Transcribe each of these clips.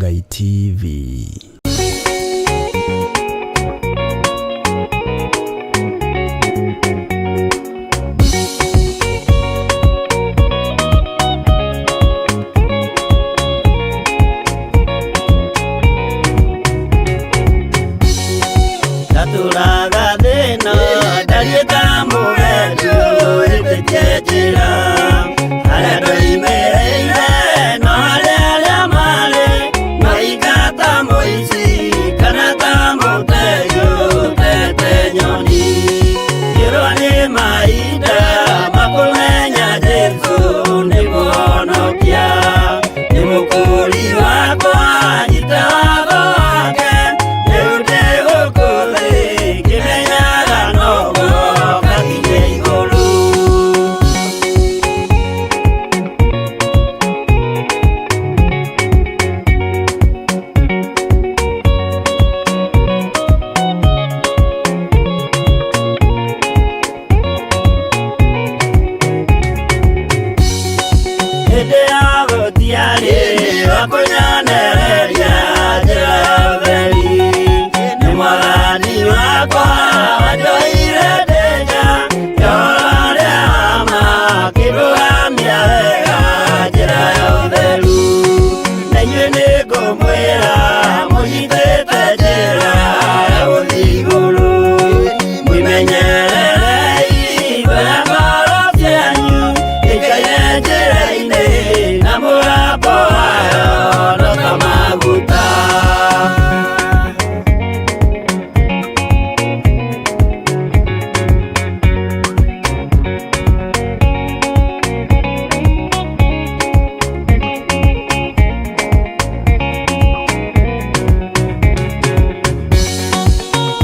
Ngai TV. Ndatũraga thĩna ndariĩ ta mũgendi ũhĩtĩtie njĩra harĩa ndoimĩrĩire no harĩa arĩa marĩ maika ta mũici kana ta mũtegi ũtete nyoni ngĩrwo nĩ mahinda makũmenya Jesũ nĩ mũhonokia nĩ mũkũri wakwa nyita watho wake rĩu ndĩ gũkũ thĩ ngĩmenyaga noguo ngakinye igũrũ. Hĩndĩ ya gũtiarĩ wa kũnyonereria njĩra ya ũtheri nĩ mwathani wakwa wanjoire ndĩ nja ya ũrĩa wa ma akĩndũgamia wega njĩra ya ũtheru na inyuĩ nĩngũmwĩra mũnyitĩte njĩra ya gũthiĩ igũrũ mwĩmenyererei ngoro ngoro cianyu ikaire njĩra-inĩ na mũgambo wayo no ta maguta.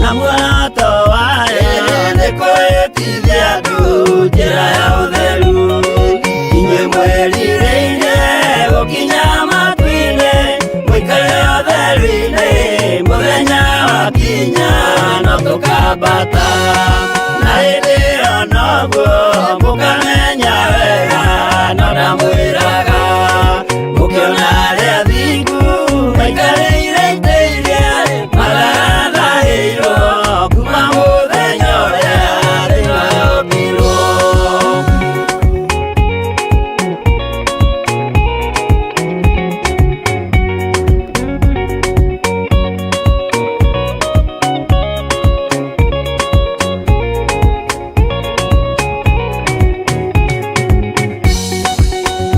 Na muoroto wayo nĩ kwĩtithia andũ njĩra ya ũtheru inyuĩ mwĩrirĩire gũkinya matu-inĩ mũikare ũtheru-inĩ mũthenya wakinya no tũkambata na hĩndĩ ĩyo noguo mũkamenya wega no ndamwĩraga mũkĩona arĩa athingu maikarĩire itĩ iria mathathahĩirwo kuma mũthenya ũrĩa thĩ yombirwo.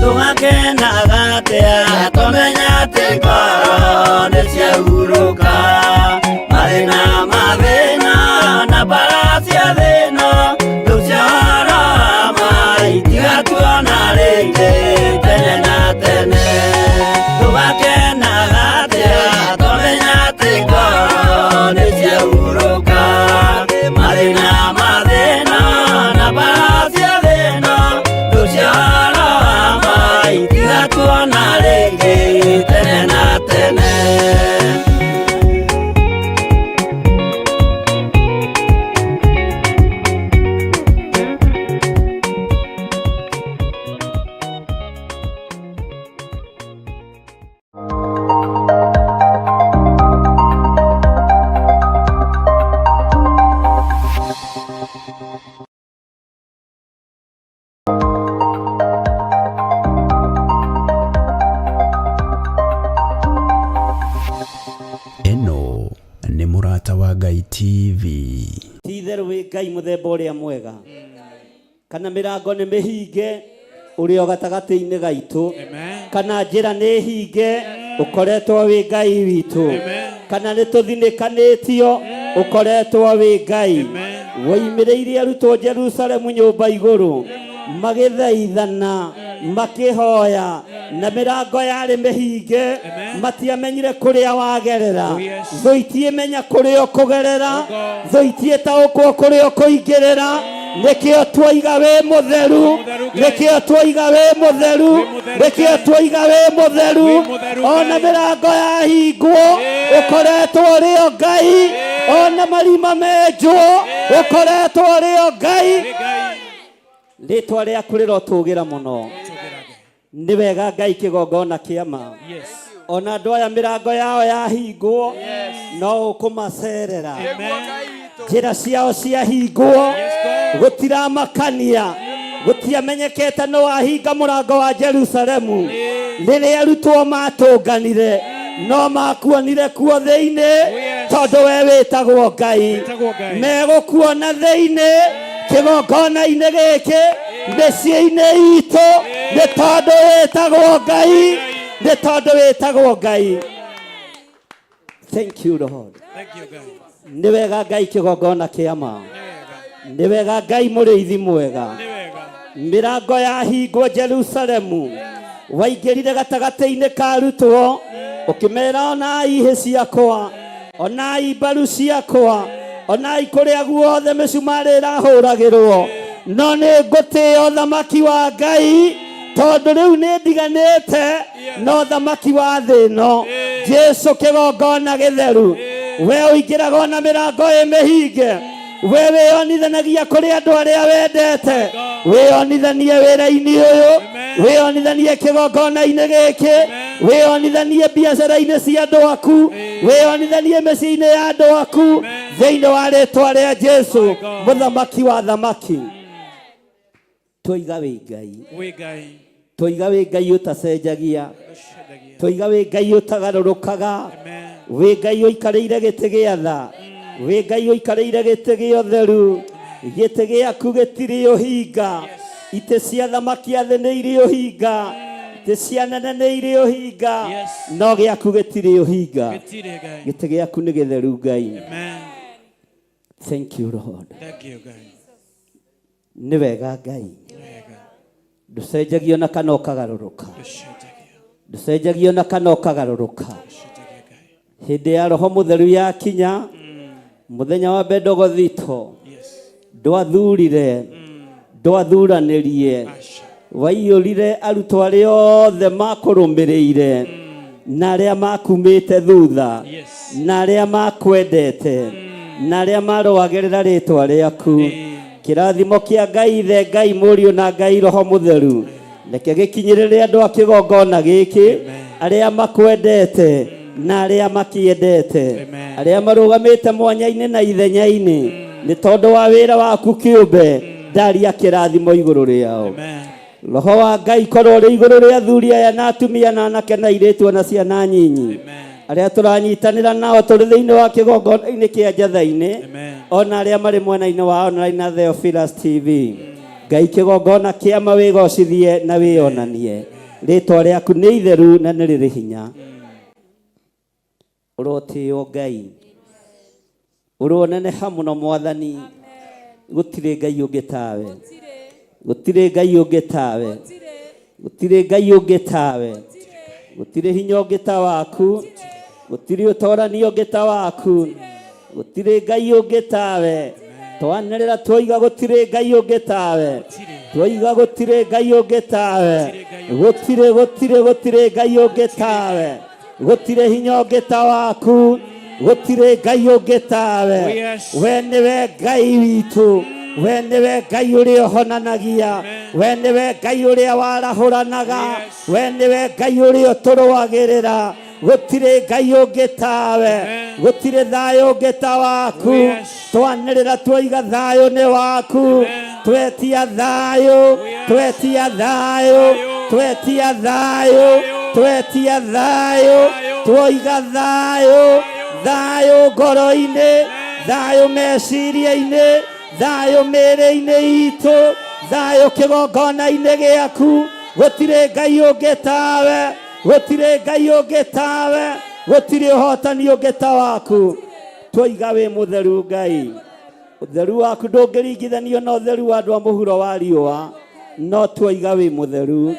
Tũgakenaga atĩa tũmenya atĩ ngoro nĩ ciahurũka mathĩna mathĩna na mbara cia thĩna rĩu cia ũhoro wa ma itigatuona rĩngĩ tene na tene. Tũgakenaga atĩa tũmenya atĩ ngoro nĩ ciahurũka mathĩna mathĩna na mbara cia thĩna rĩu cia ũhoro wa ma itigatuona rĩngĩ tene na tene. Ĩno nĩ Mũrata wa Ngai TV. Ti itherũ wĩ Ngai mũthemba ũrĩa mwega kana mĩrango nĩ mĩhinge ũrĩ o gatagatĩ-inĩ gaitũ kana njĩra nĩ hinge ũkoretwo wĩ Ngai witũ kana nĩ tũthinĩkanĩtio ũkoretwo wĩ Ngai woimĩrĩire arutwo Jerusalemu nyũmba igũrũ magĩthaithana makĩhoya na mĩrango yarĩ mĩhinge matiamenyire kũrĩa wagerera thũ itiĩmenya kũrĩa ũkũgerera thũ itiĩtaũkwo kũrĩa ũkũingĩrĩra nĩkĩo twoiga wĩ mũtheru nĩkĩo twoiga wĩ mũtheru nĩkĩo twoiga wĩ mũtheru ona mĩrango yahingwo ũkoretwo ũrĩ o Ngai ona marima menjwo ũkoretwo ũrĩ o Ngai rĩtwa rĩaku rĩrotũgĩra mũno nĩ wega Ngai kĩgongona kĩa ma Yes. Ona andũ aya mĩrango yao yahingwo, no ũkũmacerera. Nĩguo Ngai witũ. Njĩra ciao ciahingwo, Yes, God. gũtiramakania, gũtiamenyekete no wahinga mũrango wa Jerusalemu. Rĩrĩa arutwo matũnganire, no makuonire kuo thĩinĩ, Yes. tondũ we wĩtagwo Ngai. Wĩtagwo Ngai. Megũkuona thĩinĩ kĩgongona-inĩ gĩkĩ, mĩciĩ-inĩ itũ, nĩ tondũ wĩtagwo Ngai, nĩ tondũ wĩtagwo Ngai. Thank you, Lord. Thank you, Ngai. Nĩ wega Ngai kĩgongona kĩa ma. Nĩ wega. Nĩ wega Ngai mũrĩithi mwega. Nĩ wega. Mĩrango yahingwo Jerusalemu, waingĩrire gatagatĩ-inĩ ka arutwo, ũkĩmera, onai hĩ ciakwa, onai mbaru ciakwa, onai kũrĩa guothe mĩcumarĩ ĩrahũragĩrwo, no nĩ ngũtĩĩa ũthamaki wa Ngai, tondũ rĩu nĩ ndiganĩte na ũthamaki wa thĩ ĩno. Jesu kĩgongona gĩtheru, we ũingĩraga ona mĩrango ĩ mĩhinge, we wĩonithanagia kũrĩ andũ arĩa wendete, wĩonithanie wĩra-inĩ ũyũ, wĩonithanie kĩgongona-inĩ gĩkĩ, wĩonithanie biacara-inĩ cia andũ aku, wĩonithanie mĩciĩ-inĩ ya andũ aku, thĩinĩ wa rĩtwa rĩa Jesu, mũthamaki wa thamaki. Twoiga wĩ Ngai. Wĩ Ngai. Twoiga wĩ Ngai ũtacenjagia. Ũcenjagia. Twoiga wĩ Ngai ũtagarũrũkaga. Amen. Wĩ Ngai ũikarĩire gĩtĩ gĩa tha, wĩ Ngai ũikarĩire gĩtĩ gĩa ũtheru. Gĩtĩ gĩaku gĩtirĩ ũhinga. Itĩ cia thamaki a thĩ nĩ irĩ ũhinga, itĩ cia nene nĩ irĩ ũhinga, Yes. no gĩaku gĩtirĩ ũhinga. Gĩtirĩ, Ngai. Gĩtĩ gĩaku nĩ gĩtheru, Ngai. Amen. Thank you, Lord. Thank you, Ngai. Nĩ wega Ngai. Nĩ wega. Ndũcenjagio na kana ũkagarũrũka. Ndũcenjagia. Ndũcenjagio na kana ũkagarũrũka. Ndũcenjagia, Ngai. Hĩndĩ ya Roho Mũtheru yakinya, mũthenya wa Bendegothito, Yes. ndwathurire, ndwathuranĩrie, Aca. waiyũrire arutwo arĩa othe makũrũmĩrĩire na arĩa makumĩte thutha, Yes. na arĩa makwendete na arĩa marũagĩrĩra rĩtwa rĩaku. Kĩrathimo kĩa Ngai Ithe, Ngai Mũriũ na Ngai Roho Mũtheru, reke gĩkinyĩrĩre andũ a kĩgongona gĩkĩ, arĩa makwendete na arĩa makĩendete, Amen. arĩa marũgamĩte mwanya-inĩ na ithenya-inĩ nĩ tondũ wa wĩra waku kĩũmbe. Ndaria kĩrathimo igũrũ rĩao. Amen. Roho wa Ngai korwo ũrĩ igũrũ rĩa athuri aya na atumia na anake na airĩtu ona ciana nyinyi, Amen. arĩa tũranyitanĩra nao tũrĩ thĩinĩ wa kĩgongona-inĩ kĩa Njatha-inĩ, Amen. ona arĩa marĩ mwena-inĩ wa online na Theophilus TV. Ngai, kĩgongona kĩama, wĩgocithie na wĩonanie. Rĩtwa rĩaku nĩ itheru na nĩ rĩrĩ hinya. Ũrotĩo Ngai, ũroneneha mũno Mwathani. Gũtirĩ Ngai ũngĩ tawe, gũtirĩ Ngai ũngĩ tawe, gũtirĩ Ngai ũngĩ tawe, gũtirĩ hinya ũngĩ ta waku, gũtirĩ ũtorani ũngĩ ta waku, gũtirĩ Ngai ũngĩ tawe. Twanĩrĩra twoiga gũtirĩ Ngai ũngĩ tawe, twoiga gũtirĩ Ngai ũngĩ tawe, gũtirĩ, gũtirĩ, gũtirĩ Ngai ũngĩ tawe, gũtirĩ hinya ũngĩ ta waku, gũtirĩ Ngai ũngĩ tawe. Oh, yes. We nĩwe Ngai witũ, we nĩwe Ngai ũrĩa ũhonanagia, we nĩwe Ngai ũrĩa warahũranaga, Yes. we nĩwe Ngai ũrĩa ũtũrũagĩrĩra. Gũtirĩ Ngai ũngĩ tawe. Amen. Gũtirĩ thayũ ũngĩ ta waku. Oh, yes. Twanĩrĩra twoiga thayũ nĩ waku. Amen. Twetia thayũ. Yes. Twetia thayũ. Thayũ. Twetia thayũ. Thayũ. Twetia thayũ. Thayũ. Twoiga thayũ, thayũ ngoro-inĩ, thayũ meciria-inĩ, thayũ mĩĩrĩ-inĩ itũ, thayũ kĩgongona-inĩ gĩaku. Gũtirĩ Ngai ũngĩ tawe, gũtirĩ Ngai ũngĩ tawe, gũtirĩ ũhotani ũngĩ ta waku. Twoiga wĩ mũtheru Ngai. Ũtheru waku ndũngĩringithanio na ũtheru wa andũ a mũhuro wa riũa, no twoiga wĩ mũtheru.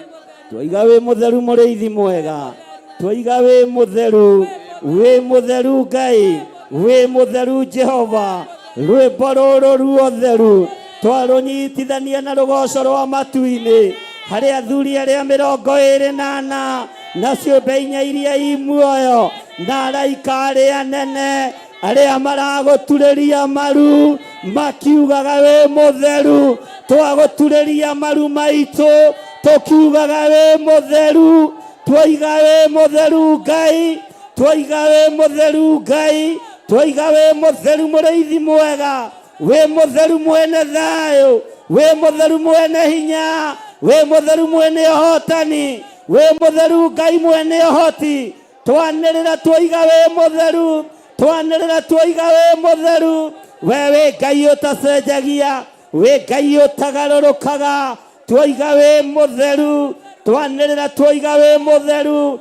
Twoiga wĩ mũtheru, mũrĩithi mwega. Twoiga wĩ mũtheru, wĩ mũtheru Ngai, wĩ mũtheru Jehova. Rwĩmbo rũrũ ruotheru twarũnyitithania na rũgoco rwa matu-inĩ, harĩ athuri arĩa 24 na ciũmbe inya iria i muoyo na araika arĩa nene, arĩa maragũturĩria maru makiugaga wĩ mũtheru. Twagũturĩria maru maitũ tũkiugaga wĩ mũtheru. Twaiga wĩ mũtheru Ngai, twaiga wĩ mũtheru Ngai, twaiga wĩ mũtheru mũrĩithi mwega, wĩ mũtheru mwene thayũ, wĩ mũtheru mwene hinya, wĩ mũtheru mwene ũhotani, wĩ mũtheru Ngai mwene ũhoti. Twanĩrĩra twaiga wĩ mũtheru, twanĩrĩra twaiga wĩ mũtheru. We wĩ Ngai ũtacenjagia, wĩ Ngai ũtagarũrũkaga, twaiga wĩ mũtheru, twanĩrĩra twaiga wĩ mũtheru.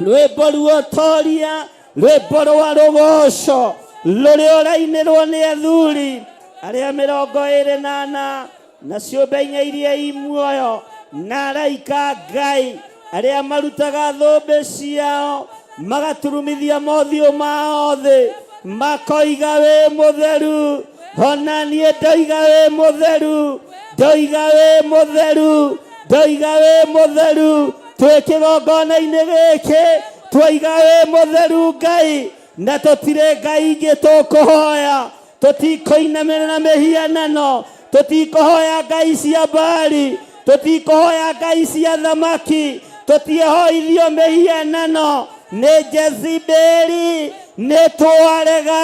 Rwĩmbo ruotoria, rwĩmbo rwa rũgoco rũrĩa ũrainĩrwo nĩ athuri arĩa 24 na ciũmbe inya iria i muoyo na araika Ngai arĩa marutaga thũmbĩ ciao magaturumithia mothiũ mao thĩ makoiga wĩ mũtheru. Ona niĩ ndoiga wĩ mũtheru, ndoiga wĩ mũtheru, ndoiga wĩ mũtheru. Twĩ kĩgongona-inĩ gĩkĩ twaiga wĩ mũtheru Ngai, na tũtirĩ Ngai ingĩ tũkũhoya, tũtikũinamĩrĩra mĩhianano, tũtikũhoya ngai cia Baali, tũtikũhoya ngai cia thamaki, tũtiehoithio mĩhianano nĩ Jezebeli, nĩ twarega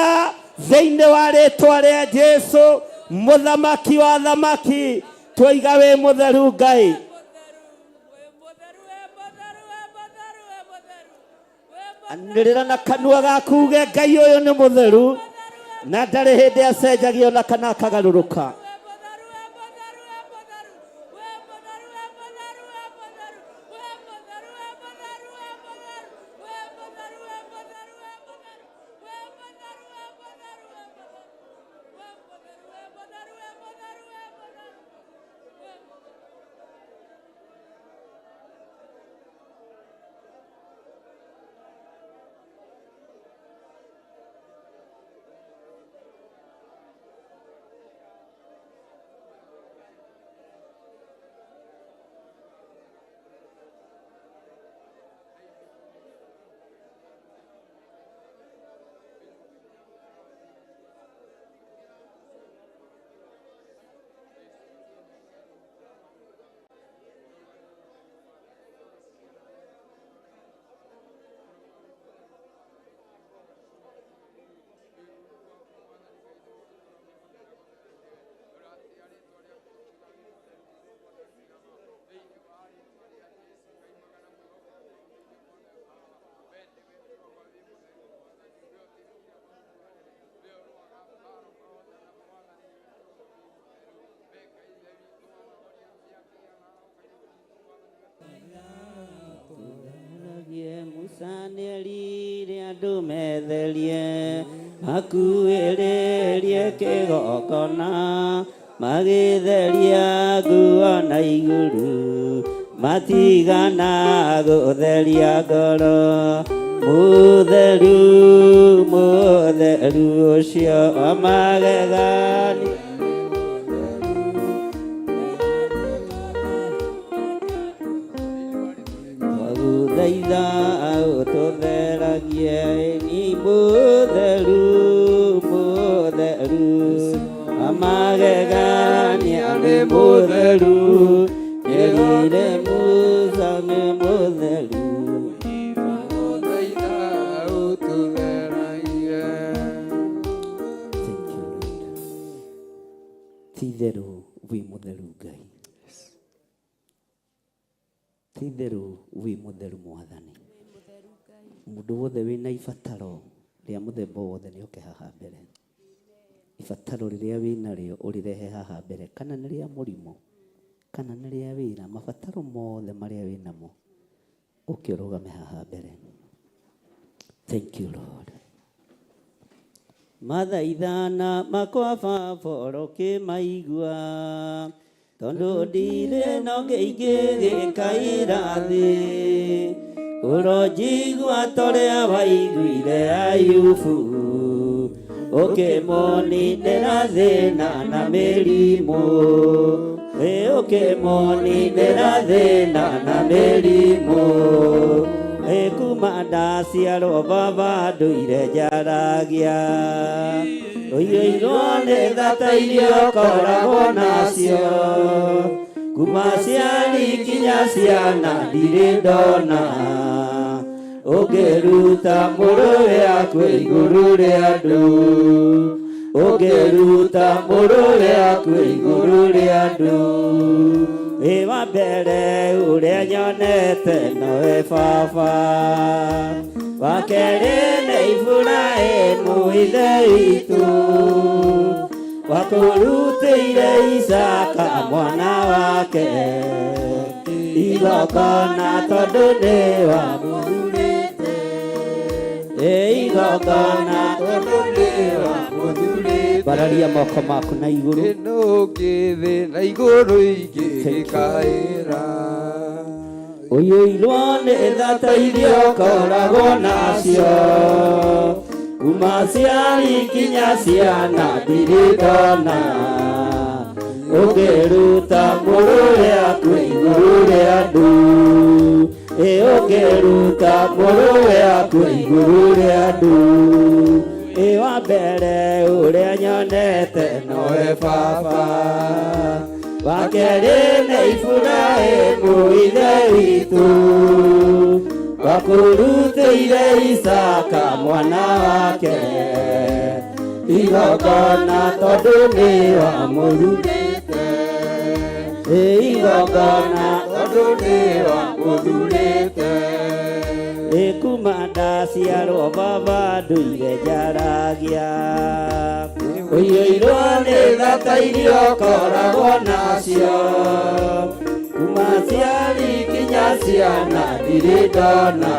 thĩinĩ wa rĩtwa rĩa Jesu mũthamaki wa thamaki. Twaiga wĩ mũtheru Ngai. Anĩrĩra na kanua gaku uge Ngai ũyũ nĩ mũtheru na ndarĩ hĩndĩ acenjagia ona kana akagarũrũka. Musa nĩerire andũ metherie, makuĩrĩrie kĩgongona, magĩtheria nguo na igũrũ, matigana gũtheria ngoro. Mũtheru, mũtheru ũcio wa magegania. Twagũthaitha ũtũtheragie, ni mũtheru, mũtheru wa magegania, nĩ mũtheru. Erire Musa nĩ mũtheru. Thank you, Lord. Ti-itherũ wĩ mũtheru Ngai, ti-itherũ wĩ mũtheru Mwathani. Mũndũ wothe wĩna ibataro rĩa mũthemba wothe nĩ oke haha mbere. Ibataro rĩrĩa wĩnarĩo ũrĩrehe haha mbere, kana nĩ rĩa mũrimũ, kana nĩ rĩa wĩra, mabataro mothe marĩa wĩnamo ũke ũrũgame haha mbere. Thank you, Lord. Mathaithana makwa baba ũrokĩmaigua, tondũ ndirĩ no ngĩingĩgĩkaira thĩ. Ũronjigua torĩa waiguire Ayubu, ũkĩmũninĩra thĩna na mĩrimũ. Ĩ ũkĩmũninĩra thĩna na mĩrimũ. Ĩ kuma ndaciarwo baba ndũire njaragia, ũiyũirwo nĩ tha ta iria ũkoragwo nacio. Kuma ciari kinya ciana ndirĩ ndona ũngĩruta mũrũwe akue igũrũ rĩa andũ, ũngĩruta mũrũwe akue igũrũ rĩa andũ. Ĩ wa mbere ũrĩa nyonete nowe baba, wa kerĩ nĩ Iburahĩmu ithe witũ, wakũrutĩire Isaka mwana wake igongona tondũ nĩ wamũthurĩte. Ĩ igongona tondũ nĩ wamũthurĩte. Bararia moko maku na igũrũ. Ĩno ngĩthĩ na igũrũ ingĩgĩkaĩra. Ũiyũirwo nĩ thata iria ũkoragwo nacio, kuma ciari kinya ciana ndirĩ ndona ũngĩruta mũrũwe akue igũrũ rĩa andũ. Ĩ ũngĩruta mũrũwe akue igũrũ rĩa andũ. Ĩ wa mbere ũrĩa nyonete nowe baba, wa kerĩ nĩ Iburahĩmu ithe witũ, wakũrutĩire Isaka mwana wake igongona tondũ nĩ wamũthurĩte. Ĩ igongona tondũ nĩ wamũthurĩte. Ĩ kuma ndaciarwo baba nduire njaragia, ũiyũirwo nĩ thata iria ũkoragwo nacio, kuma ciari kinya ciana ndirĩ ndona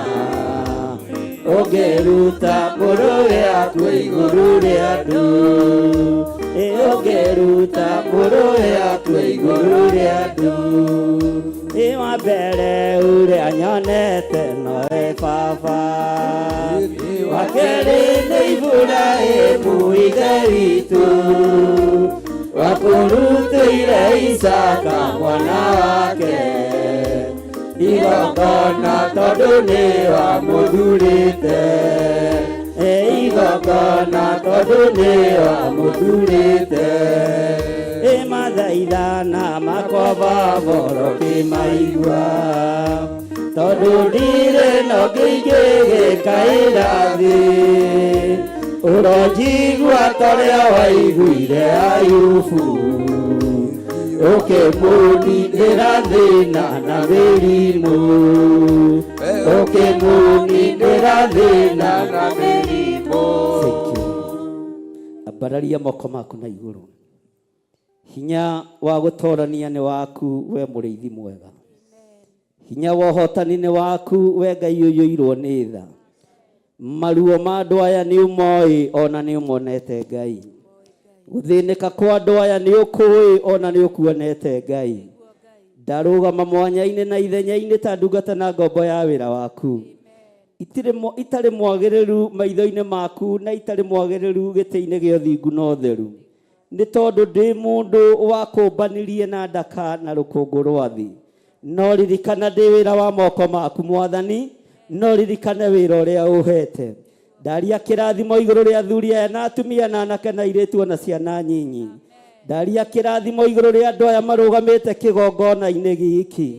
ũngĩruta mũrũwe akue igũrũ rĩa andũ. Ĩ ũngĩruta mũrũwe akue igũrũ rĩa andũ. Ĩ wa mbere ũrĩa nyonete nowe baba, wa kerĩ nĩ Iburahĩmu ithe witũ, wakũrutĩire Isaka mwana wake igongona tondũ nĩ wamũthurĩte. Ĩ igongona tondũ nĩ wamũthurĩte. Ĩ mathaithana makwa baba ũkĩmaigua, tondũ ndirĩ na ũngĩ ingĩgĩkaĩra thĩ, ũronjigua ta ũrĩa waiguire Ayubu, ũkĩmũninĩra thĩna na mĩrimũ, ũkĩmũninĩra thĩna na mĩrimũ. Thank you. Ambararia moko maku na igũrũ. Hinya wa gũtorania nĩ waku we mũrĩithi mwega, hinya wa ũhotani nĩ waku we Ngai ũiyũirwo nĩ tha. Maruo ma andũ aya nĩ ũmoĩ ona nĩ ũmonete Ngai, gũthĩnĩka kwa andũ aya nĩ ũkũĩ ona nĩ ũkuonete Ngai. Ndarũgama mwanya-inĩ na ithenya-inĩ ta ndungata na ngombo ya wĩra waku, itarĩ mwagĩrĩru maitho-inĩ maku na itarĩ mwagĩrĩru gĩtĩ-inĩ gĩa ũthingu na ũtheru, nĩ tondũ ndĩ mũndũ wakũmbanirie na ndaka na rũkũngũ rwa thĩ. No ririkana ndĩ wĩra wa moko maku Mwathani, no ririkane wĩra ũrĩa ũhete. Ndaria kĩrathimo igũrũ rĩa athuri aya na atumia na anake na airĩtu ona ciana nyinyi. Ndaria kĩrathimo igũrũ rĩa andũ aya marũgamĩte kĩgongona-inĩ gĩkĩ.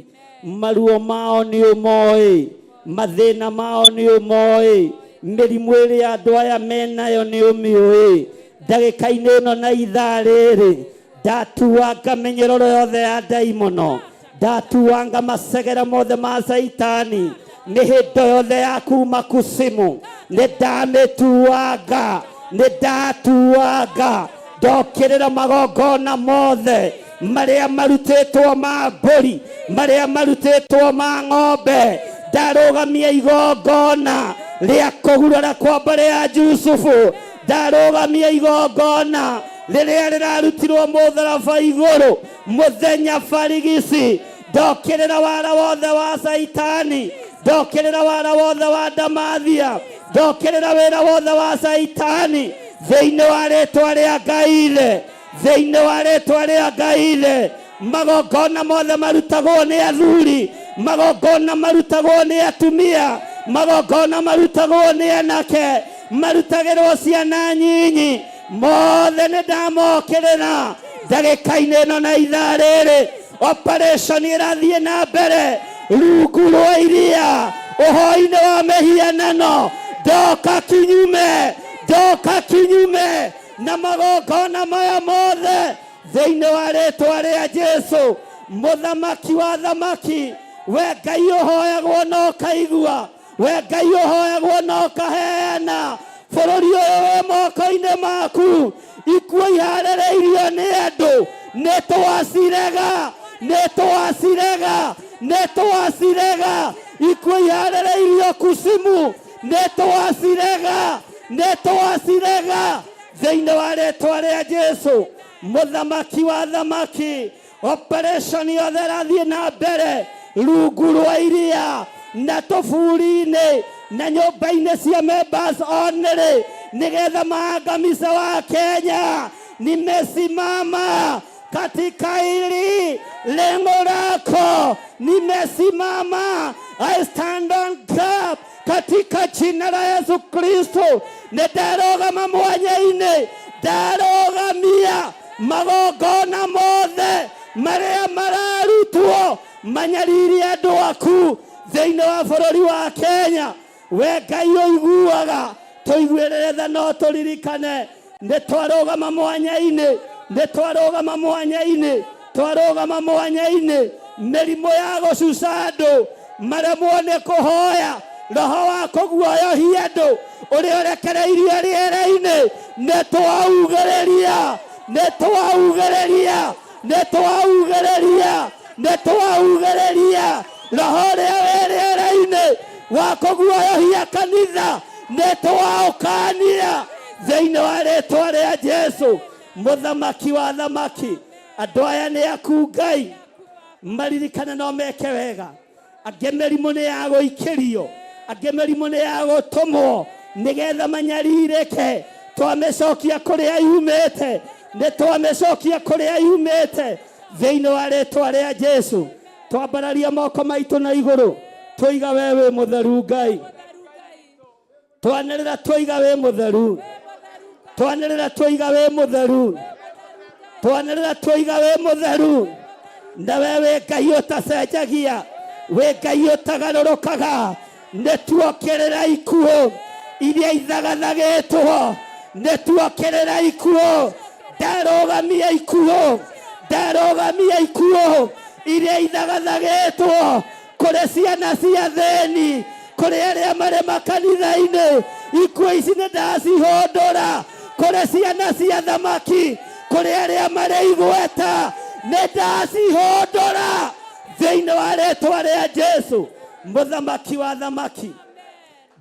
Maruo mao nĩ ũmoĩ, mathĩna mao nĩ ũmoĩ, mĩrimũ ĩrĩa andũ aya menayo nĩ ũmĩũĩ. Ndagĩka-inĩ ĩno na ithaa rĩrĩ ndatuanga mĩnyororo yothe ya ndaimono, ndatuanga macegera mothe ma Caitani, mĩhĩndo yothe ya kuma kusimu nĩ ndamĩtuanga, nĩ ndatuanga. Ndokĩrĩra magongona mothe marĩa marutĩtwo ma mbũri, marĩa marutĩtwo ma ng'ombe. Ndarũgamia igongona rĩa kũgurara kwa mbarĩ ya Jusufu, ndarũgamia igongona rĩrĩa rĩrarutirwo mũtharaba igũrũ mũthenya barigici. Ndokĩrĩra wara wothe wa Caitani, ndokĩrĩra wara wothe wa Ndamathia, ndokĩrĩra wĩra wothe wa Caitani thĩinĩ wa rĩtwa rĩa Ngai Ithe, thĩinĩ wa rĩtwa rĩa Ngai Ithe. Magongona mothe marutagwo nĩ athuri, magongona marutagwo nĩ atumia, magongona marutagwo nĩ anake, marutagĩrwo ciana nyinyi, mothe nĩ ndamokĩrĩra ndagĩka-inĩ ĩno na ithaa rĩrĩ. Operation ĩrathiĩ na mbere rungu rwa iria ũhoi-inĩ wa mĩhianano. Ndoka kinyume, ndoka kinyume na magongona maya mothe thĩinĩ wa rĩtwa rĩa Jesu, mũthamaki wa thamaki. We Ngai ũhoyagwo na ũkaigua, we Ngai ũhoyagwo na ũkaheana. Bũrũri ũyũ wĩ moko-inĩ maku. Ikuũ iharĩrĩirio nĩ andũ nĩ twacirega, nĩ twacirega, nĩ twacirega. Ikuũ iharĩrĩirio kucimu nĩ twacirega, nĩ twacirega thĩinĩ wa rĩtwa rĩa Jesu, mũthamaki wa thamaki. Operation yothe ĩrathiĩ na mbere rungu rwa iria na tũburi-inĩ na nyũmba-inĩ cia members only, nĩgetha maangamize wa Kenya. Nimesimama katika hili lengo lako, nimesimama. I stand on gap katika jina la Yesu Kristo. Nĩ ndarũgama mwanya-inĩ, ndarũgamia magongona mothe marĩa mararutwo manyarire andũ aku thĩinĩ wa bũrũri wa Kenya. We Ngai ũiguaga, tũiguĩrĩre tha no tũririkane nĩ twarũgama mwanya-inĩ, nĩ twarũgama mwanya-inĩ, twarũgama mwanya-inĩ. Mĩrimũ ya gũcuca andũ maremwo nĩ kũhoya, roho wa kũguoyohia andũ ũrĩa ũrekereirio rĩera-inĩ, nĩ twaugĩrĩria, nĩ twaugĩrĩria, nĩ twaugĩrĩria, nĩ twaugĩrĩria roho ũrĩa wĩ rĩera-inĩ wa kũguoyohia kanitha, nĩ twaũkania thĩinĩ wa rĩtwa rĩa Jesu, mũthamaki wa thamaki. Andũ aya nĩ aku Ngai, maririkane no meke wega. Angĩ mĩrimũ nĩ ya gũikĩrio, angĩ mĩrimũ nĩ ya gũtũmwo nĩgetha manyarirĩke. Twamĩcokia kũrĩa yumĩte, nĩ twamĩcokia kũrĩa yumĩte thĩinĩ wa rĩtwa rĩa Jesu. Twambararia moko maitũ na igũrũ, tũiga we wĩ mũtheru Ngai. Twanĩrĩra tũiga wĩ mũtheru, twanĩrĩra tũiga wĩ mũtheru, twanĩrĩra tũiga wĩ mũtheru. Na we wĩ Ngai ũtacenjagia, wĩ Ngai ũtagarũrũkaga. Nĩ tuokĩrĩra ikuũ iria ithagathagĩtwo, nĩ tuokĩrĩra ikuũ. Ndarũgamia ikuũ, ndarũgamia ikuũ iria ithagathagĩtwo kũrĩ ciana cia thĩni, kũrĩ arĩa marĩ makanitha-inĩ. Ikuũ ici nĩ ndacihũndũra kũrĩ ciana cia thamaki, kũrĩ arĩa marĩ igweta, nĩ ndacihũndũra thĩinĩ wa rĩtwa rĩa Jesu, mũthamaki wa thamaki.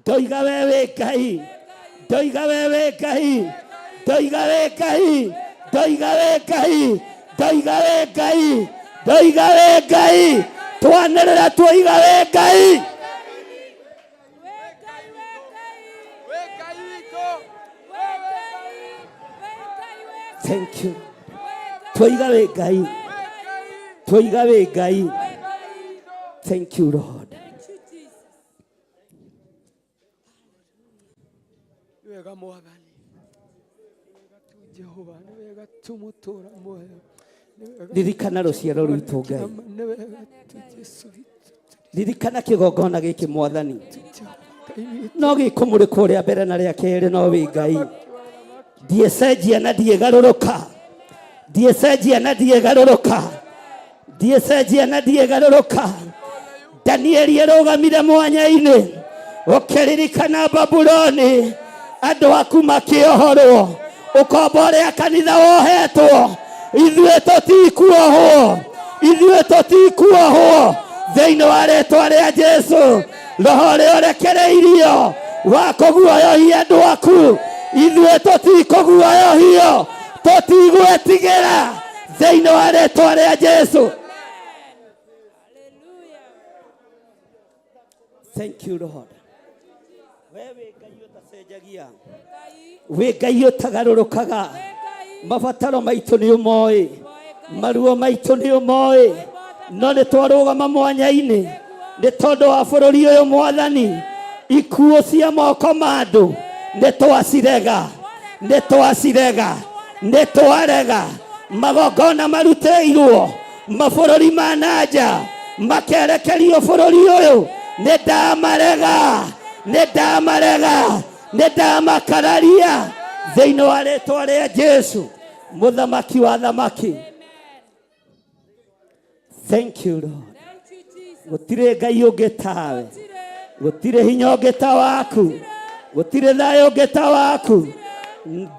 Ndoiga we wĩ Ngai, ndoiga we wĩ Ngai, ndoiga wĩ Ngai, ndoiga wĩ Ngai, ndoiga wĩ Ngai, ndoiga wĩ Ngai. Twanĩrĩra twoiga wĩ Ngai. Thank you. Twoiga wĩ Ngai, twoiga wĩ Ngai. Thank you, Lord. Nĩ wega Mwathani, nĩ wega tu Jehova, nĩ wega tu mũtũra muoyo, nĩ wega. Ririkana rũciaro rwitũ Ngai. Nĩ wega tu Jesu witũ. Ririkana kĩgongona gĩkĩ Mwathani. Jehova Ngai witũ. No gĩkũmũrĩkwo rĩa mbere na rĩa kerĩ, no wĩ Ngai. Ndiĩcenjia na ndiĩgarũrũka, ndiĩcenjia na ndiĩgarũrũka, ndiĩcenjia na ndiĩgarũrũka. Danieli arũgamire mwanya-inĩ, ũkĩririkana Babuloni andũ aku makĩohorwo, ũkombo ũrĩa kanitha wohetwo. Ithuĩ tũtikuohwo, ithuĩ tũtikuohwo thĩinĩ wa rĩtwa rĩa Jesu. Roho ũrĩa ũrekereirio wa kũguoyohia andũ aku, ithuĩ tũtikũguoyohio, tũtigwĩtigĩra thĩinĩ wa rĩtwa rĩa Jesu. Thank you, Lord. We wĩ Ngai ũtacenjagia, wĩ Ngai ũtagarũrũkaga. Mabataro maitũ nĩ ũmoĩ, maruo maitũ nĩ ũmoĩ, no nĩ twarũgama mwanya-inĩ nĩ tondũ wa bũrũri ũyũ Mwathani. Ikuũ cia moko ma andũ nĩ twacirega, nĩ twacirega, nĩ twarega magongona marutĩirwo. Mabũrũri ma nanja makerekerio bũrũri ũyũ, nĩ ndamarega, nĩ ndamarega, nĩ ndamakararia thĩinĩ wa rĩtwa rĩa Jesu, mũthamaki wa thamaki. Thank you, Lord. Gũtirĩ Ngai ũngĩ tawe, gũtirĩ hinya ũngĩ ta waku, gũtirĩ thayũ ũngĩ ta waku,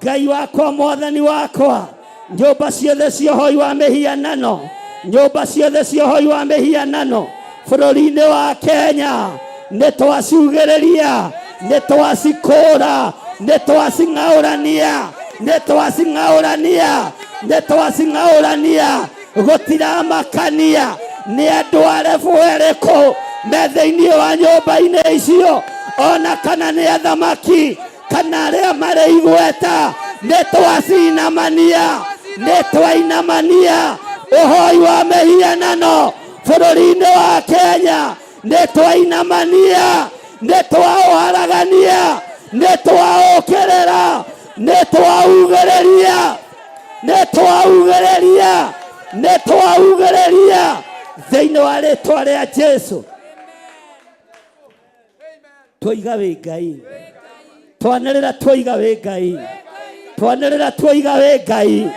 Ngai wakwa, Mwathani wakwa. Nyũmba ciothe cia ũhoi wa mĩhianano, nyũmba ciothe cia ũhoi wa mĩhianano bũrũri-inĩ wa Kenya, nĩ twaciugĩrĩria, nĩ twacikũra, nĩ twacing'aũrania, nĩ twacing'aũrania, nĩ twacing'aũrania. Gũtiramakania nĩ andũ arebu erĩkũ me thĩinĩ wa nyũmba-inĩ icio, ona kana nĩ athamaki kana arĩa marĩ igweta, nĩ twacinamania, nĩ twainamania ũhoi wa mĩhianano bũrũri-inĩ wa Kenya, nĩ twainamania, nĩ twaũharagania, nĩ twaũkĩrĩra, nĩ twaugĩrĩria, nĩ twaugĩrĩria, nĩ twaugĩrĩria thĩinĩ wa rĩtwa rĩa Jesu. Twoiga wĩ Ngai, twanĩrĩra twoiga wĩ Ngai, twanĩrĩra twoiga wĩ Ngai,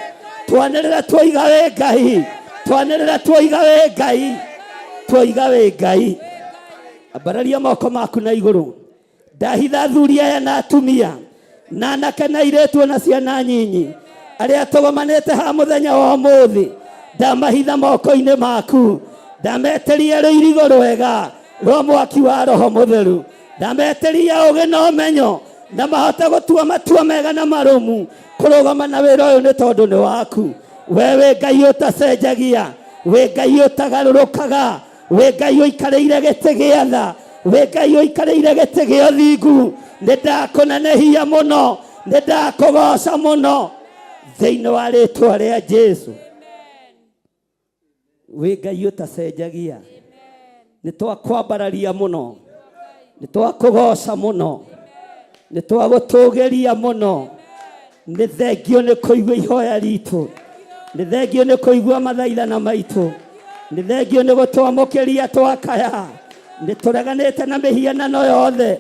twanĩrĩra twoiga wĩ Ngai, twanĩrĩra twoiga wĩ Ngai, twoiga wĩ Ngai. Ambararia moko maku na igũrũ. Ndahitha athuri aya na atumia na anake na airĩtu na ciana nyinyi arĩa tũgomanĩte ha mũthenya wa ũmũthĩ, ndamahitha moko-inĩ maku, ndametĩria rũirigo rwega rwa mwaki wa Roho Mũtheru, ndametĩria ũgĩ na ũmenyo na mahote gũtua matua mega na marũmu kũrũgama na wĩra ũyũ, nĩ tondũ nĩ waku. We wĩ Ngai ũtacenjagia, wĩ Ngai ũtagarũrũkaga, wĩ Ngai ũikarĩire gĩtĩ gĩa tha, wĩ Ngai ũikarĩire gĩtĩ gĩa ũthingu. Nĩ ndakũnenehia mũno, nĩ ndakũgoca mũno thĩinĩ wa rĩtwa rĩa Jesu. Wĩ Ngai ũtacenjagia, nĩ twakwambararia mũno, nĩ twakũgoca mũno, nĩ twagũtũgĩria mũno. Nĩ thengio nĩ kũigua ihoya ritũ, nĩ thengio nĩ kũigua mathaithana maitũ, nĩ thengio nĩ gũtwamũkĩria twakaya. Nĩ tũreganĩte na mĩhianano yothe,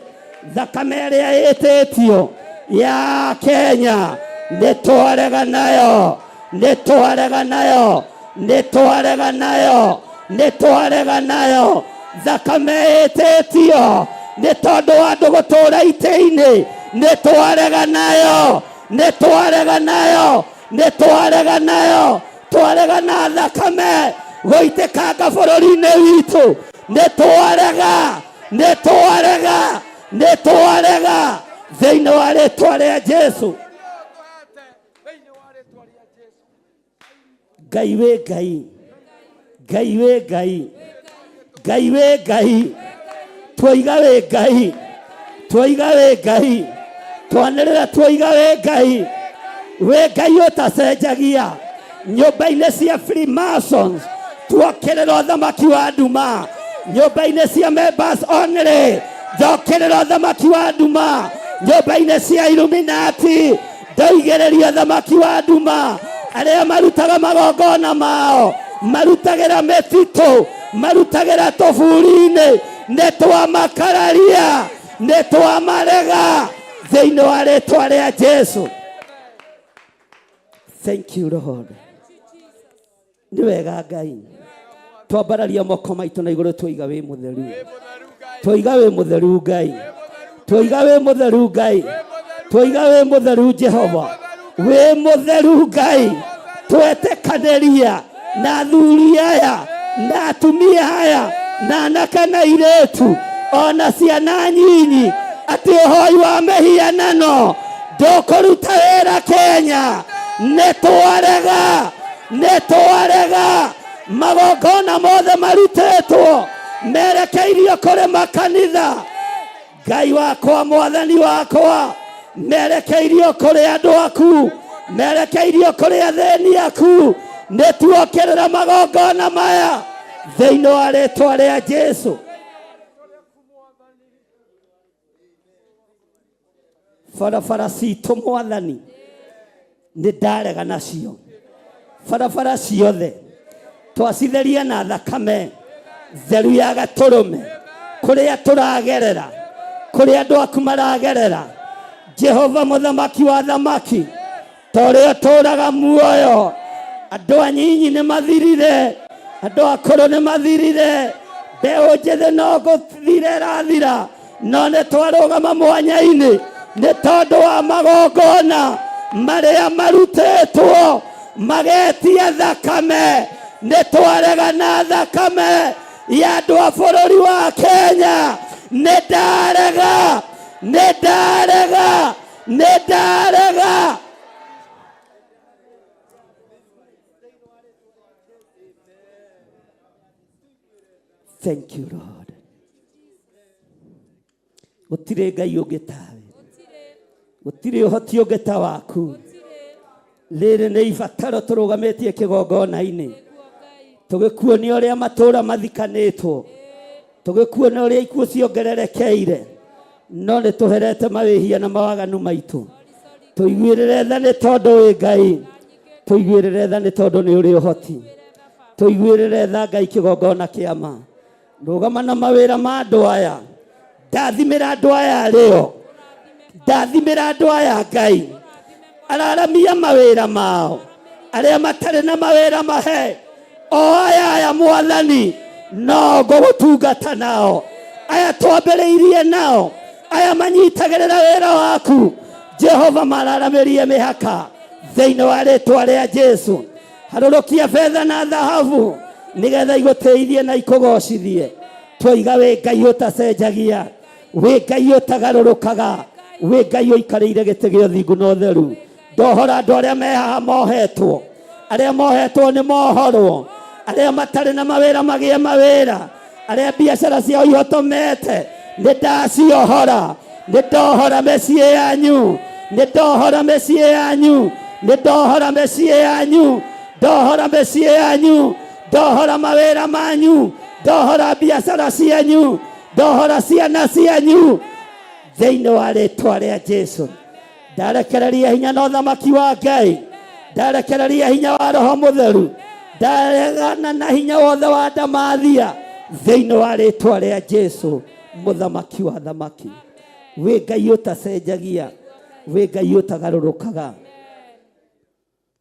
thakame ĩrĩa ĩtĩtio ya Kenya nĩ twarega nayo, nĩ twarega nayo, nĩ twarega nayo, nĩ twarega nayo. Thakame ĩtĩtio nĩ tondũ wa andũ gũtũra itĩ-inĩ, nĩ twarega nayo, nĩ twarega nayo, nĩ twarega nayo. Twarega na thakame gũitĩkanga bũrũri-inĩ witũ, nĩ twarega, nĩ twarega, nĩ twarega thĩinĩ wa rĩtwa rĩa Jesu. Ngai wĩ Ngai, Ngai wĩ Ngai, Ngai wĩ Ngai. Twoiga wĩ Ngai, twoiga wĩ Ngai, twanĩrĩra twoiga wĩ Ngai. Wĩ Ngai ũtacenjagia. Nyũmba-inĩ cia Freemasons tuokĩrĩra ũthamaki wa nduma, nyũmba-inĩ cia members only njokĩrĩra ũthamaki wa nduma, nyũmba-inĩ cia Illuminati ndoigĩrĩria ũthamaki wa nduma. Arĩa marutaga magongona mao marutagĩra mĩtitũ, marutagĩra tũburi-inĩ, nĩ twamakararia, nĩ twamarega thĩinĩ wa rĩtwa rĩa Jesu. Thank you, Lord. Nĩ wega Ngai. Twambararia moko maitũ na igũrũ, twoiga wĩ mũtheru, twoiga wĩ mũtheru Ngai, twoiga wĩ mũtheru Ngai, twoiga wĩ mũtheru Jehova, wĩ mũtheru Ngai. Twetĩkanĩria na athuri aya na atumia aya na anake na airĩtu ona ciana nyinyi atĩ ũhoi wa mĩhianano ndũkũruta wĩra Kenya. Nĩ twarega, nĩ twarega magongona mothe marutĩtwo merekeirio kũrĩ makanitha. Ngai wakwa, Mwathani wakwa, merekeirio kũrĩ andũ aku, merekeirio kũrĩ athĩni aku, nĩ tuokĩrĩra magongona maya thĩinĩ wa rĩtwa rĩa Jesu. Barabara citũ, Mwathani, nĩ ndarega nacio barabara ciothe. Twacitheria na thakame theru ya gatũrũme. Kũrĩa tũragerera, kũrĩa andũ aku maragerera, Jehova mũthamaki wa thamaki, ta ũrĩa ũtũũraga muoyo, andũ anyinyi nĩ mathirire, andũ akũrũ nĩ mathirire, mbeũ njĩthĩ no gũthira ĩrathira, no nĩ twarũgama mwanya-inĩ nĩ tondũ wa magongona marĩa marutĩtwo magetia thakame. Nĩ twarega na thakame ya andũ a bũrũri wa Kenya. Nĩ ndarega, nĩ ndarega, nĩ ndarega. Thank you, Lord. Gũtirĩ Ngai ũngĩ tawe, gũtirĩ ũhoti ũngĩ ta waku. Rĩrĩ nĩ ibataro tũrũgamĩtie kĩgongona-inĩ, tũgĩkuonia ũrĩa matũũra mathikanĩtwo, tũgĩkuonia ũrĩa ikuũ ciongererekeire, no nĩ tũherete mawĩhia na mawaganu maitũ. Tũiguĩrĩre tha nĩ tondũ wĩ Ngai, tũiguĩrĩre tha nĩ tondũ nĩ ũrĩ ũhoti, tũiguĩrĩre tha Ngai kĩgongona kĩa ma. Rũgama na mawĩra ma andũ aya, ndathimĩra andũ aya arĩo, ndathimĩra andũ aya Ngai, araramia mawĩra mao, arĩa matarĩ na mawĩra mahe o aya aya Mwathani, no ngũgũtungata nao, aya twambĩrĩirie nao, aya manyitagĩrĩra wĩra waku Jehova, mararamĩrie mĩhaka thĩinĩ wa rĩtwa rĩa Jesu. Harũrũkia betha na thahabu nĩgetha igũtĩithie na ikũgocithie. Twaiga wĩ Ngai ũtacenjagia, wĩ Ngai ũtagarũrũkaga, wĩ Ngai ũikarĩire gĩtĩ gĩa ũthingu na ũtheru. Ndohora andũ arĩa me haha mohetwo, arĩa mohetwo nĩ mohorwo, arĩa matarĩ na mawĩra magĩe mawĩra, arĩa biacara ciao ihotomete nĩ ndaciohora. Nĩ ndohora mĩciĩ yanyu, nĩ ndohora mĩciĩ yanyu, nĩ ndohora mĩciĩ yanyu, ndohora mĩciĩ yanyu, ndohora mawĩra manyu, ndohora biacara cianyu, ndohora ciana cianyu thĩinĩ wa rĩtwa rĩa Jesu. Ndarekereria hinya na ũthamaki wa Ngai, ndarekereria hinya wa Roho Mũtheru, ndaregana na hinya wothe wa ndamathia thĩinĩ wa rĩtwa rĩa Jesu mũthamaki wa thamaki. Wĩ Ngai ũtacenjagia, wĩ Ngai ũtagarũrũkaga,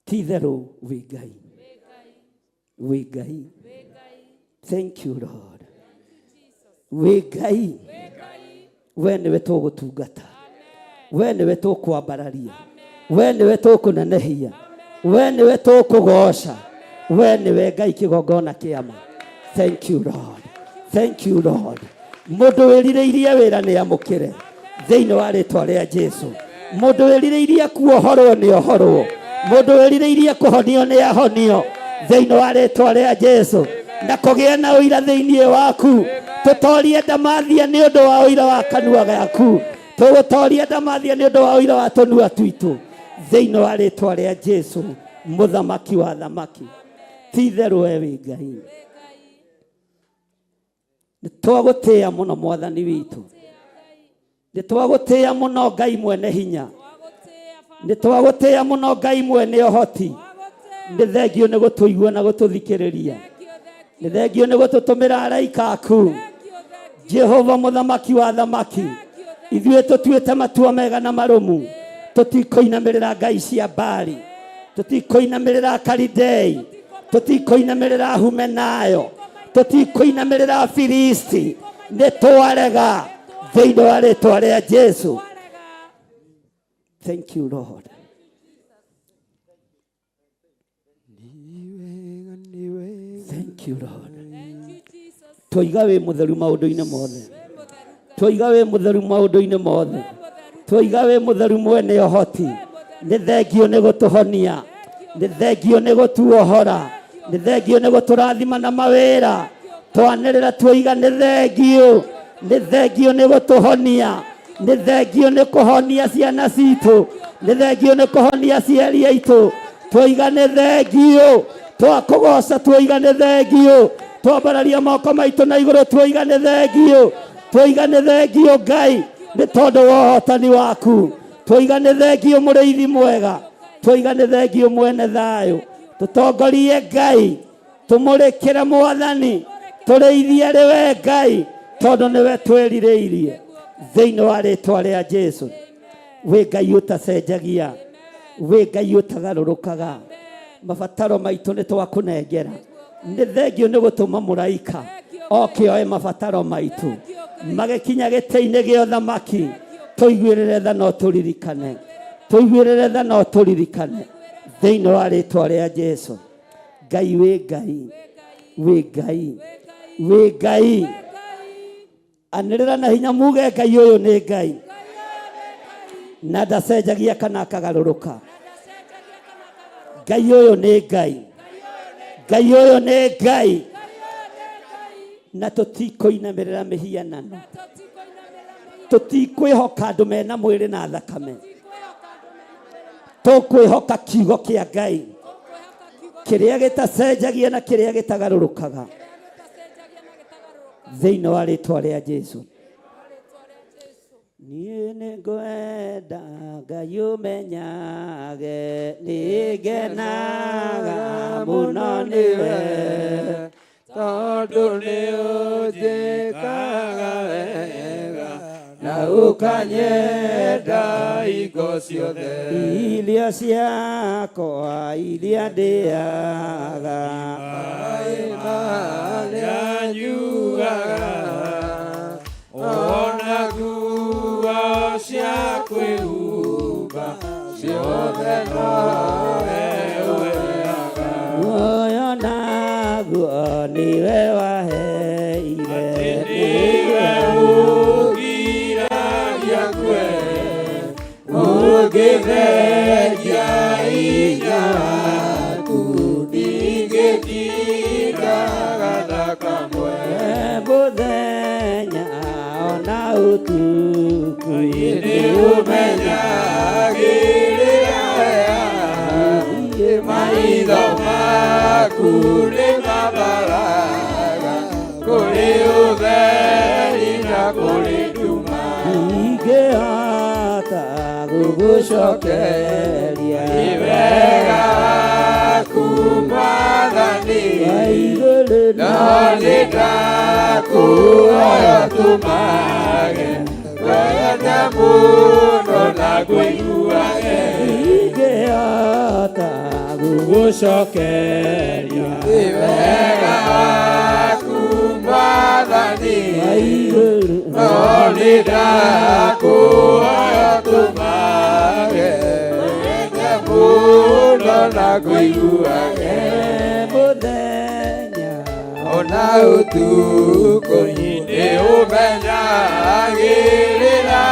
ti itherũ wĩ Ngai, wĩ Ngai. Thank you, Lord. Wĩ Ngai, we nĩwe tũgũtungata, we nĩwe tũkwambararia, we nĩwe tũkũnenehia, we nĩwe tũkũgoca, we nĩwe Ngai kĩgongona kĩama. Thank you, Lord. Thank you, Lord. Mũndũ wĩrirĩirie wĩra nĩ amũkĩre thĩinĩ wa rĩtwa rĩa Jesu. Mũndũ wĩrirĩirie kuohorwo nĩ ohorwo, mũndũ wĩrirĩirie kũhonio nĩ ahonio thĩinĩ wa rĩtwa rĩa Jesu, na kũgĩa na ũira thĩinĩ waku. Tũtorie ndamathia nĩ ũndũ wa ũira wa kanua gaku, tũgũtoria ndamathia nĩ ũndũ wa ũira wa tũnua twitũ thĩinĩ wa rĩtwa rĩa Jesu mũthamaki wa thamaki. Ti itherũ we wĩ Ngai. Nĩ twagũtĩĩa mũno Mwathani witũ, nĩ twagũtĩĩa mũno Ngai mwene hinya, nĩ twagũtĩĩa mũno Ngai mwene ũhoti. Nĩ thengio nĩ gũtũigua na gũtũthikĩrĩria, nĩ thengio nĩ gũtũtũmĩra araika aku Jehova mũthamaki wa thamaki. Ithuĩ tũtuĩte matua mega na marũmu, tũtikũinamĩrĩra ngai cia Baali, tũtikũinamĩrĩra Kalidei, tũtikũinamĩrĩra Humenayo, tũtikũinamĩrĩra Filisti. Nĩ twarega thĩinĩ wa rĩtwa rĩa Jesu. Thank you, Lord. Thank you, Lord. Twaiga wĩ mũtheru maũndũ-inĩ mothe, twaiga wĩ mũtheru maũndũ-inĩ mothe, twaiga wĩ mũtheru mwene ũhoti. Nĩ thengio nĩ gũtũhonia, nĩ thengio nĩ gũtuohora, nĩ thengio nĩ gũtũrathima na mawĩra. Twanĩrĩra twaiga nĩ thengio, nĩ thengio nĩ gũtũhonia, nĩ thengio nĩ kũhonia ciana citũ, nĩ thengio nĩ kũhonia aciari aitũ. Twaiga nĩ thengio, twakũgoca twaiga nĩ thengio, twambararia moko maitũ na igũrũ twaiga nĩ thengio, twaiga nĩ thengio Ngai nĩ tondũ wa ũhotani waku. Twaiga nĩ thengio mũrĩithi mwega, twaiga nĩ thengio mwene thayũ. Tũtongorie Ngai. Tũmũrĩkĩre Mwathani, tũrĩithie rĩ we Ngai, tondũ nĩwe twĩrirĩirie thĩinĩ wa rĩtwa rĩa Jesu. Wĩ Ngai ũtacenjagia, wĩ Ngai ũtagarũrũkaga. Mabataro maitũ nĩ twakũnengera. Nĩ thengio nĩ gũtũma mũraika oke oe mabataro maitũ magĩkinya gĩtĩ-inĩ gĩa ũthamaki. Tũiguĩrĩre tha no tũririkane, tũiguĩrĩre tha no tũririkane thĩinĩ wa rĩtwa rĩa Jesu. Ngai wĩ Ngai, wĩ Ngai, wĩ Ngai. Anĩrĩra na hinya muge Ngai ũyũ nĩ Ngai na ndacenjagia kana akagarũrũka. Ngai ũyũ nĩ Ngai, Ngai ũyũ nĩ Ngai, na tũtikũinamĩrĩra mĩhianano, tũtikwĩhoka andũ mena mwĩrĩ na thakame, tũkwĩhoka kiugo kĩa Ngai kĩrĩa gĩtacenjagia na kĩrĩa gĩtagarũrũkaga thĩinĩ wa rĩtwa rĩa Jesu. Niĩ nĩngwenda Ngai ũmenyage nĩngenaga mũno nĩwe, tondũ nĩ ũnjĩkaga wega na ũkanyenda hingo ciothe. Irio ciakwa iria ndĩaga, maĩ marĩa nyuaga, ona nguo cia kwĩhumba ciothe nowe ũheaga. Muoyo naguo nĩwe waheire, nĩwe ũgiragia ngue, ũngĩthengia hinya waku ndingĩtinda gatha kamwe. Mũthenya ona ũtukũ nĩ ũmenyagĩrĩra maitho maku nĩ mabaraga kũrĩ ũtheri na kũrĩ nduma. Ingĩhota gũgũcokeria nĩ wega waku Mwathani, igũrũ no nĩ ndakũhoya tũmage wende mũno na ngũiguage. Ingĩhota gũgũcokeria nĩ wega waku Mwathani, igũrũ no nĩ ndakũhoya tũmage wende mũno na ngũiguage. Mũthenya ona ũtukũ nĩ ũmenyagĩrĩra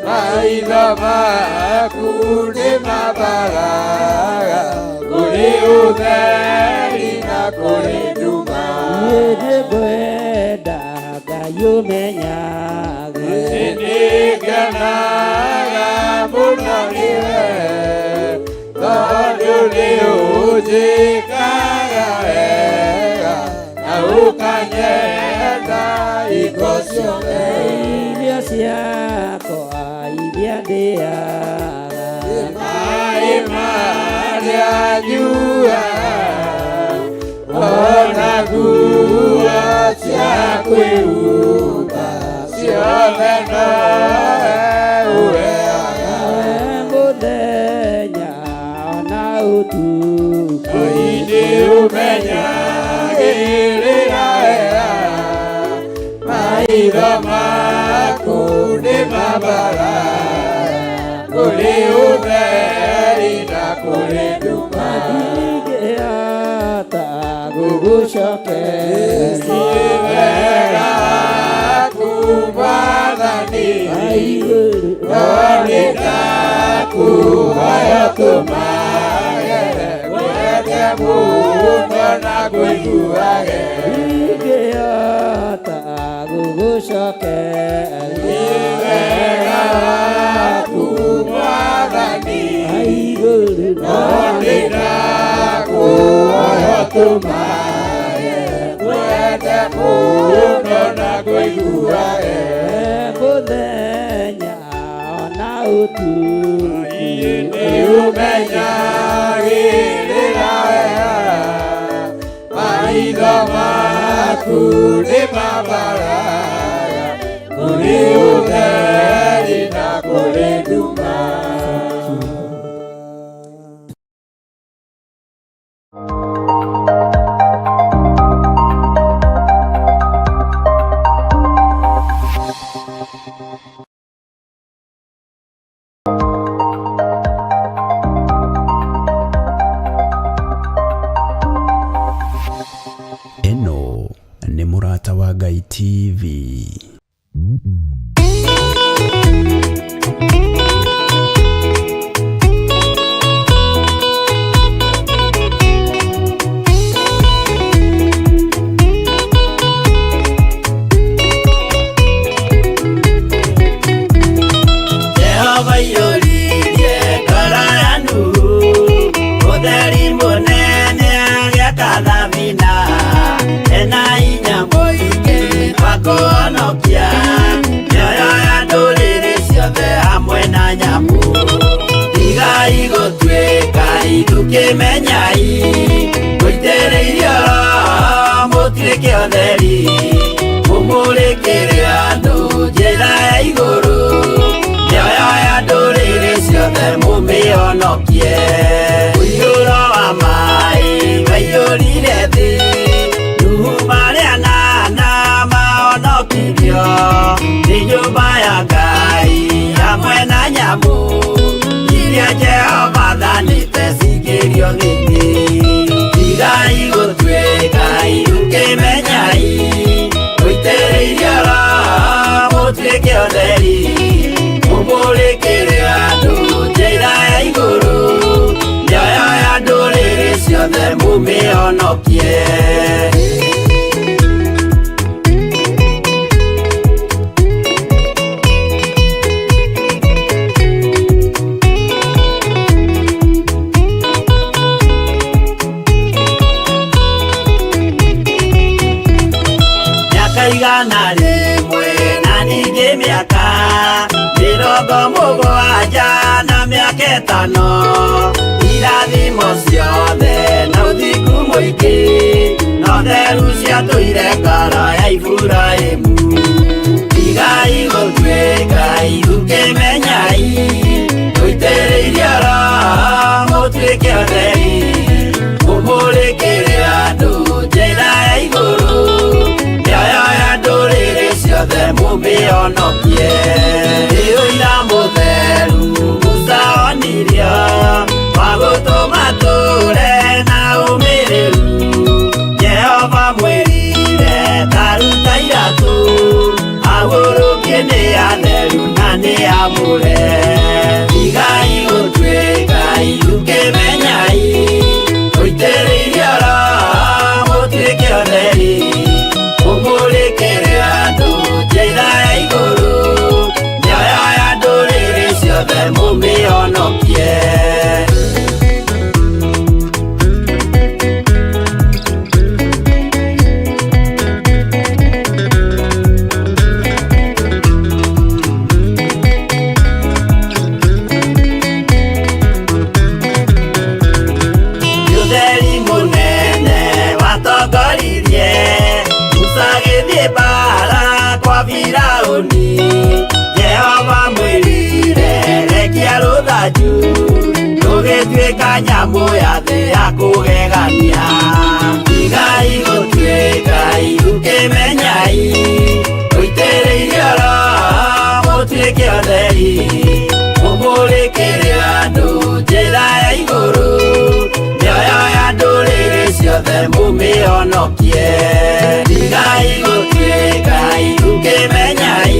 maitho maku nĩ mabaraga kũrĩ ũtheri na kũrĩ nduma. Niĩ nĩngwenda Ngai ũmenyage nĩngenaga mũno nĩwe, tondũ nĩ ũnjĩkaga wega na ũkanyenda hingo ciothe. Irio ciakwa iria ndĩaga, maĩ marĩa nyuaga, ona nguo cia kwĩhumba ciothe nowe ũheaga. Mũthenya ona ũtukũ nĩ ũmenyagĩrĩra maitho maku nĩ mabara kũrĩ ũtheri na kũrĩ nduma. Ingĩhota gũgũcokeria wega waku Mwathani, igũrũ no nĩ ndakũhoya tũmage wende mũno na ngũiguage. Ingĩhota gũgũcokeria wega waku Mwathani, igũrũ no nĩ ndakũhoya tũmage wende mũno na ngũiguage. Mũthenya ona ũtukũ nĩ ũmenyagĩrĩra wega Aku nĩ mabaraya kũrĩ ũtheri na kũrĩ nduma. Ĩno nĩ Mũrata wa Ngai TV. Jehova iyũririe ngoro ya Nuhu, ũtheri mũnene agĩaka thabina, ena hinya mũingĩ wa kũhonokia mĩoyo ya ndũrĩrĩ ciothe hamwe na nyamũ. Tigai gũtuĩka ithukĩmenyai, mũitĩrĩirio Roho mũtuĩke ũtheri, mũmũrĩkĩre andũ njĩra ya igũrũ, mĩoyo ya ndũrĩrĩ ciothe mũmĩhonokie. Ũiyũro wa maĩ waiyũrire thĩ, Nuhu marĩ anana mahonokirio nĩ nyũmba ya Ngai hamwe na nyamũ iria Jehova athanĩte cingĩrio thĩinĩ. Tigai gũtuĩka irukĩmenyai, mũitĩrĩirio Roho mũtuĩke ũtheri, mũmũrĩkĩre andũ njĩra ya igũrũ, mĩoyo ya ndũrĩrĩ ciothe mũmĩhonokie. Mĩaka 100 na ningĩ mĩaka 70 na mĩaka 5, irathimo ciothe na ũthingu mũingĩ na ũtheru ciatũire ngoro ya Iburahĩmu. Tigai gũtuĩka ithukĩmenyai, mũitĩrĩirio Roho mũtuĩke ũtheri, mũmũrĩkĩre andũ njĩra ya igũrũ, mĩoyo ya ndũrĩrĩ ciothe mũmĩhonokie. Nĩ ũira mũtheru Musa onirio wa gũtũma tũre na ũmĩrĩru, Jehova mwĩrire ta ruta iratũ, ahurũkie nĩ atheru na nĩ amũre. Tigai gũtuĩka ithukĩmenyai, mũitĩrĩirio Roho mũtuĩke ũtheri, mũmũrĩkĩre andũ njĩra ya igũrũ, mĩoyo ya ndũrĩrĩ ciothe mũmĩhonokie. Ũtheri mũnene watongoririe Musa agĩthiĩ mbaara kwa Firaũni, Jehova mwĩrire rekia rũthanju rũgĩtuĩka nyamũ ya thĩ ya kũgegania. Tigai gũtuĩka ithukĩmenyai, mũitĩrĩirio Roho mũtuĩke ũtheri, mũmũrĩkĩre andũ njĩra ya igũrũ, mĩoyo ya ndũrĩrĩ ciothe mũmĩhonokie. Tigai gũtuĩka ithukĩmenyai,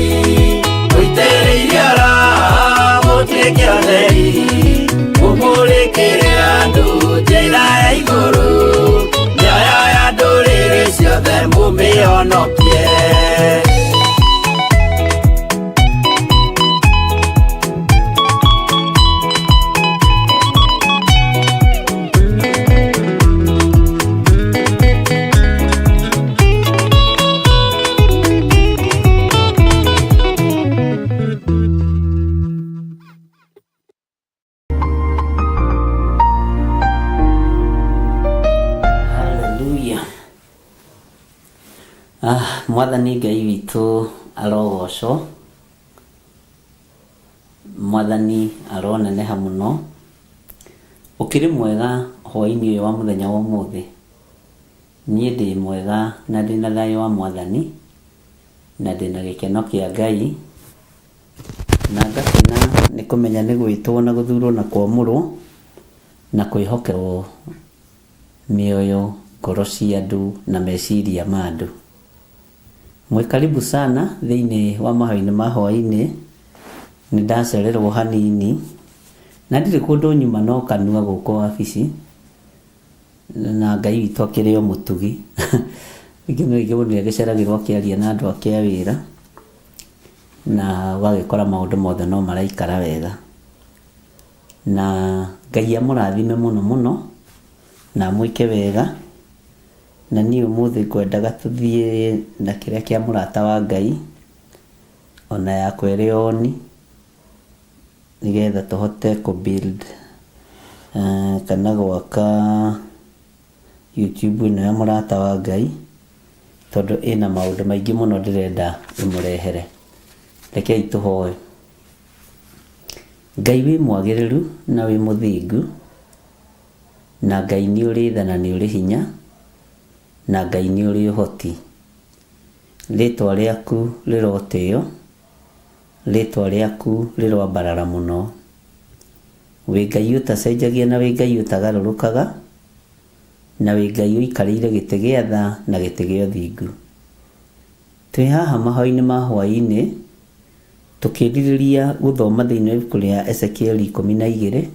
mũitĩrĩirio Roho mũtuĩke ũtheri, mũmũrĩkĩre andũ njĩra ya igũrũ, mĩoyo ya ndũrĩrĩ ciothe mũmĩhonokie. Hallelujah. Mwathani Ngai witũ arogocwo, Mwathani aroneneha mũno. Ũkĩrĩ mwega hwaĩ-inĩ ũyũ wa mũthenya wa ũmũthĩ? Niĩ ndĩ mwega na ndĩna thayũ wa Mwathani, na ndĩna gĩkeno kĩa Ngai, na ngakena nĩ kũmenya nĩ gwĩtwo na gũthurwo na kwamũrwo na kwĩhokerwo mĩoyo, ngoro cia andũ na meciria ma andũ. Mwĩ karibu sana thĩinĩ wa mahoya-inĩ ma hwaĩ-inĩ, nĩ ndacererwo hanini, na ndirĩ kũndũ nyuma no kanua gũkũ wabici, na Ngai witũ akĩrĩ o mũtugi. Rĩngĩ na rĩngĩ mũndũ nĩ agĩceragĩrwo akĩaria na andũ ake a wĩra, na ũgagĩkora maũndũ mothe no maraikara wega. Na Ngai amũrathime mũno mũno, na amwĩke wega. Na niĩ ũmũthĩ ngwendaga tũthiĩ na kĩrĩa kĩa mũrata wa Ngai, ona yakwa ĩrĩ oni, nĩgetha tũhote kũ build kana gwaka YouTube ĩno ya mũrata wa Ngai, tondũ ĩna maũndũ maingĩ mũno ndĩrenda ĩmũrehere. Rekei tũhoe. Ngai wĩ mwagĩrĩru na wĩ mũthingu, na Ngai nĩ ũrĩ tha na nĩ ũrĩ hinya, na Ngai nĩ ũrĩ ũhoti. Rĩtwa rĩaku rĩrotĩo, rĩtwa rĩaku rĩroambarara mũno. Wĩ Ngai ũtacenjagia na wĩ Ngai ũtagarũrũkaga, na wĩ Ngai ũikarĩire gĩtĩ gĩa tha na gĩtĩ gĩa ũthingu. Twĩ haha mahoya-inĩ ma hwaĩ-inĩ, tũkĩrirĩria gũthoma thĩinĩ wa ibuku rĩa Ezekieli 12.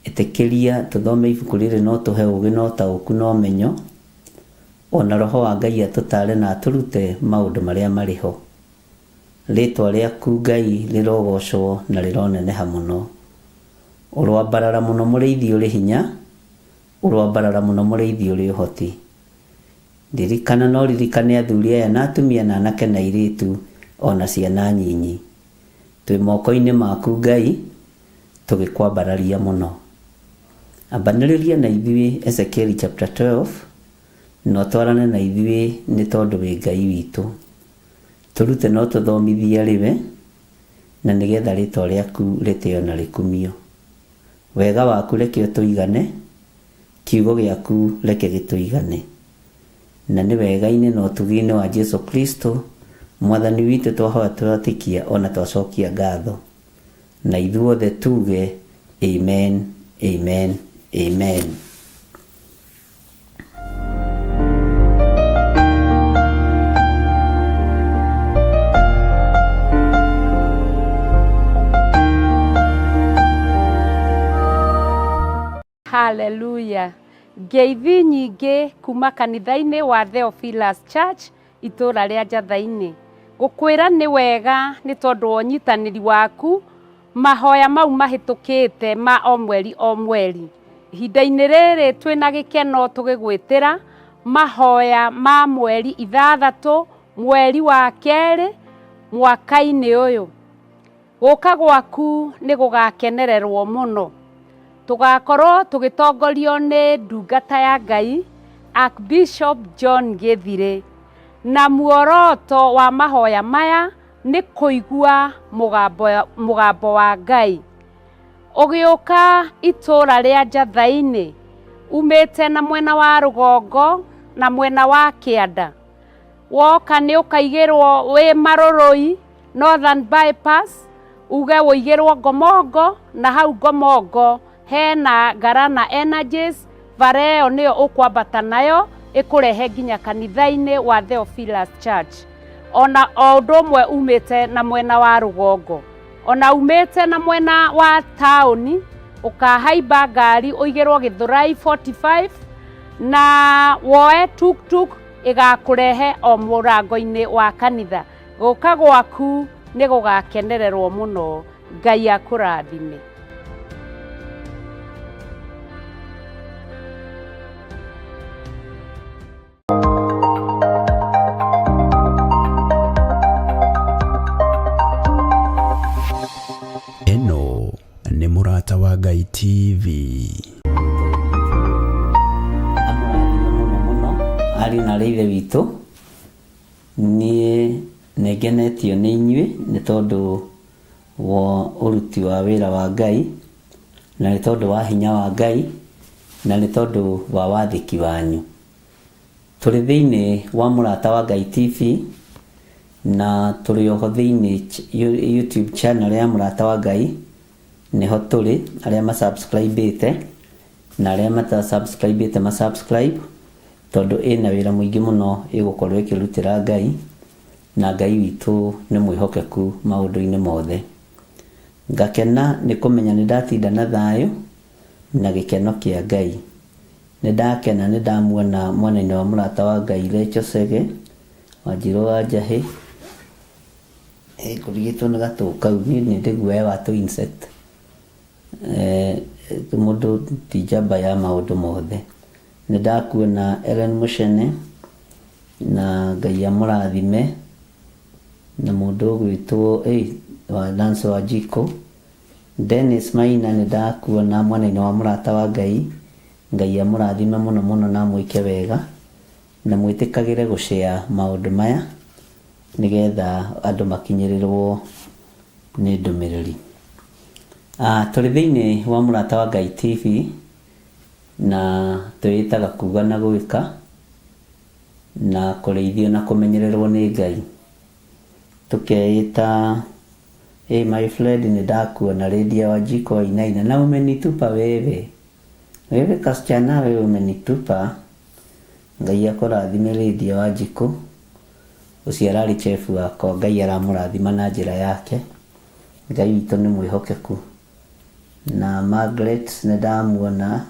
Ĩtĩkĩria tũthome ibuku rĩrĩ no tũhe ũũgĩ na ũtaũku na ũmenyo, ona Roho wa Ngai atũtare na atũrute maũndũ marĩa marĩ ho. Rĩtwa rĩaku Ngai rĩrogocwo na rĩroneneha mũno. Ũroambarara mũno mũrĩithi ũrĩ hinya, ũroambarara mũno mũrĩithi ũrĩ ũhoti. Ririkana no ririkane athuri aya na atumia na anake na airĩtu ona ciana nyinyi. Twĩ moko-inĩ maku Ngai, tũgĩkwambararia mũno. Ambanĩrĩria na ithuĩ Ezekieli chapter 12, na ũtwarane na ithuĩ nĩ tondũ wĩ Ngai witũ. Tũrute na ũtũthomithie arĩ we, na nĩgetha rĩtwa rĩaku rĩtĩo na rĩkumio. Wega waku reke ũtũigane, kiugo gĩaku reke gĩtũigane. Na nĩ wega-inĩ na ũtugi-inĩ wa Jesu Kristo, Mwathani witũ twahoya twetĩkia ona twacokia ngatho. Na ithuothe tuge amen, amen, amen. Hallelujah. Ngeithi nyingĩ kuma kanitha-inĩ wa Theophilus Church itũũra rĩa Njatha-inĩ. Gũkwĩra nĩ wega nĩ tondũ wa ũnyitanĩri waku mahoya mau mahĩtũkĩte ma o mweri o mweri. Ihinda-inĩ rĩrĩ twĩna gĩkeno tũgĩgwĩtĩra mahoya ma mweri 6 mweri wa 2 mwaka-inĩ ũyũ. Gũka gwaku nĩ gũgakenererwo mũno. Tũgakorwo tũgĩtongorio nĩ ndungata ya Ngai Archbishop John Gĩthirĩ, na muoroto wa mahoya maya nĩ kũigua mũgambo wa Ngai. Ũgĩũka itũũra rĩa Njatha-inĩ umĩte na mwena wa rũgongo na mwena wa kĩanda, woka nĩ ũkaigĩrwo wĩ Marũrũi Northern Bypass, uge wũigĩrwo Ngomongo, na hau Ngomongo hena Ngarana Energies, bara ĩyo nĩyo ũkwambata nayo ĩkũrehe nginya kanitha-inĩ wa Theophilus Church. Ona o ũndũ ũmwe umĩte na mwena wa rũgongo, ona umĩte na mwena wa taũni, ũkahaimba ngari ũigĩrwo Gĩthũrai 45 na woe tuk-tuk ĩgakũrehe o mũrango-inĩ wa kanitha. Gũka gwaku nĩ gũgakenererwo mũno. Ngai akũrathime. Ĩno nĩ Mũrata wa Ngai TV. Amũrathime mũno mũno ariũ na arĩ ithe witũ. Niĩ nĩ ngenetio nĩ inyuĩ nĩ tondũ wa ũruti wa wĩra wa Ngai, na nĩ tondũ wa hinya wa Ngai, na nĩ tondũ wa wathĩki wanyu. Tũrĩ thĩinĩ wa Mũrata wa Ngai TV, na tũrĩ oho thĩinĩ YouTube channel ya Mũrata wa Ngai, nĩho tũrĩ, arĩa ma subscribe ĩte, na arĩa mata subscribe ĩte ma subscribe, tondũ ĩna wĩra mũingĩ mũno ĩgũkorwo ĩkĩrutĩra Ngai, na Ngai witũ nĩ mwĩhokeku maũndũ-inĩ mothe. Ngakena nĩ kũmenya nĩ ndatinda na thayũ na gĩkeno kĩa Ngai. Nĩ ndakena nĩ ndamuona mwena-inĩ wa mũrata wa Ngai Rachel Chege, Wanjirũ wa Njahĩ, ngũrigĩtwo nĩ gatũ kau, niĩ nĩ ndĩ guoya wa tũ insect. Mũndũ ti njamba ya maũndũ mothe. Nĩ ndakuona Ellen Mũcene, na Ngai amũrathime, na mũndũ ũgwĩtwo wa Nancy Wanjikũ. Dennis Maina nĩ ndakuona mwena-inĩ wa mũrata wa Ngai, Ngai amũrathime mũno mũno na amwĩke wega, na mwĩtĩkagĩre gũ share maũndũ maya, nĩgetha andũ makinyĩrĩrwo nĩ ndũmĩrĩri. Tũrĩ thĩinĩ wa Mũrata wa Ngai TV na twĩĩtaga kuga na gwĩka na kũrĩithio na kũmenyererwo nĩ Ngai. Tũkeĩta hey my friend nĩ ndakuona Lydia Wanjikũ Wainaina na umenitupa wewe. Wewe kasichana wewe umenitupa. Ngai akũrathime Lydia Wanjikũ. Ũcio ararĩ chef wakwa, Ngai aramũrathima na njĩra yake. Ngai witũ nĩ mwĩhokeku. Na Margaret nĩ ndamuona,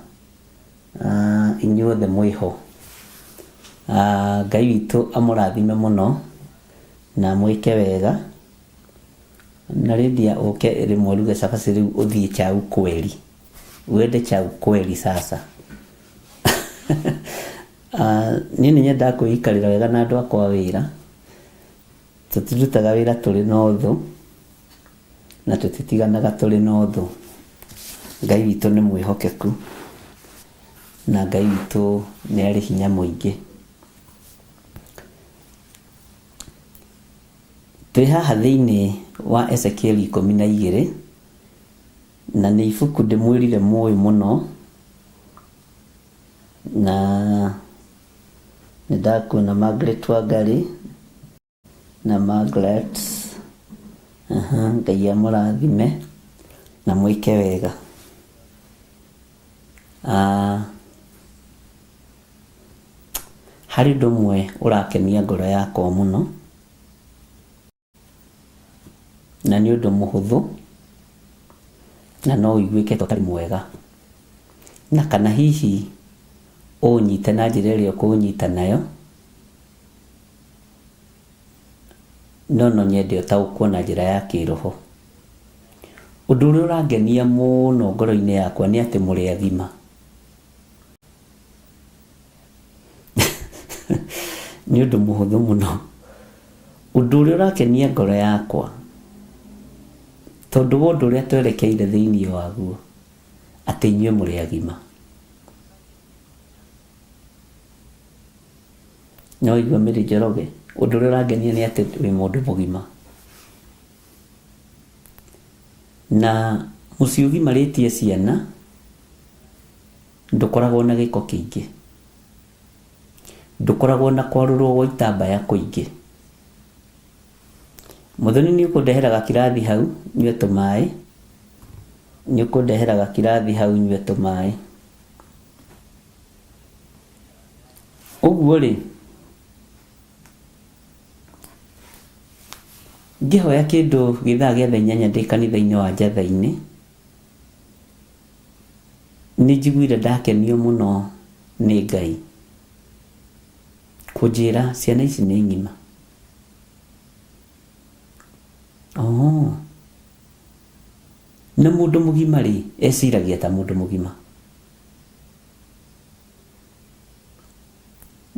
inyuothe mwĩho. Ngai witũ amũrathime mũno na amwĩke wega. Na Lydia ũke rĩmwe ũruge cabaci rĩu ũthiĩ chau kweli. Uende chau kweli sasa. Niĩ nĩ nyendaga kwĩikarĩra wega na andũ akwa a wĩra. Tũtirutaga wĩra tũrĩ na ũthũ, na tũtitiganaga tũrĩ na ũthũ. Ngai witũ nĩ mwĩhokeku, na Ngai witũ nĩ arĩ hinya mũingĩ. Twĩ haha thĩinĩ wa Ezekieli 12, na nĩ ibuku ndĩmwĩrire mũĩ mũno, na nĩ ndakuona Margaret Wangari na Margaret, Ngai amũrathime na mwĩke wega. Harĩ ũndũ ũmwe ũrakenia ngoro yakwa mũno, na nĩ ũndũ mũhũthũ, na no ũiguĩke ta ũtarĩ mwega, na kana hihi ũũnyite na njĩra ĩrĩa ũkũũnyita nayo, no no nyende ũtaũkwo na njĩra ya kĩroho. Ũndũ ũrĩa ũrangenia mũno ngoro-inĩ yakwa nĩ atĩ mũrĩ agima. Nĩ ũndũ mũhũthũ mũno. Ũndũ ũrĩa ũrakenia ngoro yakwa, tondũ wa ũndũ ũrĩa twerekeire thĩinĩ waguo, atĩ inyuĩ mũrĩ agima. No waigua Mary Njoroge, ũndũ ũrĩa ũrangenia nĩ atĩ wĩ mũndũ mũgima. Na mũciĩ ũgimarĩtie ciana, ndũkoragwo na gĩko kĩingĩ. Ndũkoragwo na kwarũrwo gwa itambaya kũingĩ. Mũthoni nĩ ũkũndehera gakirathi hau nyue tũmaĩ. Nĩ ũkũndehera gakirathi hau nyue tũmaĩ. Ũguo rĩ, ngĩhoya kĩndũ gĩthaa gĩa thaa inyanya ndĩ kanitha-inĩ wa Njatha-inĩ, nĩ njiguire ndakenio mũno nĩ Ngai kũnjĩra ciana ici nĩ ng'ima. Oh. Na mũndũ mũgima rĩ, eciragia ta mũndũ mũgima.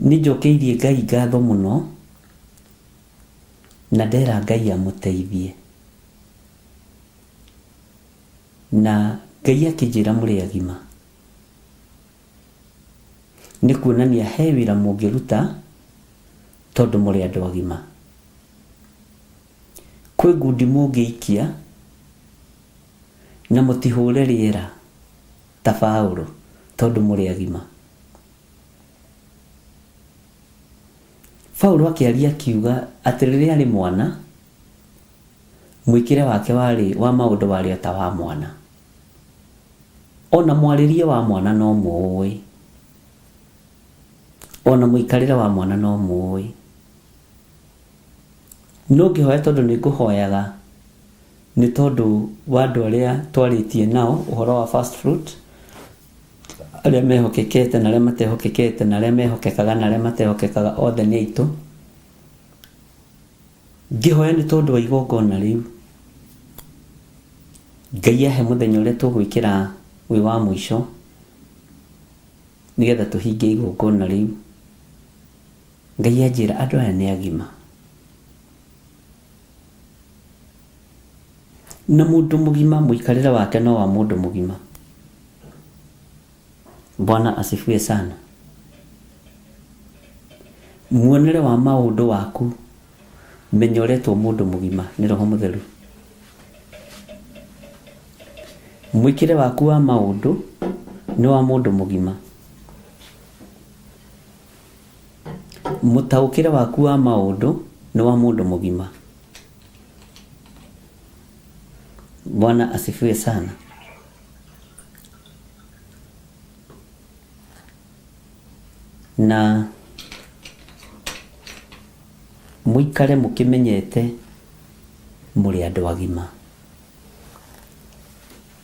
Nĩ njokeirie Ngai ngatho mũno na ndera Ngai amũteithie. Na Ngai akĩnjĩra mũrĩ agima. Nĩ kuonania he wĩra mũngĩruta Tondũ mũrĩ andũ agima. Kwĩ ngundi mũngĩikia na mũtihũre rĩera ta Paũlũ tondũ mũrĩ agima. Paũlũ akĩaria akiuga atĩ rĩrĩa arĩ mwana, mwĩkĩre wake warĩ wa maũndũ warĩ o ta wa mwana. Ona mwarĩrie wa mwana no mũũĩ. Ona mũikarĩre wa mwana no mũũĩ. No ngĩhoya tondũ nĩ ngũhoyaga nĩ tondũ wa andũ arĩa twarĩtie nao ũhoro wa first fruit, arĩa mehokekete na arĩa matehokekete na arĩa mehokekaga na arĩa matehokekaga othe nĩ aitũ. Ngĩhoya nĩ tondũ wa igongona rĩu. Ngai ahe mũthenya ũrĩa tũgwĩkĩra wĩ wa mũico nĩgetha tũhingie igongona rĩu. Ngai anjĩra andũ aya nĩ agima. Na mũndũ mũgima mũikarĩre wake no wa mũndũ mũgima. Bwana asifiwe sana. Muonere wa maũndũ waku menya ũretwo mũndũ mũgima nĩ Roho Mũtheru. Mwĩkĩre waku wa maũndũ nĩ wa mũndũ mũgima. Mũtaũkĩre waku wa maũndũ nĩ wa mũndũ mũgima. Bwana asifiwe sana. Na mũikare mũkĩmenyete mũrĩ andũ agima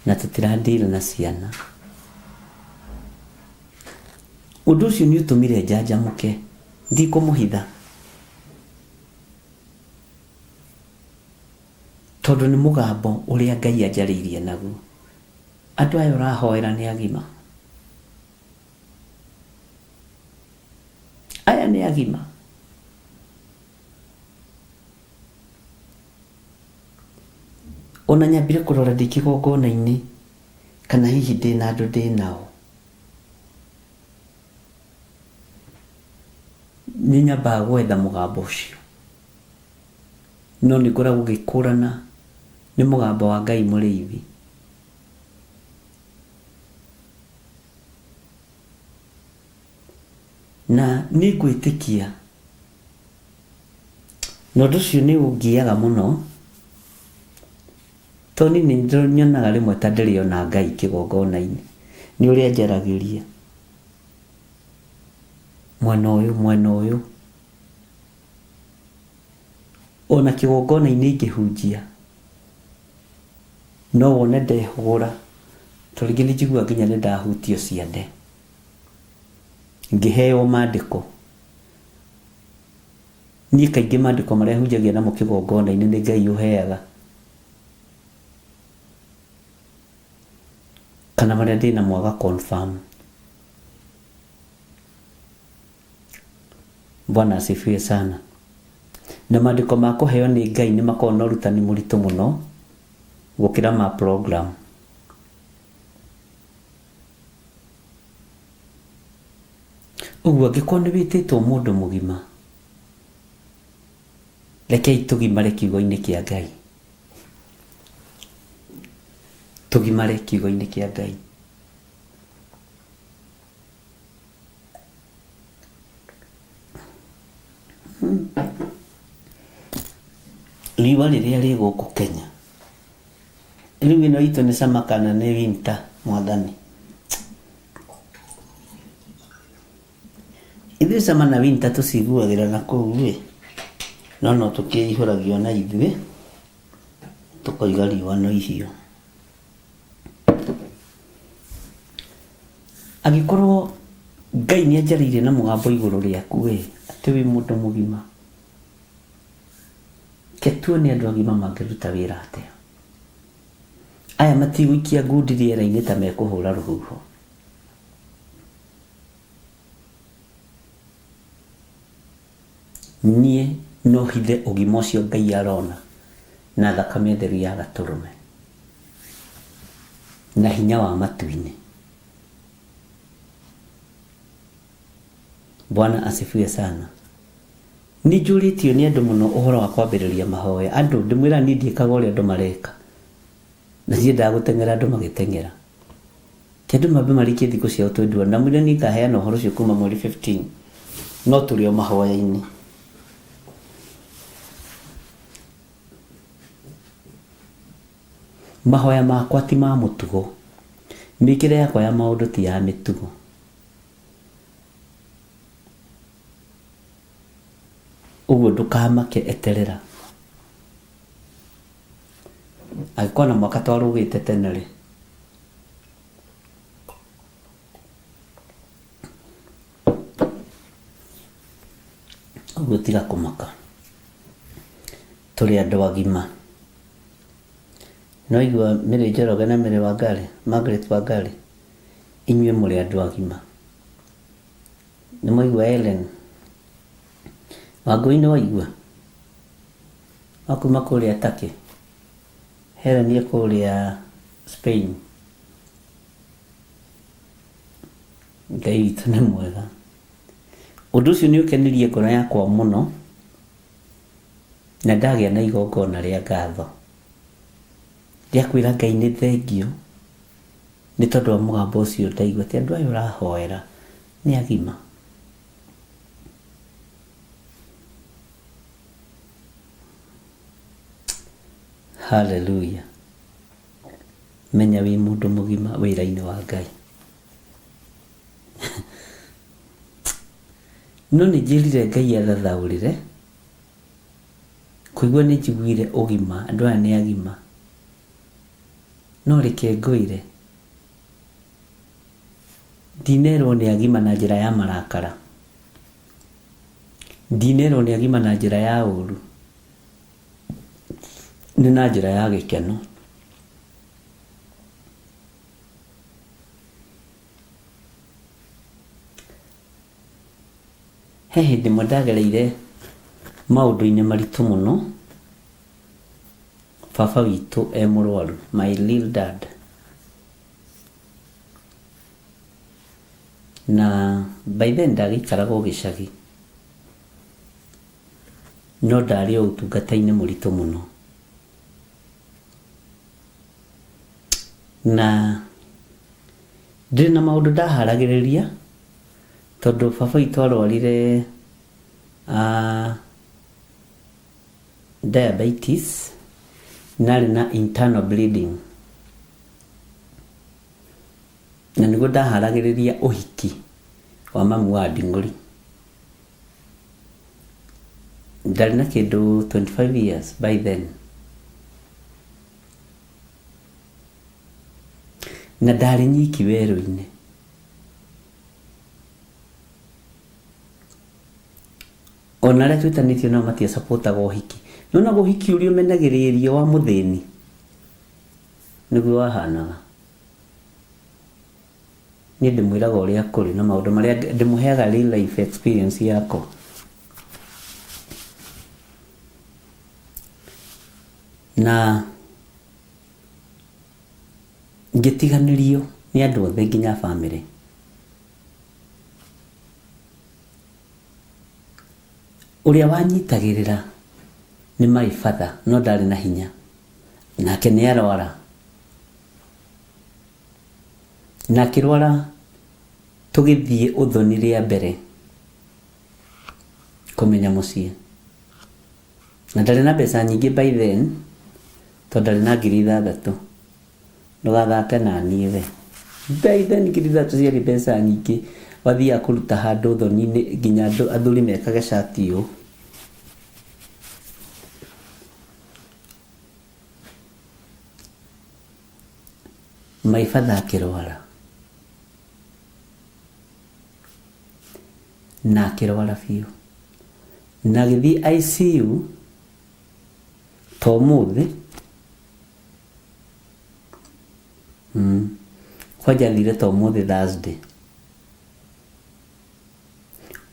na tũtiradira na ciana. Ũndũ ũcio nĩ ũtũmire njanjamũke, ndikũmũhitha, tondũ nĩ mũgambo ũrĩa Ngai anjarĩirie naguo. Andũ aya ũrahoera nĩ agima, aya nĩ agima. Ona nyambire kũrora ndĩ kĩgongona-inĩ kana hihi ndĩ na andũ ndĩ nao, nĩ nyambaga gwetha mũgambo ũcio, no nĩ ngoragwo ngĩkũrana nĩ mũgambo wa Ngai mũrĩithi. Na nĩ ngwĩtĩkia na ũndũ ũcio nĩ ũngiaga mũno, tondũ niĩ nĩ nyonaga rĩmwe ta ndĩrĩona Ngai kĩgongona-inĩ nĩ ũrĩa njaragĩria mwena ũyũ mwena ũyũ, ona kĩgongona-inĩ ingĩhunjia no wone ndehũgũra, tondũ rĩngĩ nĩ njiguaga nginya nĩ ndahutio ciande ngĩheo mandĩko. Niĩ kaingĩ mandĩko marĩa hunjagia namo kĩgongona-inĩ nĩ Ngai ũheaga, kana marĩa ndĩnamo aga confirm. Bwana asifiwe sana. Na mandĩko ma kũheo nĩ Ngai nĩ makoragwo na ũrutani mũritũ mũno gũkĩra ma program. Ũguo angĩkorwo nĩ wĩtĩtwo mũndũ mũgima, rekei tũgimare kiugo-inĩ kĩa Ngai. Tũgimare kiugo-inĩ kĩa Ngai. Riũa rĩrĩa rĩ gũkũ Kenya, rĩu ĩno itũ nĩ summer kana nĩ winter mwathani? Ithuĩ summer na winter tũciguagĩra na kũu ĩ, no no tũkĩihũragio na ithuĩ tũkoiga riũa no ihiũ. Angĩkorwo Ngai nĩ anjarĩirie na mũgambo igũrũ rĩaku ĩ, atĩ wĩ mũndũ mũgima, ke tuone andũ agima mangĩruta wĩra atĩa. Aya matigũikia ngundi rĩera-inĩ ta mekũhũra rũhuho. Niĩ no hithe ũgima ũcio Ngai arona na thakame theru ya gatũrũme na hinya wa matu-inĩ. Bwana asifiwe sana. Nĩ njũrĩtio nĩ andũ mũno ũhoro wa kwambĩrĩria mahoya. Andũ ndĩmwĩra niĩ ndiĩkaga ũrĩa andũ mareka. Na ndiendaga gũteng'era andũ magĩteng'era. Ti andũ mambe marĩkie thikũ ciao 21. Ndamwĩrire niĩ ngaheana ũhoro ũcio kuma mweri 15. No tũrĩ o mahoya-inĩ. Mahoya makwa ti ma mũtugo. Mĩkĩre yakwa ya maũndũ ti ya mĩtugo. Ũguo ndũkamake eterera. Angĩkorwo na mwaka twarũgĩte tene rĩ. Ũguo tiga kũmaka. Tũrĩ andũ agima. No igua Mary Njoroge na Mary Wangari, Margaret Wangari, inyuĩ mũrĩ andũ agima. Nĩ mwaigua Ellen? Wangũi nĩ waigua? Wa kuma kũrĩa Turkey. Helen e kũrĩa Spain. Ngai witũ nĩ mwega. Ũndũ ũcio nĩ ũkenirie ngoro yakwa mũno na ndagĩa na igongona rĩa ngatho rĩa kwĩra Ngai nĩ thengiũ nĩ tondũ wa mũgambo ũcio ndaigua atĩ andũ aya ũrahoera nĩ agima. Hallelujah. Menya wĩ mũndũ mũgima wĩra-inĩ wa Ngai. No nĩ njĩrire Ngai athathaũrĩre, kũigua nĩ njiguire ũgima, andũ aya nĩ agima. No reke ngwĩre, ndinerwo nĩ agima na njĩra ya marakara. Ndinerwo nĩ agima na njĩra ya ũru. Nĩ na njĩra ya gĩkeno. He hĩndĩ ĩmwe ndagereire maũndũ-inĩ maritũ mũno, baba witũ e mũrwaru, my real dad. Na by then ndagĩikaraga o gĩcagi, no ndarĩ o ũtungata-inĩ mũritũ mũno. Na ndĩrĩ na maũndũ ndaharagĩrĩria tondũ baba witũ arwarire diabetes na arĩ na internal bleeding na nĩguo ndaharagĩrĩria ũhiki wa mamu wa Nding'ũri. Ndarĩ na kĩndũ 25 years by then. Na ndarĩ nyiki werũ-inĩ. Ona arĩa twĩtanĩtio nao matiacapotaga ũhiki. Nĩwonaga ũhiki ũrĩa ũmenagĩrĩrio wa mũthĩni? Nĩguo wahanaga. Niĩ ndĩmwĩraga ũrĩa kũrĩ na maũndũ marĩa ndĩmũheaga real life experience yakwa. Na ngĩtiganĩrio nĩ andũ othe nginya bamĩrĩ. Ũrĩa wanyitagĩrĩra nĩ my father no ndarĩ na hinya nake nĩ arwara. Na akĩrwara tũgĩthiĩ ũthoni rĩa mbere kũmenya mũciĩ. Na ndarĩ na mbeca nyingĩ by then tondũ ndarĩ na 6,000. Ndũgathake na niĩ we. By then 6,000 ciarĩ mbeca nyingĩ. Wathiaga kũruta handũ ũthoni-inĩ nginya andũ athuri mekage cati ũũ. My father akĩrwara. Na akĩrwara biũ. Na agĩthiĩ ICU ta ũmũthĩ. Kwanja athire ta ũmũthĩ Thursday.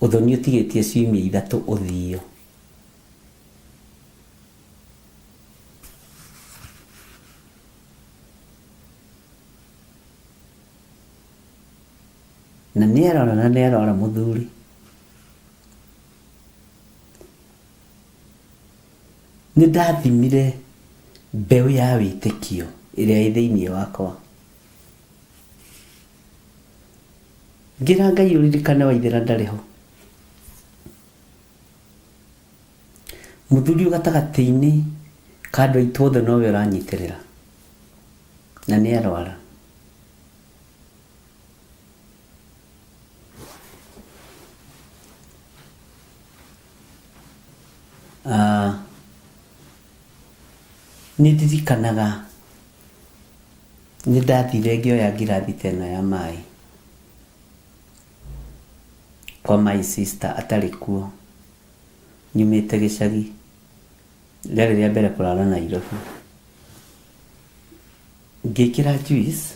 Ũthoni ũtigĩtie ciumia ithatũ ũthio. Na nĩ arora na nĩ arora mũthuri. Nĩ ndathimire mbeũ ya wĩtĩkio ĩrĩa ĩ thĩinĩ wakwa. Ngĩra Ngai ũririkane Waithĩra ndarĩ ho. Mũthuri ũyũ gatagatĩ-inĩ ka andũ aitũ othe nowe ũranyitĩrĩra na nĩ arwara. Ah, nĩ ndirikanaga nĩ ndathire ngĩoya ngirathi ta ĩno ya maĩ kwa my sister atarĩ kuo nyumĩte gĩcagi rĩarĩ rĩa mbere kũrara Nairobi ngĩkĩra juice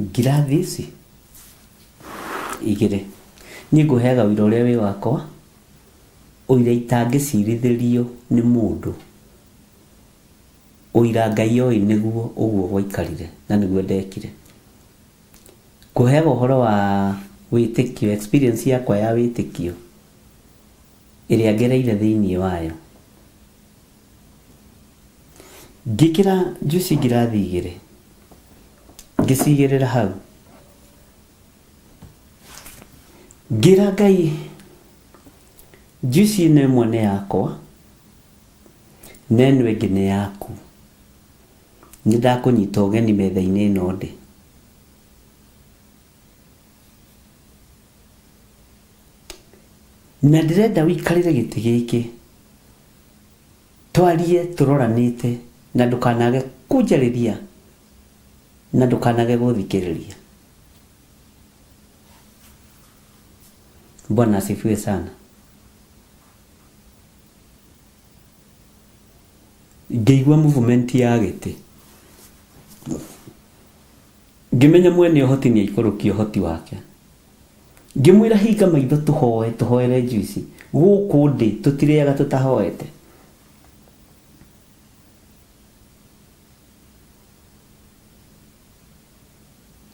Ngirathi ici igĩrĩ. Niĩ ngũheaga ũira ũrĩa wĩ wakwa, ũira itangĩcirithĩrio nĩ mũndũ, ũira Ngai oĩ nĩguo ũguo gwaikarire na nĩguo ndekire. Ngũheaga ũhoro wa wĩtĩkio, experience yakwa ya wĩtĩkio ĩrĩa ngereire thĩiniĩ wayo. Ngĩkĩra njuici ngirathi igĩrĩ, ngĩcigĩrĩra hau. Ngĩra Ngai njuici ĩno ĩmwe nĩ yakwa, na ĩno ĩngĩ nĩ yaku. Nĩ ndakũnyita ũgeni metha-inĩ ĩno ndĩ. Na ndĩrenda ũikarĩre gĩtĩ gĩkĩ. Twarie tũroranĩte na ndũkanage kũnjarĩria na ndũkanage gũthikĩrĩria. Bwana asifiwe sana. Ngĩigua movement ya gĩtĩ. Ngĩmenya mwene ũhoti nĩ aikũrũkia ũhoti wake. Ngĩmwĩra hinga maitho tũhoe, tũhoere njuici. Gũkũ ndĩ tũtirĩaga tũtahoete.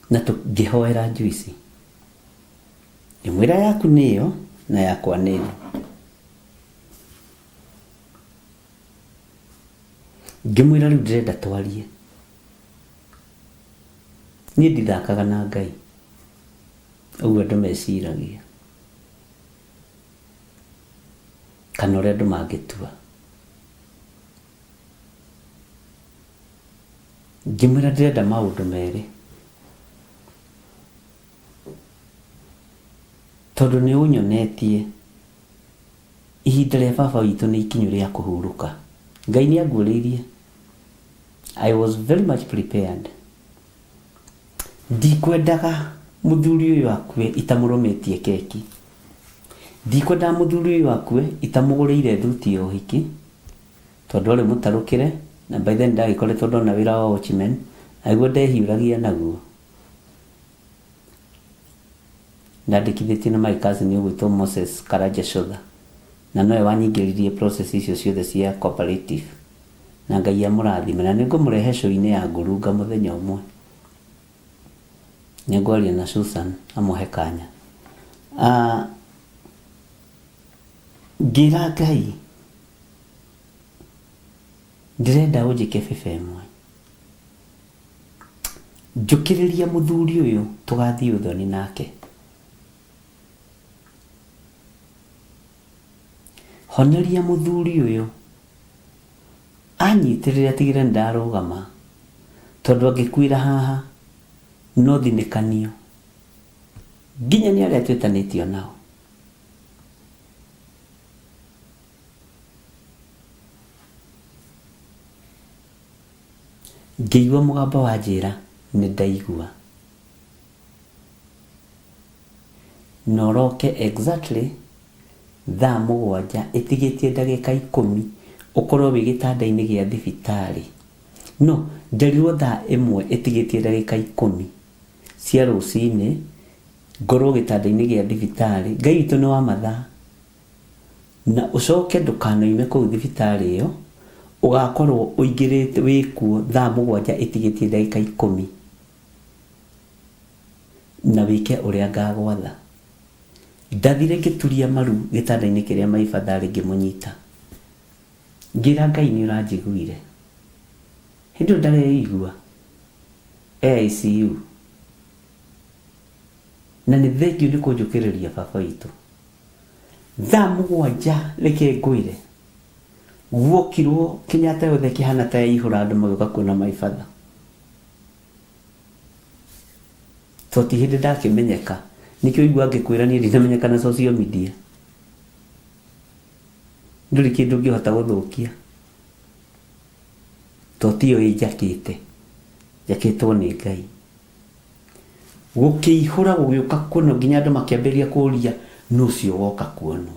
Na ngĩhoera njuici. Ngĩmwĩra yaku nĩ ĩyo na yakwa nĩ ĩno. Ngĩmwĩra rĩu ndĩrenda twarie. Niĩ ndithakaga na Ngai. Ũguo andũ meciragia. Kana ũrĩa andũ mangĩtua. Ngĩmwĩra ndĩrenda maũndũ merĩ. Tondũ nĩ ũnyonetie ihinda rĩa baba witũ nĩ ikinyu rĩa kũhurũka. Ngai nĩ anguũrĩirie. I was very much prepared. Ndikwendaga mũthuri ũyũ akue itamũrũmĩtie keki. Ndikwendaga mũthuri ũyũ akue itamũgũrĩire thuti ya ũhiki, tondũ arĩ mũtarũkĩre, na by then ndagĩkoretwo ndona wĩra wa watchman, naguo ndehiũragia naguo. Ndandĩkithĩtio na my cousin ũgwĩtwo Moses Karanja Shotha, na nowe wanyingĩririe process icio ciothe cia cooperative. Na Ngai amũrathime. Na nĩngũmũrehe show inĩ ya ngurunga mũthenya ũmwe. Nĩngwaria na Susan amũhe kanya. Ah, ngĩra Ngai, ndĩrenda ũnjĩke favour ĩmwe. Njũkĩrĩria mũthuri ũyũ tũgathiĩ ũthoni nake. Honeria mũthuri ũyũ anyitĩrĩre atigĩrĩre nĩ ndarũgama tondũ angĩkuĩra haha no thinĩkanio nginya nĩ arĩa twĩtanĩtio nao. Ngĩigua mũgambo wanjĩra nĩ ndaigua. Na ũroke exactly thaa mũgwanja ĩtigĩtie ndagĩka ikũmi ũkorwo wĩ gĩtanda-inĩ gĩa thibitarĩ. No, nderirwo thaa ĩmwe ĩtigĩtie ndagĩka ikũmi cia rũcinĩ ngorwo gĩtanda-inĩ gĩa thibitarĩ. Ngai witũ nĩ wa mathaa. Na ũcoke ndũkanoime kũu thibitarĩ ĩyo, ũgakorwo ũingĩrĩte wĩkuo thaa mũgwanja ĩtigĩtie ndagĩka ikũmi. Na wĩke ũrĩa ngagwatha. Ndathire ngĩturia maru gĩtanda-inĩ kĩrĩa my father arĩ ngĩmũnyita. Ngĩra Ngai nĩ ũranjiguire. Hĩndĩ ĩyo ndareigua e ICU. Na nĩ thengiũ nĩ kũnjũkĩrĩria baba witũ. Thaa 7 reke ngwĩre, guokirwo Kenyatta yothe ĩkĩhana ta yaihũra andũ magĩũka kuona my father. To ti hĩndĩ ndakĩmenyeka. Nĩkĩo ũigua ngĩkwĩra niĩ ndinamenyeka na social media. Ndũrĩ kĩndũ ũngĩhota gũthũkia. To tiyo ĩnjakĩte. Njakĩtwo nĩ Ngai. Gũkĩihũra gũgĩũka kuonwo nginya andũ makĩambĩrĩria kũria nũ ũcio woka kuonwo.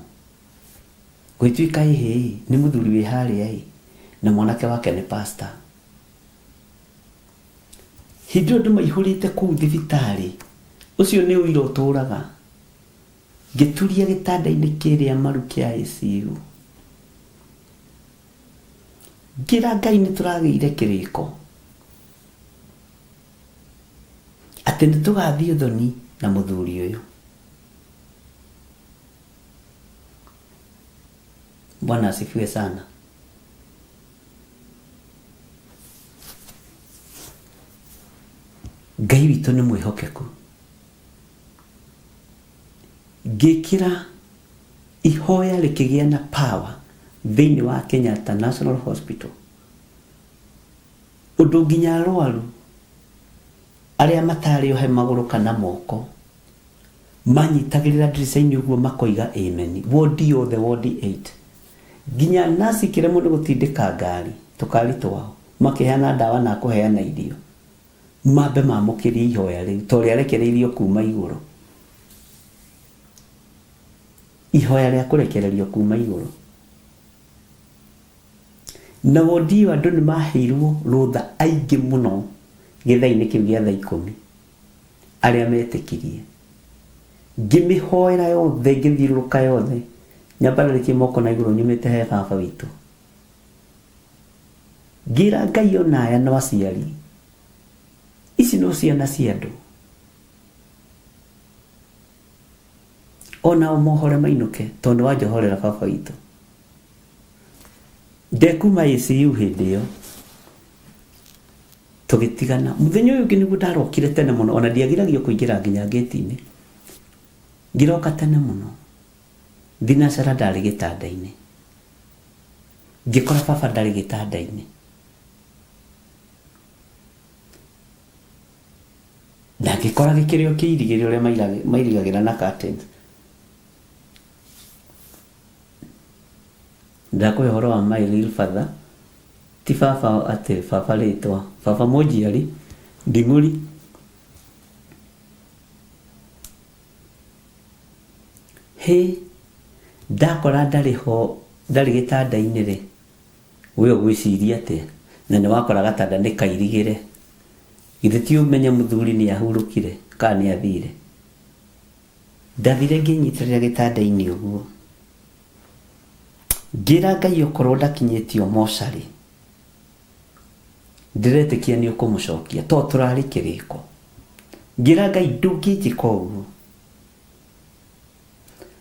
Gũgĩtuĩka ĩhĩ nĩ mũthuri wĩ harĩa ĩ na mwanake wake nĩ pastor. Hĩndĩ ĩyo andũ maihũrĩte kũu thibitarĩ, ũcio nĩ ũira ũtũraga. Ngĩturia gĩtanda-inĩ kĩrĩa maru kĩa ICU. Ngĩra Ngai nĩ tũragĩire kĩrĩko atĩ nĩ tũgathiĩ ũthoni na mũthuri ũyũ. Bwana asifiwe sana. Ngai witũ nĩ mwĩhokeku. Ngĩkĩra ihoya rĩkĩgĩa na power thĩinĩ wa Kenyatta National Hospital. Ũndũ nginya arwaru arĩa matarĩ ohe magũrũ kana moko manyitagĩrĩra ndirica-inĩ ũguo makoiga amen. Wodi yothe, wodi 8. Nginya nurse ikĩremwo nĩ gũtindĩka ngari, tũkari twao, makĩheana ndawa na kũheana irio. Mambe mamũkĩrie ihoya rĩu to rĩarekereirio kuma igũrũ. Ihoya rĩa kũrekererio kuma igũrũ. Na wondi ĩyo andũ nĩ maheirwo rũtha aingĩ mũno gĩthaa-inĩ kĩu gĩa thaa 10 arĩa metĩkirie. Ngĩmĩhoera yothe, ngĩthiũrũrũka yothe, nyambararĩtie moko na igũrũ nyumĩte he baba witũ. Ngĩra Ngai ona aya no aciari, ici no ciana cia andũ. Onao mohore mainũke tondũ nĩ wanjohorera baba witũ. Ndekuma ICU hĩndĩ ĩyo tũgĩtigana. Mũthenya ũyũ ũngĩ nĩguo ndarokire tene mũno, ona ndiagiragio kũingĩra nginya ngĩti-inĩ. Ngĩroka tene mũno, thinacara ndarĩ gĩtanda-inĩ. Ngĩkora baba ndarĩ gĩtanda-inĩ. Na ngĩkora gĩkĩrĩ o kĩirigĩre ũrĩa mairigagĩra na curtains. Ndakũhe ũhoro wa my real father, ti baba atĩ baba rĩtwa, baba mũnjiari, nding'ũri. Hĩ, ndakora ndarĩ ho, ndarĩ gĩtanda-inĩ rĩ, we ũgwĩciria atĩa? Na nĩ wakora gatanda nĩ kairigĩre. Githĩ ti ũmenye mũthuri nĩ ahurũkire kana nĩ athire? Ndathire ngĩnyitĩrĩra gĩtanda-inĩ ũguo. Ngĩra Ngai okorwo ndakinyĩtio mocarĩ, ndĩretĩkia nĩ ũkũmũcokia tondũ tũrarĩ kĩrĩko. Ngĩra Ngai ndũngĩnjĩka ũguo.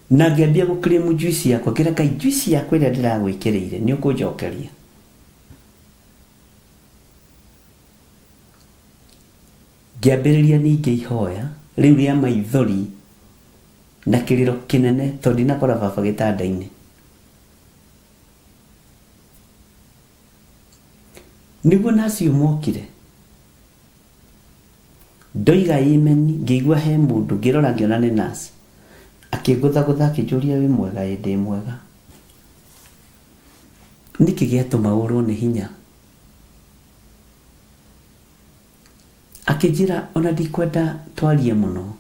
Na ngĩambia gũ claim juice yakwa, ngĩra Ngai juice yakwa ĩrĩa ndĩragwĩkĩrĩire nĩ ũkũnjokeria. Ngĩambĩrĩria ningĩ ihoya rĩu rĩa maithori na kĩrĩro kĩnene tondũ ndinakora baba gĩtanda-inĩ. Nĩguo na acio mokire, ndoiga amen ngĩigua he mũndũ, ngĩrora ngĩona nĩ nurse. Akĩngũthagũtha akĩnjũria wĩ mwega, ĩĩ ndĩ mwega. Nĩkĩ gĩatũma ũrwo nĩ hinya? Akĩnjĩra ona ndikwenda twarie mũno,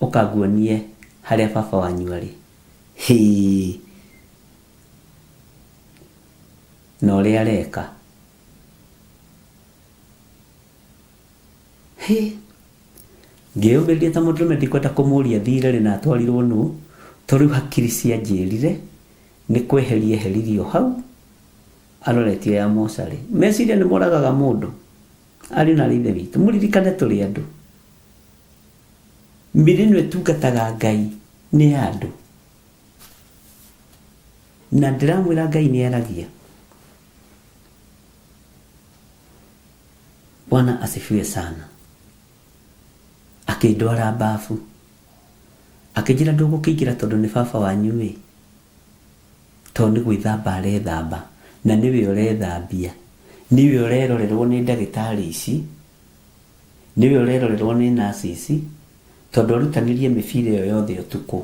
ũka nguonie harĩa baba wanyu arĩ. Hĩĩ! Na ũrĩa areka. Hĩ! Ngĩyũmĩrĩria ta mũndũrũme ndikwenda kũmũria athire rĩ na atwarirwo nũ, tondũ rĩu hakiri cianjĩrire nĩ kweheria eheririo hau aroretio ya mocarĩ. Meciria nĩ moragaga mũndũ. Ariũ na aarĩ a Ithe witũ, mũririkane tũrĩ andũ. Mĩrĩ ĩno ĩtungataga Ngai. Nĩ ya andũ. Na ndĩramwĩra Ngai nĩ aragia. Bwana asifiwe sana. Akĩndwara mbabu. Akĩnjĩra ndũgũkĩingĩra tondũ nĩ baba wanyu ĩ. Tondũ nĩ gwĩthamba arethamba na nĩwe ũrethambia. Nĩwe ũrerorerwo nĩ ndagĩtarĩ ici. Nĩwe ũrerorerwo nĩ nurse ici. Tondũ arutanirie mĩbira ĩyo yothe ũtukũ.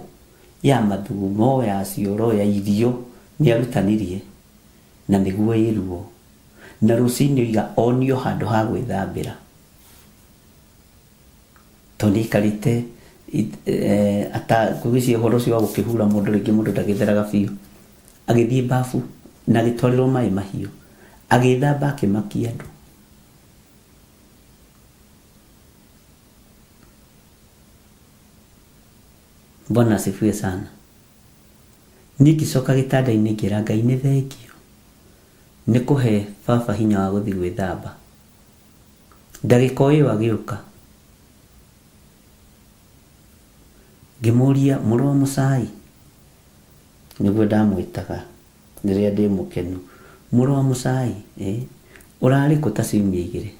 Ya mathugumo, ya cioro, ya irio nĩ arutanirie. Na nĩguo ĩruo. Na rũcinĩ oiga onio handũ ha gwĩthambĩra. Tondũ nĩ aikarĩte ngwĩciria ũhoro ũcio wa gũkĩhura mũndũ rĩngĩ mũndũ ndagĩtheraga biũ. Agĩthiĩ mbabu na agĩtwarĩrwo maĩ mahiũ. Agĩthamba akĩmakia andũ. Bwana asifiwe sana. Niĩ ngĩcoka gĩtanda-inĩ ngĩra Ngai nĩ thengiũ nĩ kũhe baba hinya wa gũthiĩ gwĩthamba. Ndagĩka o ĩyo agĩũka. Ngĩmũria mũrũ wa Mũcai, nĩguo ndamwĩtaga rĩrĩa ndĩ mũkenu, mũrũ wa Mũcai, ũrarĩ kũ ta ciumia igĩrĩ?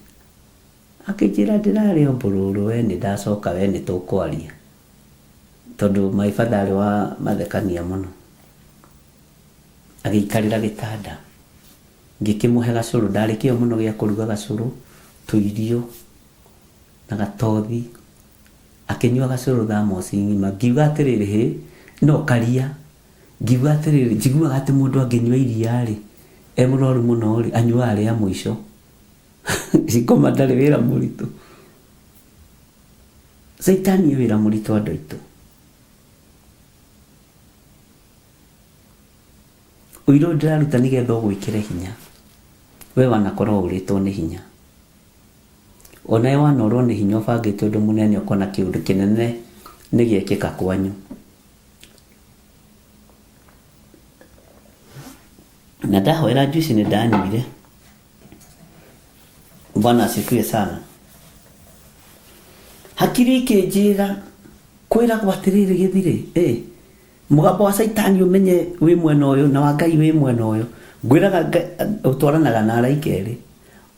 Akĩnjĩra ndĩrarĩ o mbũrũrũ we nĩ ndacoka we nĩ tũkwaria. Tondũ my father arĩ wa mathekania mũno. Agĩikarĩra gĩtanda. Ngĩkĩmũhe gacũrũ, ndarĩ kĩo mũno gĩa kũruga gacũrũ, tũirio na gatothi. Akĩnyua gacũrũ thamosi ng'ima. Ngiuga atĩrĩrĩ, hĩ, no karia. Ngiuga atĩrĩrĩ, njiguaga atĩ mũndũ angĩnyua iria rĩ, e mũrwaru mũno rĩ, anyuaga rĩa mũico. Ngoma ndarĩ wĩra mũritũ. Caitani e wĩra mũritũ andũ aitũ. Ũira ũyũ ndĩraruta nĩgetha ũgwĩkĩre hinya. We wanakorwo ũrĩtwo nĩ hinya. Onawe wanorwo nĩ hinya ũbangĩte ũndũ mũnene ũkona kĩũndũ kĩnene nĩ gĩekĩka kwanyu. Na ndahoera juice nĩ ndanyuire. Bwana asifiwe sana. Hakiri ikĩnjĩra kwĩragwo atĩrĩrĩ gĩthirĩ eh, mũgambo wa caitani ũmenye wĩ mwena ũyũ na wa Ngai wĩ mwena ũyũ. Ngwĩraga ũtwaranaga na araika erĩ.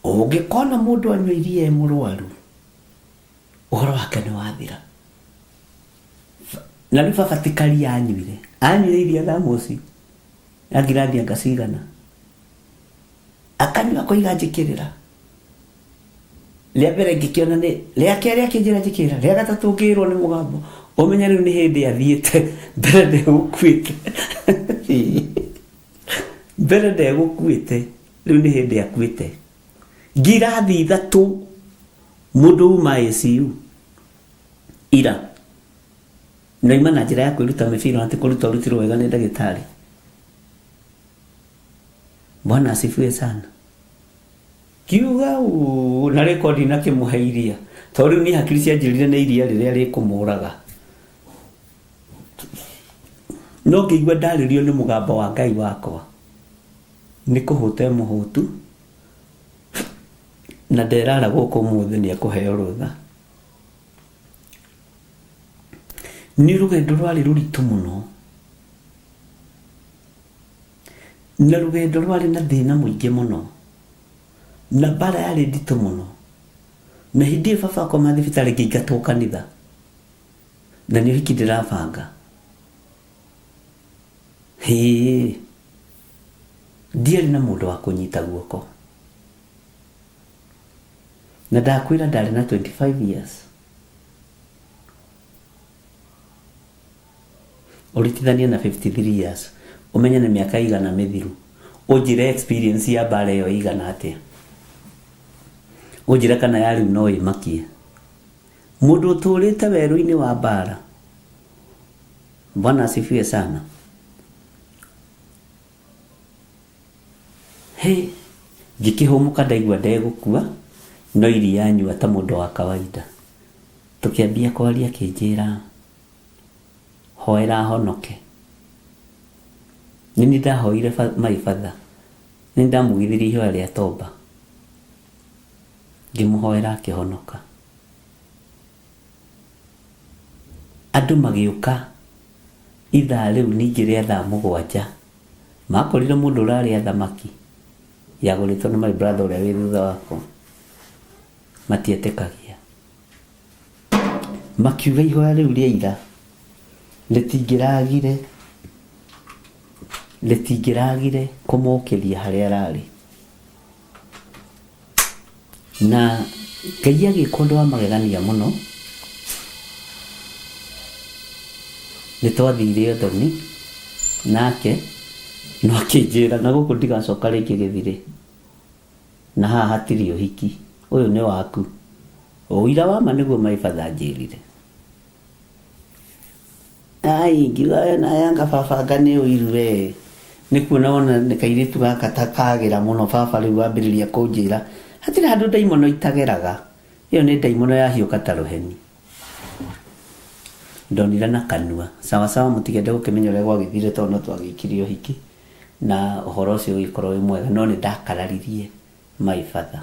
Ũngĩkona mũndũ anyua iria e mũrwaru, ũhoro wake nĩ wathira. Na rĩu baba ti karia anyuire. Anyuire iria thamosi ya ngirathi anga cigana. Akanyua akoiga njĩkĩrĩra. Rĩa mbere ngĩkĩona nĩ rĩa kerĩ akĩnjĩra njĩkĩrĩra, rĩa gatatũ ngĩrwo nĩ mũgambo ũmenye rĩu nĩ hĩndĩ athiĩte mbere ndegũkuĩte. Mbere ndegũkuĩte, rĩu nĩ hĩndĩ akuĩte. Ngirathi ithatũ mũndũ uma ICU ira naima na njĩra ya kwĩruta mĩbira na ti kũruta ũrutirwo wega nĩ ndagĩtarĩ. Bwana asifiwe sana. Ngiuga ũũ na rĩko ndinakĩmũhe iria tondũ rĩu niĩ hakiri cianjĩrire nĩ iria rĩrĩa rĩkũmũraga. No ngĩigua ndarĩrio nĩ mũgambo wa Ngai wakwa nĩ kũhũta e mũhũtu na nderara gũkũ ũmũthĩ nĩ ekũheo rũtha. Nĩ rũgendo rwarĩ rũritũ mũno na rũgendo rwarĩ na thĩna mũingĩ mũno na mbara yarĩ nditũ mũno. Na hĩndĩ ĩyo baba akoma thibitarĩ ngĩingatwo kanitha na nĩ ũhiki ndĩrabanga. Hĩĩ, ndiarĩ na mũndũ wa kũnyita guoko. Na ndakwĩra ndarĩ na 25 years. Ũritithanie na 53 years ũmenye nĩ mĩaka igana mĩthiru. Ũnjĩre experience ya mbara ĩyo ĩigana atĩa. Ũnjĩre kana ya rĩu no ĩmakie. Mũndũ ũtũrĩte werũ-inĩ wa mbara. Bwana asifiwe sana. Hĩ, ngĩkĩhũmũka ndaigua ndegũkua, no iria nyua ta mũndũ wa kawaida. Tũkĩambia kwaria akĩnjĩra hoera honoke. Nĩ niĩ ndahoire my father, nĩ niĩ ndamugithirie ihoya rĩa toba. Ngĩmũhoera akĩhonoka. Andũ magĩũka Ithaa rĩu ningĩ rĩa thaa 7 makorire mũndũ ũrarĩa thamaki yagũrĩtwo nĩ my brother ũrĩa wĩ thutha wakwa. Matietĩkagia. Makiuga ihoya rĩu rĩa ira rĩtingĩragire rĩtingĩragire kũmũkĩria harĩa ararĩ. Na Ngai agĩka ũndũ wa magegania mũno. Nĩ twathire ũthoni nake no akĩnjĩra na gũkũ ndigacoka rĩngĩ gĩthirĩ na haha hatirĩ ũhiki ũyũ nĩ waku. Ũira wa ma nĩguo my father anjĩrire. Ai ngiuga we na yanga baba anga nĩ ũiru we. Nĩ kuona wona nĩ kairĩtu gaka ta kagĩra mũno baba rĩu wambĩrĩria kũnjĩra hatirĩ handũ ndaimono itageraga. Ĩyo nĩ ndaimono yahiũka ta rũheni. Ndonire na kanua. Sawa sawa mũtikende gũkĩmenya ũrĩa gwagĩthire tondũ no twagĩkire ũhiki na ũhoro ũcio ũgĩkorwo wĩ mwega no nĩ ndakararirie my father.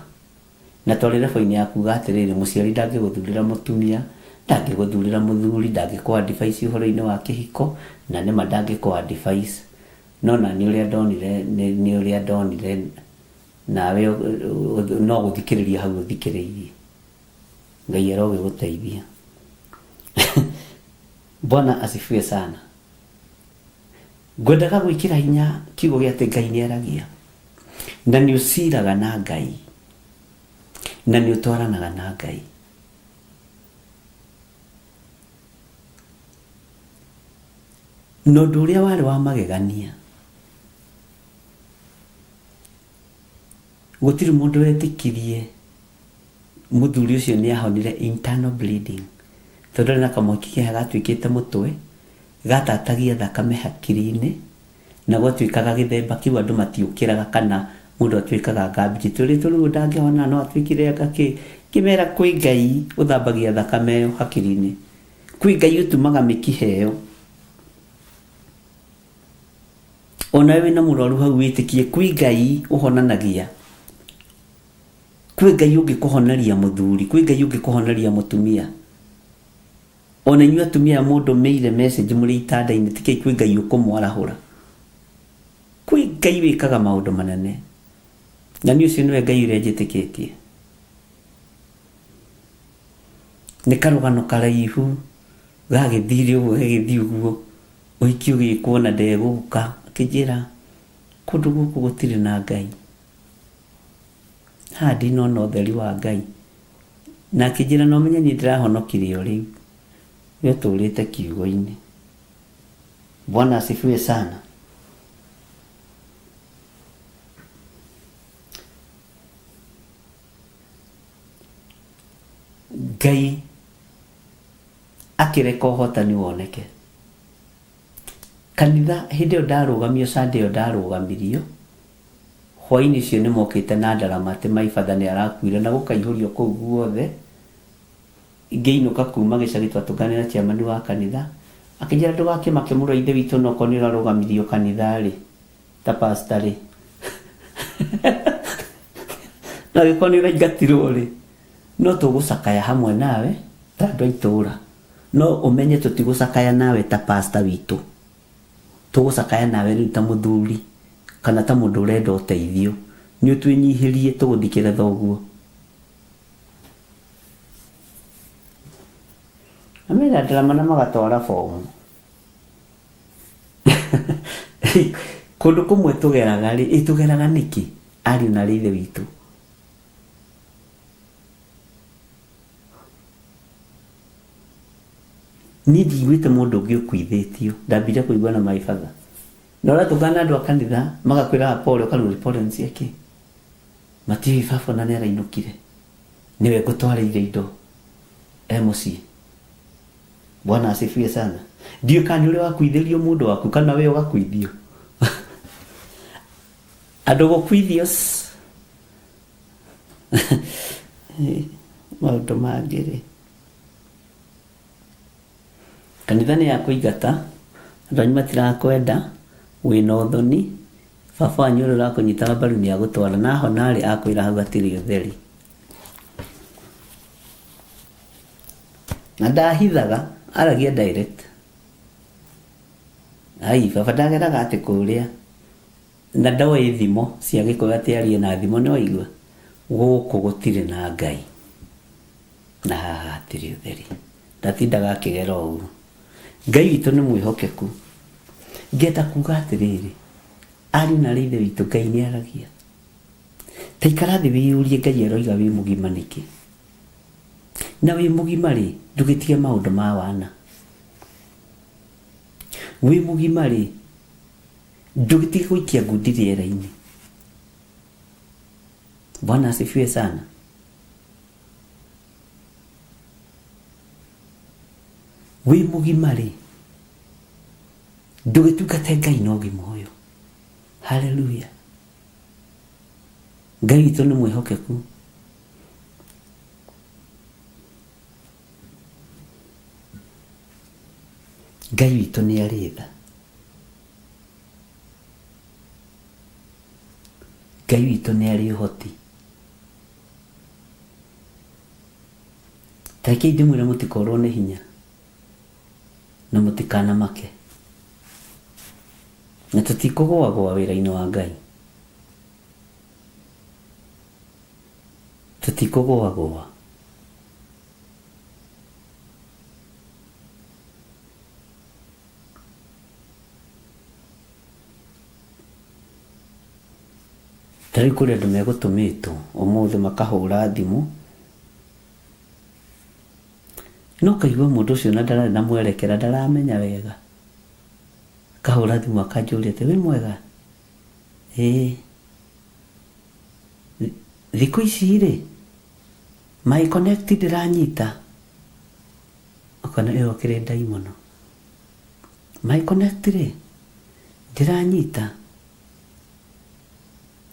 Na twarĩ level-inĩ ya kuga atĩrĩrĩ, mũciari ndangĩgũthurĩra mũtumia, ndangĩgũthurĩra mũthuri, ndangĩkũ advice ũhoro-inĩ wa kĩhiko, na nĩma ndangĩkũ advice. No naniĩ ũrĩa ndonire nĩ ũrĩa ndonire, nawe no gũthikĩrĩria hau ũthikĩrĩirie. Ngai arogĩgũteithia. Bwana asifiwe sana. Ngwendaga gwĩkĩra hinya kiugo gĩa atĩ Ngai nĩ aragia. Na nĩ ũciraga na Ngai. Na nĩ ũtwaranaga na Ngai. Na ũndũ ũrĩa warĩ wa magegania, gũtirĩ mũndũ wetĩkirie mũthuri ũcio nĩ ahonire internal bleeding, tondũ arĩ na kamwaki keha gatuĩkĩte mũtwe, gatatagia thakame hakiri-inĩ, na gwatuĩkaga gĩthemba kĩu andũ matiũkĩraga kana mũndũ atuĩkaga garbage. Twĩrĩtwo rĩu ndangĩhona no atuĩkire anga kĩ. Ngĩmera kwĩ Ngai ũthambagia thakame ĩyo hakiri-inĩ. Kwĩ Ngai ũtumaga mĩkiha ĩyo. Onawe wĩna mũrwaru hau wĩtĩkie kwĩ Ngai ũhonanagia. Kwĩ Ngai ũngĩkũhoneria mũthuri, kwĩ Ngai ũngĩkũhoneria mũtumia. Ona inyuĩ atumia aya mũndũmĩire message mũrĩ itanda-inĩ tikei kwĩ Ngai ũkũmwarahũra. Kwĩ Ngai wĩkaga maũndũ manene. Na niĩ ũcio nĩwe Ngai ũrĩa njĩtĩkĩtie. Nĩ karũgano karaihu gagĩthire ũguo gagĩthiĩ ũguo, ũhiki ũgĩkwo na ndegũka. Akĩnjĩra kũndũ gũkũ gũtirĩ na Ngai. Haha ndinona ũtheri wa Ngai. Na akĩnjĩra no ũmenye niĩ ndĩrahonokire o rĩu. We ũtũrĩte kiugo-inĩ. Bwana asifiwe sana. Ngai akĩreka ũhotani woneke. Kanitha hĩndĩ ĩyo ndarũgamio Sunday ĩyo ndarũgamirio, hwainĩ ũcio nĩ mokĩte na ndarama atĩ my father nĩ arakuire na gũkaihũrio kũu guothe. Ngĩinũka kuma gĩcagi twatũnganire na chairman wa kanitha, akĩnjĩra ndũgakĩmake mũrũ wa ithe witũ onokorwo nĩ ũrarũgamirio kanitha rĩ, ta pastor rĩ, na angĩkorwo nĩ ũraingatirwo rĩ, no tũgũcakaya hamwe nawe ta andũ a itũra. No ũmenye tũtigũcakaya nawe ta pastor witũ, tũgũcakaya nawe rĩu ta mũthuri kana ta mũndũ ũrenda ũteithio. Nĩ ũtwĩnyihĩrie tũgũthikĩre thoguo. Na mena ndarama na magatwara bomu. Kũndũ kũmwe tũgeraga rĩ, ĩ tũgeraga nĩkĩ ariũ na aarĩ a Ithe witũ? Niĩ ndiiguĩte mũndũ ũngĩ ũkuithĩtio, ndambire kũigua na my father. Na ũratũngana na andũ a kanitha magakwĩraga pole ũkarigwo nĩ pole nĩ ciakĩ. Matiũĩ baba ona nĩ arainũkire, nĩwe ngũtwarĩire indo e mũciĩ. Bwana asifiwe sana. Ndiũĩ kana nĩ ũrĩ wakuithĩrio mũndũ waku kana we ũgakuithio. Andũ gũkuithio maũndũ mangĩ rĩ. Kanitha nĩ yakũingata, andũ anyu matirakwenda, wĩna ũthoni, baba wanyu ũrĩa ũrakũnyitaga mbaru nĩ agũtwara, na ahona rĩ, akwĩra hau hatirĩ ũtheri. Na ndahithaga, aragia direct. Ai baba ndageraga atĩ kũrĩa na ndoĩ thimo cia Gĩkũyũ atĩ arie na thimo nĩ waigua gũkũ gũtirĩ na Ngai na haha hatirĩ ũtheri. Ndatindaga akĩgera ũguo. Ngai witũ nĩ mwĩhokeku. Ngenda kuga atĩrĩrĩ, ariũ na aarĩ a Ithe witũ, Ngai nĩ aragia. Ta ikara thĩ wĩyũrie Ngai aroiga wĩ mũgima nĩkĩ? Na wĩ mũgima rĩ, ndũgĩtige maũndũ ma wana. Wĩ mũgima rĩ, ndũgĩtige gũikia ngundi rĩera-inĩ. Bwana asifiwe sana. Wĩ mũgima rĩ, ndũgĩtungate Ngai na ũgima ũyũ. Haleluya. Ngai witũ nĩ mwĩhokeku. Ngai witũ nĩ arĩ tha. Ngai witũ nĩ arĩ ũhoti. Ta rekei ndĩmwĩre mũtikorwo nĩ hinya na mũtikanamake. Na tũtikũgũagũa wĩra-inĩ wa Ngai. Tũtikũgũagũa. Ta rĩu kũrĩ andũ megũtũmĩtwo ũmũthĩ makahũra thimũ, no ũkaigua mũndũ ũcio na ndararĩ na mwerekera, ndaramenya wega. Akahũra thimũ akanjũria atĩ wĩ mwega? Ĩĩ. Thikũ ici rĩ, my connect ndĩranyita. Ũkona ĩyo ĩkĩrĩ ndaimono. My connect rĩ, ndĩranyita.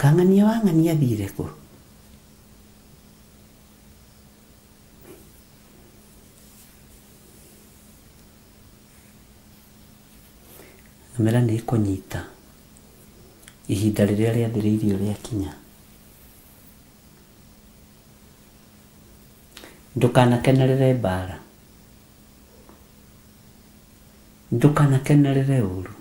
Kang'ania wa ng'ania athire kũ? Ngamĩra nĩ ĩkũnyita ihinda rĩrĩa rĩathĩrĩirio rĩakinya. Ndũkanakenerere mbara. Ndũkanakenerere ũru.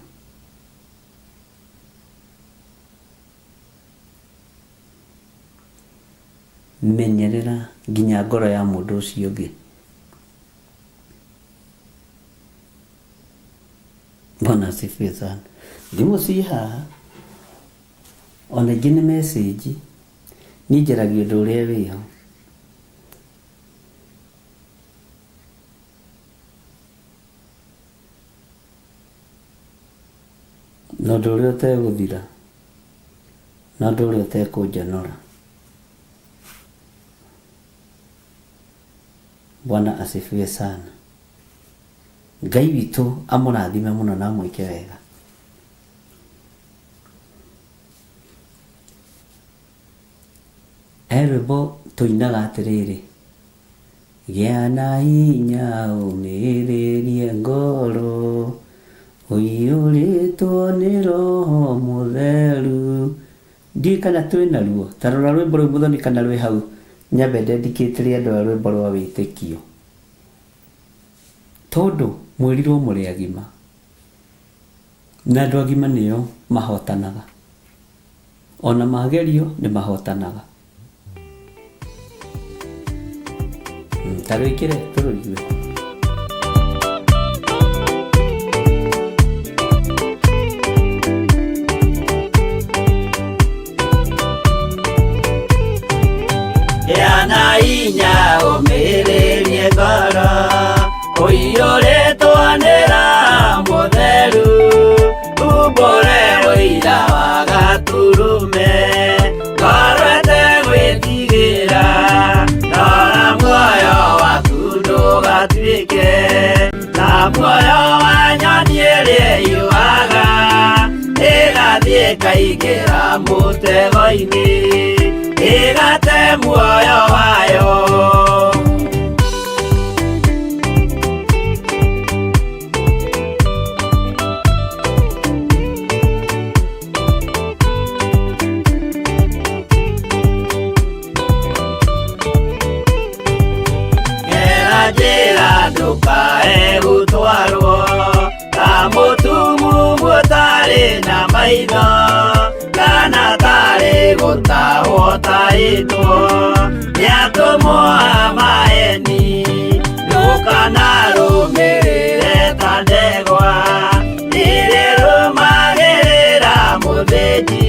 Menyerera nginya ngoro ya mũndũ ũcio ũngĩ. Bwana asifiwe sana. Thimũ ciĩ haha, ona ingĩ nĩ message. Niĩ njaragia ũndũ ũrĩa wĩho. Na ũndũ ũrĩa ũtegũthira, na ũndũ ũrĩa ũtekũnjonora. Bwana asifiwe sana. Ngai witũ amũrathime mũno na amwĩke wega. He rwĩmbo tũinaga atĩrĩrĩ, gĩa na hinya ũmĩrĩrie ngoro, ũiyũrĩtwo nĩ Roho Mũtheru. Ndiũĩ kana twĩ naruo. Ta rora rwĩmbo rũu Mũthoni kana rwĩ hau nyambe ndendikĩtĩre andũ aya rwĩmbo rwa wĩtĩkio. Tondũ mwĩrirwo mũrĩ agima. Na andũ agima nĩo mahotanaga. Ona magerio nĩ mahotanaga. Ta rwĩkĩre tũrũigue. Gĩa na hinya ũmĩrĩrie ngoro, ũiyũrĩtwo nĩ Roho Mũtheru, umbũre ũira wa Gatũrũme, ngoro ĩtegwĩtigĩra, rora muoyo waku ndũgatuĩke ta muoyo wa nyoni ĩrĩa ĩyũaga, ĩgathiĩ ĩkaingĩra mũtego-inĩ, ĩgate muoyo wayo. Gera njĩra ndũkae gũtwarwo ta mũtumumu maitho kana tarĩ gũtahwo taĩtwo nĩ atũmwo a maeni ndũkanarũmĩrĩre ta ndegwa irĩrũmagĩrĩra mũthĩnji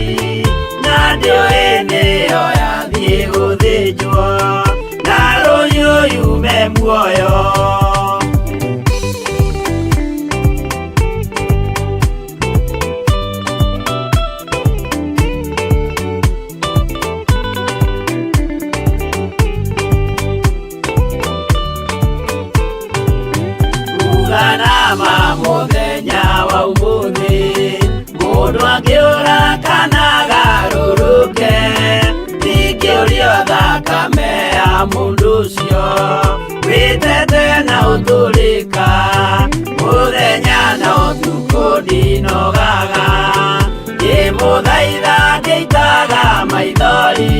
na ndĩũĩ nĩyo yathiĩ gũthĩnjwo na rũhiũ yume muoyo. Uganama mũthenya wa ũmũthĩ mũndũ angĩũra kana agarũrũke ndingĩũrio thakame ya mũndũ ũcio wĩtete na ũtũrĩka mũthenya na ũtukũ ndinogaga ngĩmũthaitha ngĩitaga maithori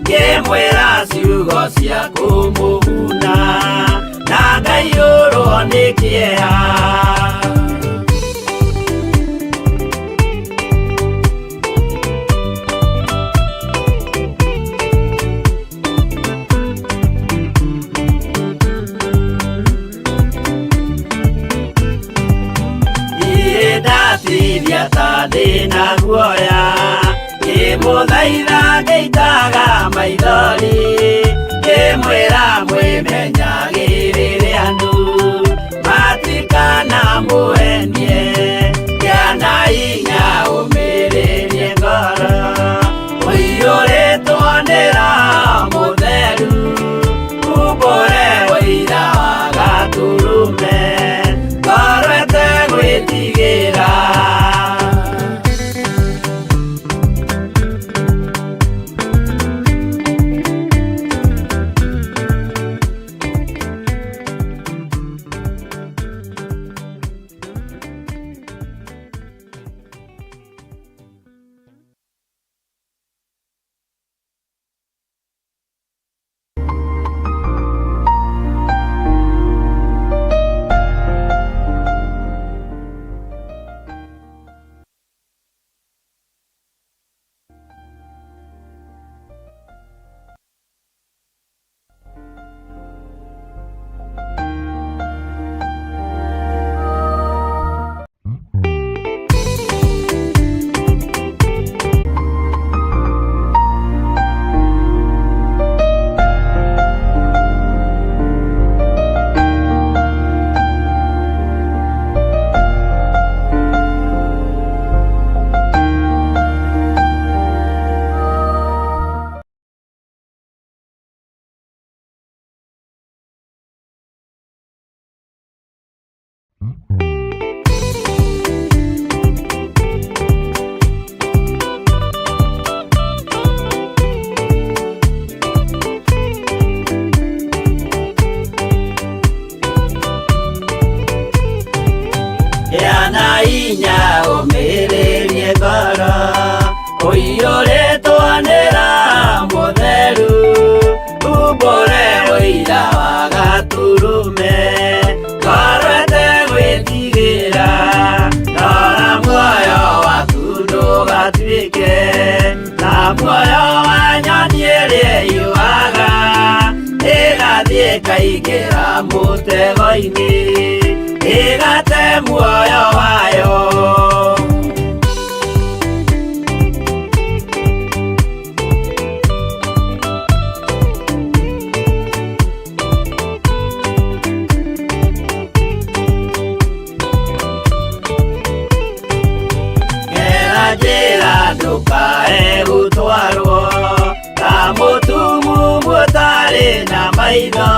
ngĩmwĩra ciugo cia kũmũguna na ngaiyũrwo nĩ kĩeha. Ndatirĩa ta ndĩna guoya ngĩmũthaitha ngĩitaga maithori ngĩmwĩra mwĩmenyagĩrĩre andũ matikana mũhenie kĩana hinya ũmĩrĩrie ngoro ũiyũrĩtwo nĩ Roho Mũtheru umbũre ũira wa Gatũrũme ngoro ĩtegwĩtigĩra. Kĩana hinya ũmĩrĩrie ngoro ũiyũrĩtwo nĩ Roho Mũtheru umbũre ũira wa Gatũrũme ngoro ĩtegwĩtigĩra rora muoyo waku ndũgatuĩke ta muoyo wa nyoni ĩrĩa ĩyũaga ĩgathiĩ ĩkaingĩra mũtego-inĩ ĩgate muoyo wayo. Gera njĩra ndũkae gũtwarwo ta mũtumumu ũtarĩ na maitho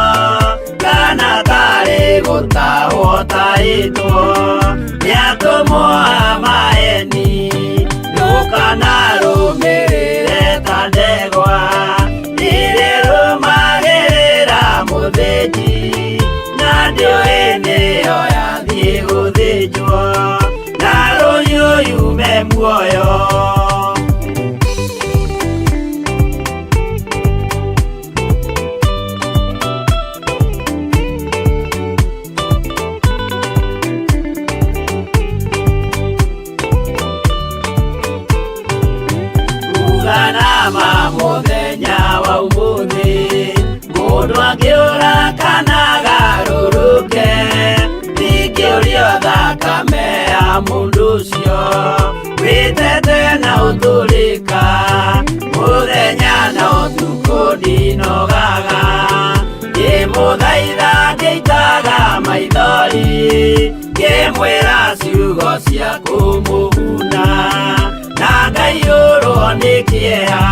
kana tarĩ gũtahwo taĩtwo nĩ atũmwo a maeni ndũkanarũmĩrĩre ta ndegwa irĩrũmagĩrĩra mũthĩnji na ndĩũĩ nĩyo yathiĩ gũthĩnjwo na rũhiũ yume muoyo. Nguga nama mũthenya wa ũmũthĩ mũndũ angĩũra kana agarũrũke ndingĩũrio thakame ya mũndũ ũcio wĩtete na ũtũrĩka mũthenya na ũtukũ ndinogaga ngĩmũthaitha ngĩitaga maithori ngĩmwĩra ciugo cia kũmũguna na ngaiyũrwo nĩ kĩeha.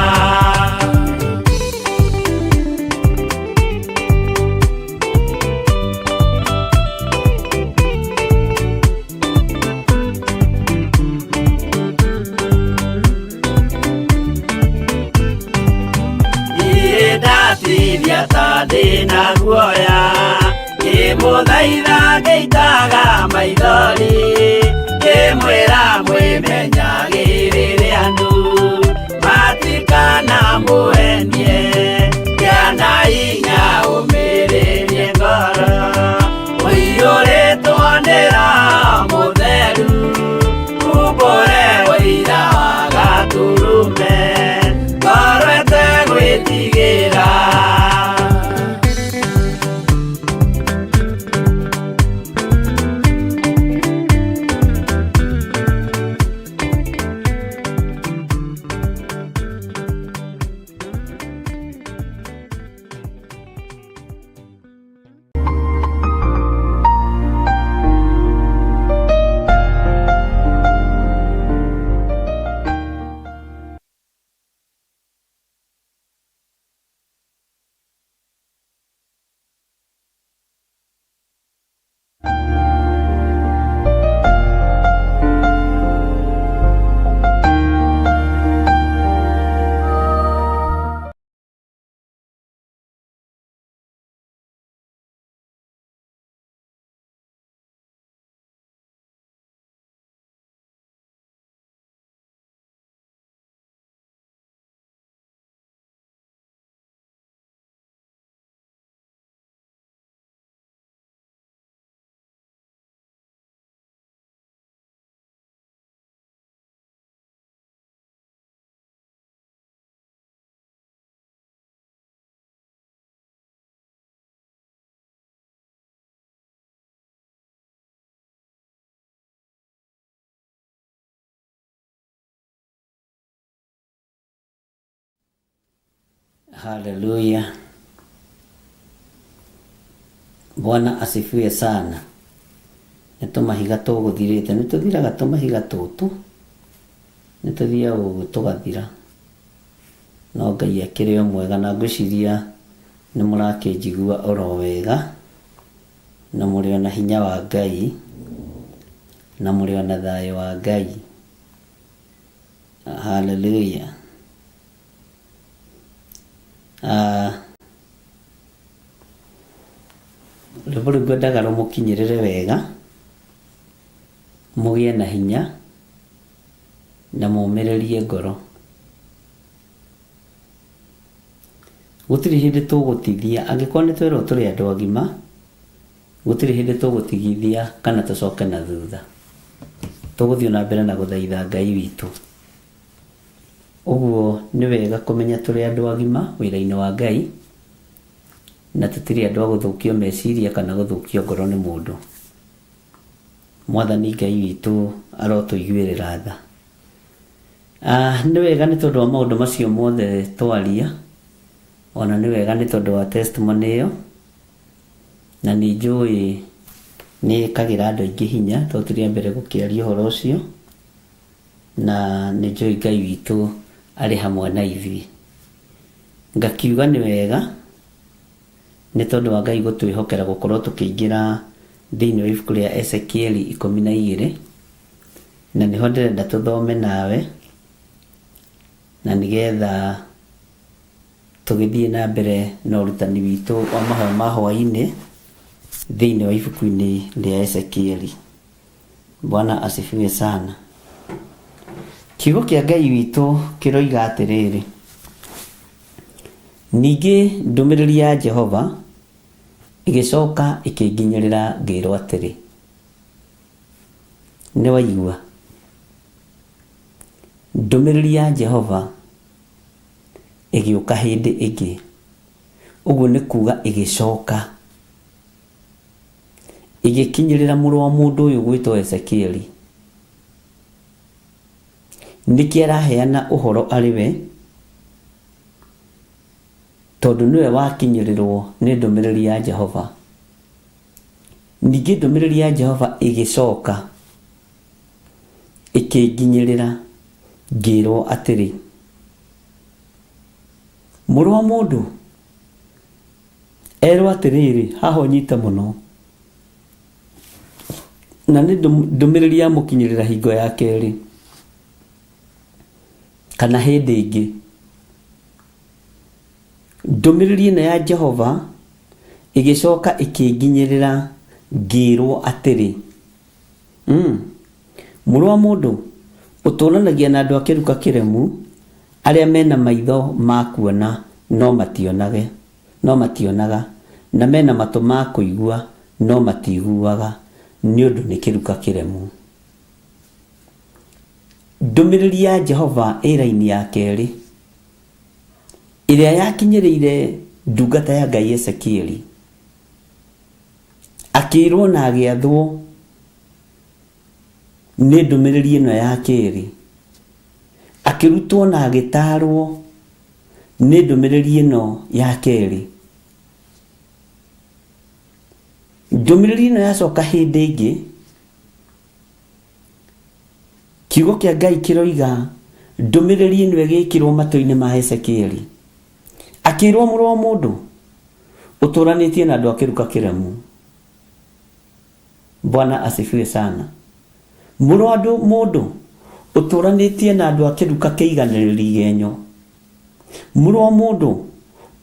Ndatithia ta ndĩna guoya ngĩmũthaitha ngĩitaga maithori ngĩmwĩra mwĩmenyagĩrĩre andũ matikana mũhenie kĩana hinya ũmĩrĩrie ngoro ũiyũrĩtwo nĩ Roho Mũtheru umbũre ũira wa Gatũrũme ngoro ĩtegwĩtigĩra. Haleluya. Bwana asifiwe sana. Nĩ tũmahiga tũgũthirĩte, nĩ tũthiraga tũmahiga tũtũ, nĩ tũthiaga ũguo tũgathira. No Ngai akĩrĩ o mwega na ngwĩciria nĩ mũrakĩnjigua oro wega na mũrĩ ona hinya wa Ngai na mũrĩ ona thayũ wa Ngai. Haleluya. Rwĩmbo rũu ngwendaga rũmũkinyĩrĩre wega mũgĩe na hinya na mũmĩrĩrie ngoro. Gũtirĩ hĩndĩ tũgũtithia angĩkorwo nĩ twerwo tũrĩ andũ agima, gũtirĩ hĩndĩ tũgũtigithia kana tũcoke na thutha. Tũgũthiĩ na mbere na gũthaitha Ngai witũ. Ũguo nĩ wega kũmenya tũrĩ andũ agima wĩra-inĩ wa Ngai na tũtirĩ andũ a gũthũkio meciria kana gũthũkio ngoro nĩ mũndũ. Mwathani Ngai witũ arotũiguĩrĩra tha. Nĩ wega nĩ tondũ wa maũndũ macio mothe twaria, ona nĩ wega nĩ tondũ wa testimony ĩyo, na nĩ njũĩ nĩ ĩkagĩra andũ aingĩ hinya tondũ tũrĩ a mbere gũkĩaria ũhoro ũcio, na nĩ njũĩ Ngai witũ arĩ hamwe na ithuĩ. Ngakiuga nĩ wega nĩ tondũ wa Ngai gũtwĩhokera gũkorwo tũkĩingĩra thĩinĩ wa ibuku rĩa Ezekieli 12, na nĩho ndĩrenda tũthome nawe na nĩgetha tũgĩthiĩ na mbere na ũrutani witũ wa mahoya ma hwaĩ-inĩ thĩinĩ wa ibuku-inĩ rĩa Ezekieli. Bwana asifiwe sana. Kiugo kĩa Ngai witũ kĩroiga atĩrĩrĩ, ningĩ ndũmĩrĩri ya Jehova ĩgĩcoka ĩkĩnginyĩrĩra ngĩrwo atĩrĩ, nĩ waigua? Ndũmĩrĩri ya Jehova Ĩgĩũka hĩndĩ ĩngĩ. Ũguo nĩ kuga ĩgĩcoka. Ĩgĩkinyĩrĩra mũrũ wa mũndũ ũyũ gwĩtwo Ezekieli. Nĩkĩ araheana ũhoro arĩ we? Tondũ nĩwe wakinyĩrĩrwo nĩ ndũmĩrĩri ya Jehova. Ningĩ ndũmĩrĩri ya Jehova ĩgĩcoka ĩkĩnginyĩrĩra ngĩrwo atĩrĩ, Mũrũ wa mũndũ, erwo atĩrĩrĩ, haha ũnyite mũno, na nĩ ndũmĩrĩri ya mũkinyĩrĩra hingo ya kerĩ kana hĩndĩ ĩngĩ. Ndũmĩrĩri ĩno ya Jehova ĩgĩcoka ĩkĩnginyĩrĩra ngĩrwo atĩrĩ, Mũrũ wa mũndũ, ũtũũranagia na andũ a kĩruka kĩremu, arĩa me na maitho ma kuona no mationage, no mationaga, na me na matũ ma kũigua no matiiguaga, nĩ ũndũ nĩ kĩruka kĩremu. Ndũmĩrĩri ya Jehova ĩ raini ya kerĩ, ĩrĩa yakinyĩrĩire ndungata ya Ngai Ezekieli, akĩĩrwo na agĩathwo nĩ ndũmĩrĩri ĩno ya kerĩ, akĩrutwo na agĩtaarwo nĩ ndũmĩrĩri ĩno ya kerĩ. Ndũmĩrĩri ĩno yacoka hĩndĩ ĩngĩ, kiugo kĩa Ngai kĩroiga ndũmĩrĩri ĩno ĩgĩkĩrwo matũ-inĩ ma Ezekieli. Akĩrwo mũrũ wa mũndũ, ũtũranĩtie na andũ a kĩruka kĩremu. Bwana asifiwe sana. Mũrũ wa mũndũ, ũtũranĩtie na andũ a kĩruka kĩiganĩrĩri igenyo. Mũrũ wa mũndũ,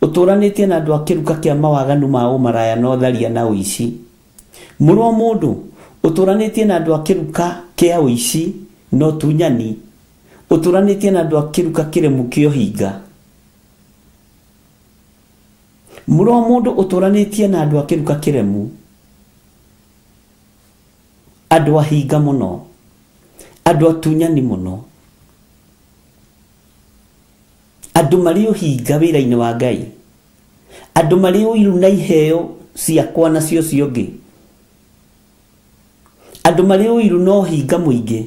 ũtũranĩtie na andũ a kĩruka kĩa mawaganu ma ũmaraya na ũtharia na ũici. Mũrũ wa mũndũ, ũtũranĩtie na andũ a kĩruka kĩa ũici na ũtunyani. Ũtũranĩtie na andũ a kĩruka kĩremu kĩa ũhinga. Mũrũ wa mũndũ, ũtũranĩtie na andũ a kĩruka kĩremu, andũ ahinga mũno, andũ atunyani mũno, andũ marĩ ũhinga wĩra-inĩ wa Ngai, andũ marĩ ũiru na iheo ciakwa na cio ũcio ũngĩ, andũ marĩ ũiru na ũhinga mũingĩ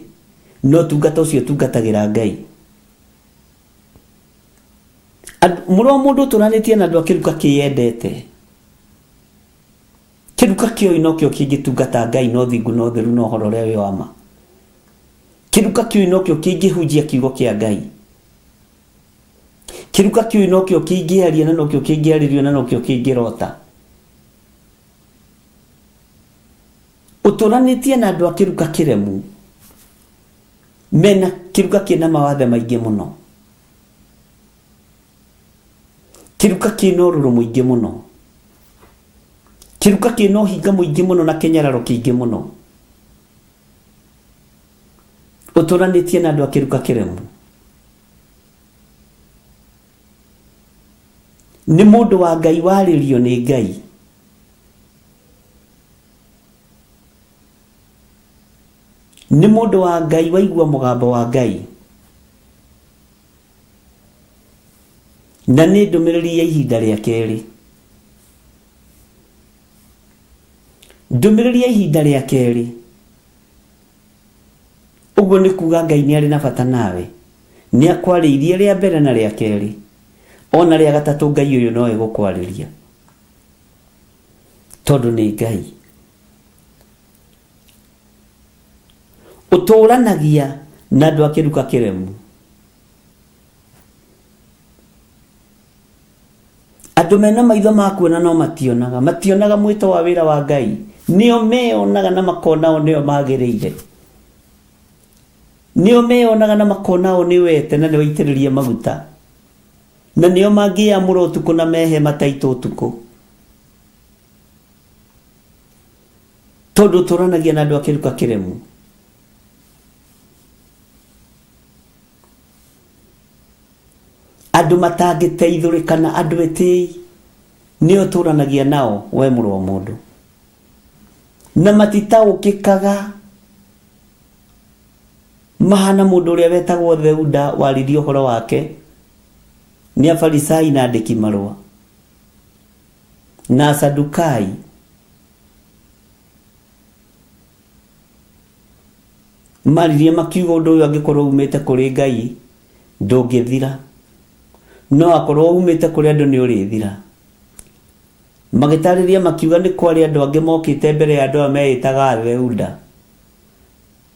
na ũtungata ũcio ũtungatagĩra Ngai. Mũrũ wa mũndũ, ũtũranĩtie na andũ a kĩruka kĩyendete. Kĩruka kĩoĩ nokĩo kĩngĩtungata Ngai na ũthingu na ũtheru na ũhoro ũrĩa wĩ wa ma. Kĩruka kĩoĩ nokĩo kĩngĩhunjia kiugo kĩa Ngai. Kĩruka kĩoĩ nokĩo kĩngĩaria na nokĩo kĩngĩarĩrio na nokĩo kĩngĩrota. Ũtũranĩtie na andũ a kĩruka kĩremu, mena kĩruka kĩna mawathe maingĩ mũno, kĩruka kĩna ũrũrũ mũingĩ mũno, kĩruka kĩna ũhinga mũingĩ mũno na kĩnyararo kĩingĩ mũno. Ũtũranĩtie na andũ a kĩruka kĩremu. Nĩ mũndũ wa Ngai warĩrio nĩ Ngai. Nĩ mũndũ wa Ngai waigua mũgambo wa Ngai. Na nĩ ndũmĩrĩri ya ihinda rĩa kerĩ. Ndũmĩrĩri ya ihinda rĩa kerĩ. Ũguo nĩ kuga Ngai nĩ arĩ na bata nawe. Nĩ akwarĩirie rĩa mbere na rĩa kerĩ. Ona rĩa gatatũ Ngai ũyũ no egũkwarĩria. Tondũ nĩ Ngai. Ũtũranagia na andũ a kĩruka kĩremu. Andũ mena maitho ma kuona no mationaga, mationaga mwĩto wa wĩra wa Ngai. Nĩo meyonaga na makona o nĩo magĩrĩire. Nĩo meyonaga na makona o nĩo ete na nĩo aitĩrĩrie maguta. Na nĩo mangĩamũra ũtukũ na mehe mataitũ ũtukũ. Tondũ ũtũranagia na andũ a kĩruka kĩremu. Andũ matangĩteithũrĩkana, andũ etĩi, nĩo ũtũranagia nao we mũrũ wa mũndũ. Na matitaũkĩkaga, mahana mũndũ ũrĩa wetagwo Theuda waririe ũhoro wake. Nĩ Afarisai na andĩki marũa na Asadukai. Maririe makiuga ũndũ ũyũ angĩkorwo umĩte kũrĩ Ngai ndũngĩthira, no akorwo umĩte kũrĩ andũ nĩ ũrĩthira. Magĩtarĩria makiuga nĩ kwarĩ andũ angĩ mokĩte mbere ya andũ aya meĩtaga Atheuda.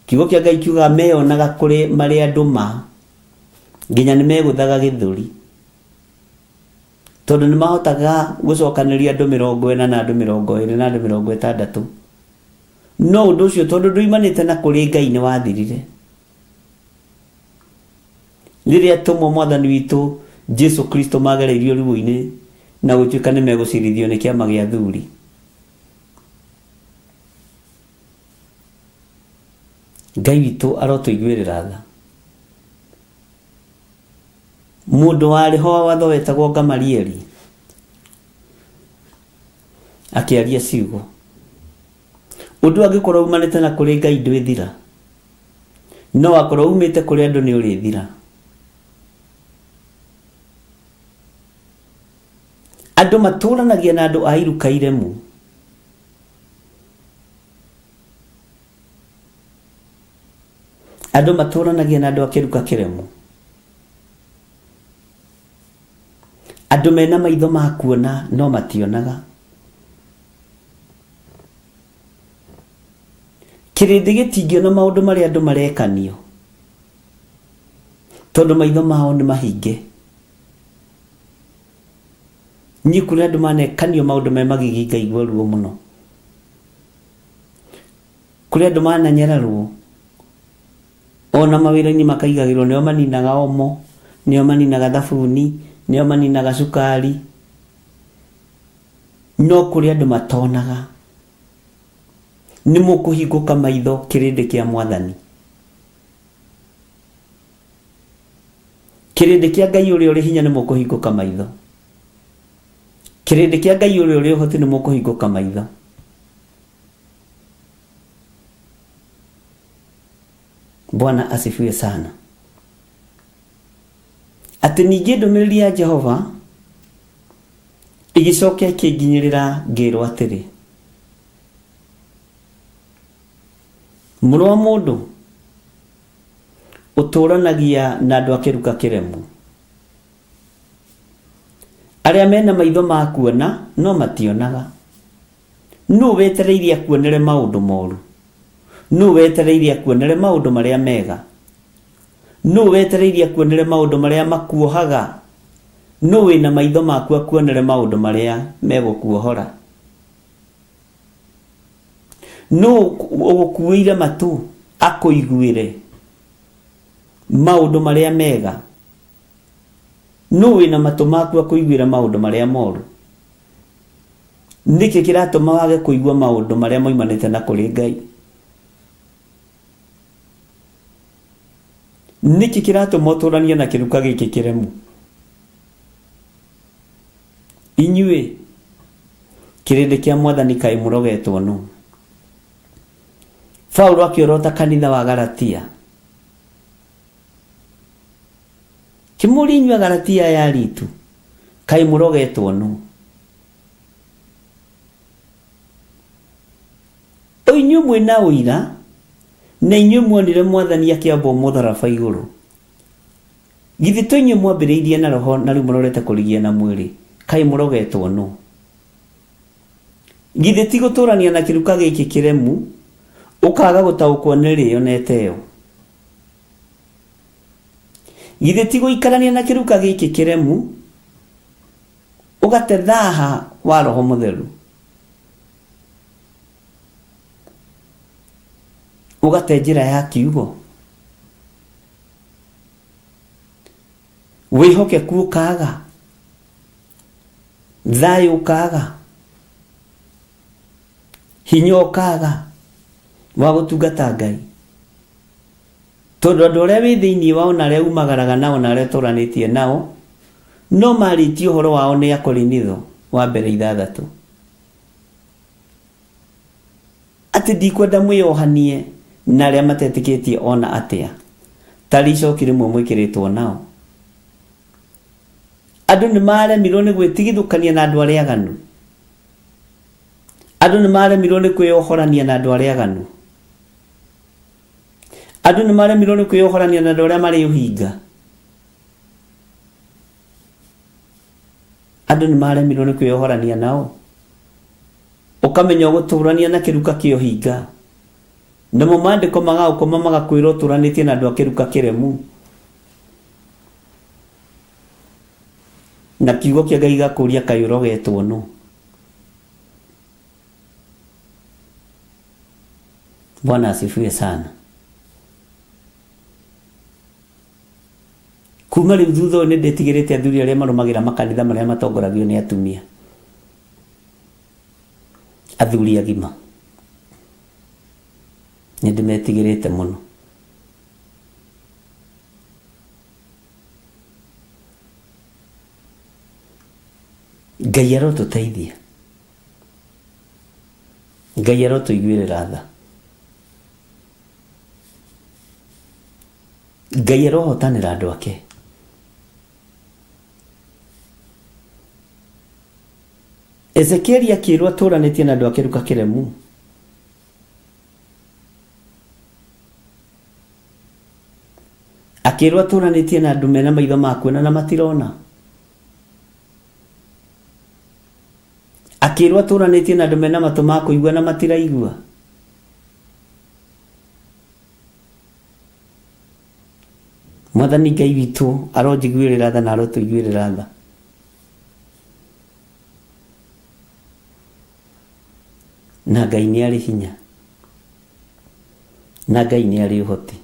Kiugo kĩa Ngai kiugaga meyonaga kũrĩ marĩ andũ ma, nginya nĩ megũthaga gĩthũri. Tondũ nĩ mahotaga gũcokanĩria andũ 40 na andũ 20 na andũ 60. No ũndũ ũcio tondũ nduimanĩte na kũrĩ Ngai nĩ wathirire. Rĩrĩa atũmwo Mwathani witũ Jesu Kristo magereirio ruo-inĩ na gũtuĩka nĩ megũcirithio nĩ kĩama gĩa athuri. Ngai witũ arotũiguĩrĩra tha. Mũndũ warĩ ho wa watho wetagwo Gamalieli akĩaria ciugo. Ũndũ angĩkorwo umanĩte na kũrĩ Ngai ndwĩthira, no akorwo umĩte kũrĩ andũ nĩ ũrĩthira. Andũ matũranagia na andũ a iruka iremu. Andũ matũranagia na andũ a kĩruka kĩremu. Andũ mena maitho ma kuona no mationaga. Kĩrĩndĩ gĩtingĩona maũndũ marĩa andũ marekanio tondũ maitho mao nĩ mahinge. Niĩ kũrĩ andũ manekanio maũndũ me magigi ngaigua ruo mũno. Kũrĩ andũ mananyararwo ona mawĩra-inĩ makaigagĩrwo nĩo maninaga omo, nĩo maninaga thabuni, nĩo maninaga cukari. No kũrĩ andũ matonaga. Nĩ mũkũhingũka maitho kĩrĩndĩ kĩa Mwathani. Kĩrĩndĩ kĩa Ngai ũrĩa ũrĩ hinya nĩ mũkũhingũka maitho. Kĩrĩndĩ kĩa Ngai ũrĩa ũrĩ ũhoti nĩ mũkũhingũka maitho. Bwana asifiwe sana. Atĩ ningĩ ndũmĩrĩri ya Jehova ĩgĩcoka ĩkĩnginyĩrĩra ngĩrwo atĩrĩ, mũrũ wa mũndũ, ũtũranagia na andũ a kĩruka kĩremu, arĩa mena maitho ma kuona no mationaga. Nũ wetereire akuonere maũndũ moru? Nũ wetereire akuonere maũndũ marĩa mega? Nũ wetereire akuonere maũndũ marĩa makuohaga? Nũ wĩna maitho maku akuonere maũndũ marĩa megũkuohora? Nũ ũgũkuĩire matũ akũiguĩre maũndũ marĩa mega? Nũ wĩna matũ maku akũiguĩre maũndũ marĩa moru? Nĩkĩ kĩratũma wage kũigua maũndũ marĩa moimanĩte na kũrĩ Ngai? Nĩkĩ kĩratũma ũtũranie na kĩruka gĩkĩ kĩremu? Inyuĩ kĩrĩndĩ kĩa Mwathani kaĩ mũrogetwo nũ? Paulo akĩorota kanitha wa Galatia. Kĩmũria inyuĩ Agalatia aya aritu, kaĩ mũrogetwo nũ? O inyuĩ mwĩ na ũira, na inyuĩ muonire Mwathani akĩambwo mũtharaba igũrũ. Githĩ to inyuĩ mwambĩrĩirie na Roho na rĩu mũrorete kũrigia na mwĩrĩ? Kaĩ mũrogetwo nũ? Githĩ ti gũtũrania na kĩruka gĩkĩ kĩremu, ũkaaga gũtaũkwo nĩ rĩo na ĩteo? Githĩ ti gũikarania na kĩruka gĩkĩ kĩremu, ũgate thaha wa Roho Mũtheru? Ũgate njĩra ya kiugo? Wĩhokeku ũkaga? Thayũ ũkaga? Hinya ũkaga wa gũtungata Ngai? Tondũ andũ arĩa wĩ thĩinĩ wao na arĩa umagaraga nao na arĩa ũtũranĩtie nao no marĩtie ũhoro wao nĩ Akorinitho wa mbere ithathatũ. Atĩ ndikwenda mwĩyohanie na arĩa matetĩkĩtie o na atĩa, tarĩ icoki rĩmwe mwĩkĩrĩtwo nao. Andũ nĩ maremirwo nĩ gwĩtigithũkania na andũ arĩa aganu. Andũ nĩ maremirwo nĩ kwĩyohorania na andũ arĩa aganu. Andũ nĩ maremirwo nĩ kwĩyohorania na andũ arĩa marĩ ũhinga. Andũ nĩ maremirwo nĩ kwĩyohorania nao. Ũkamenya ũgũtũrania na kĩruka kĩa ũhinga. Namo maandĩko magagũkoma magakwĩra ũtũranĩtie na andũ a kĩruka kĩremu. Na kiugo kĩa Ngai gĩgakũria kaĩ ũrogetwo nũ. Bwana asifiwe sana. Kuma rĩu thutha ũyũ nĩ ndĩtigĩrĩte athuri arĩa marũmagĩra makanitha marĩa matongoragio nĩ atumia. Athuri agima. Nĩ ndĩmetigĩrĩte mũno. Ngai arotũteithia. Ngai arotũiguĩrĩra tha. Ngai arohotanĩra andũ ake. Ezekieli akĩrwo atũranĩtie na andũ a kĩruka kĩremu. Akĩrwo atũranĩtie na andũ mena maitho ma kuona na matirona. Akĩrwo atũranĩtie na andũ mena matũ ma kũigua na matiraigua. Mwathani Ngai witũ aronjiguĩrĩra tha na arotũiguĩrĩra tha. Na Ngai nĩ arĩ hinya. Na Ngai nĩ arĩ ũhoti.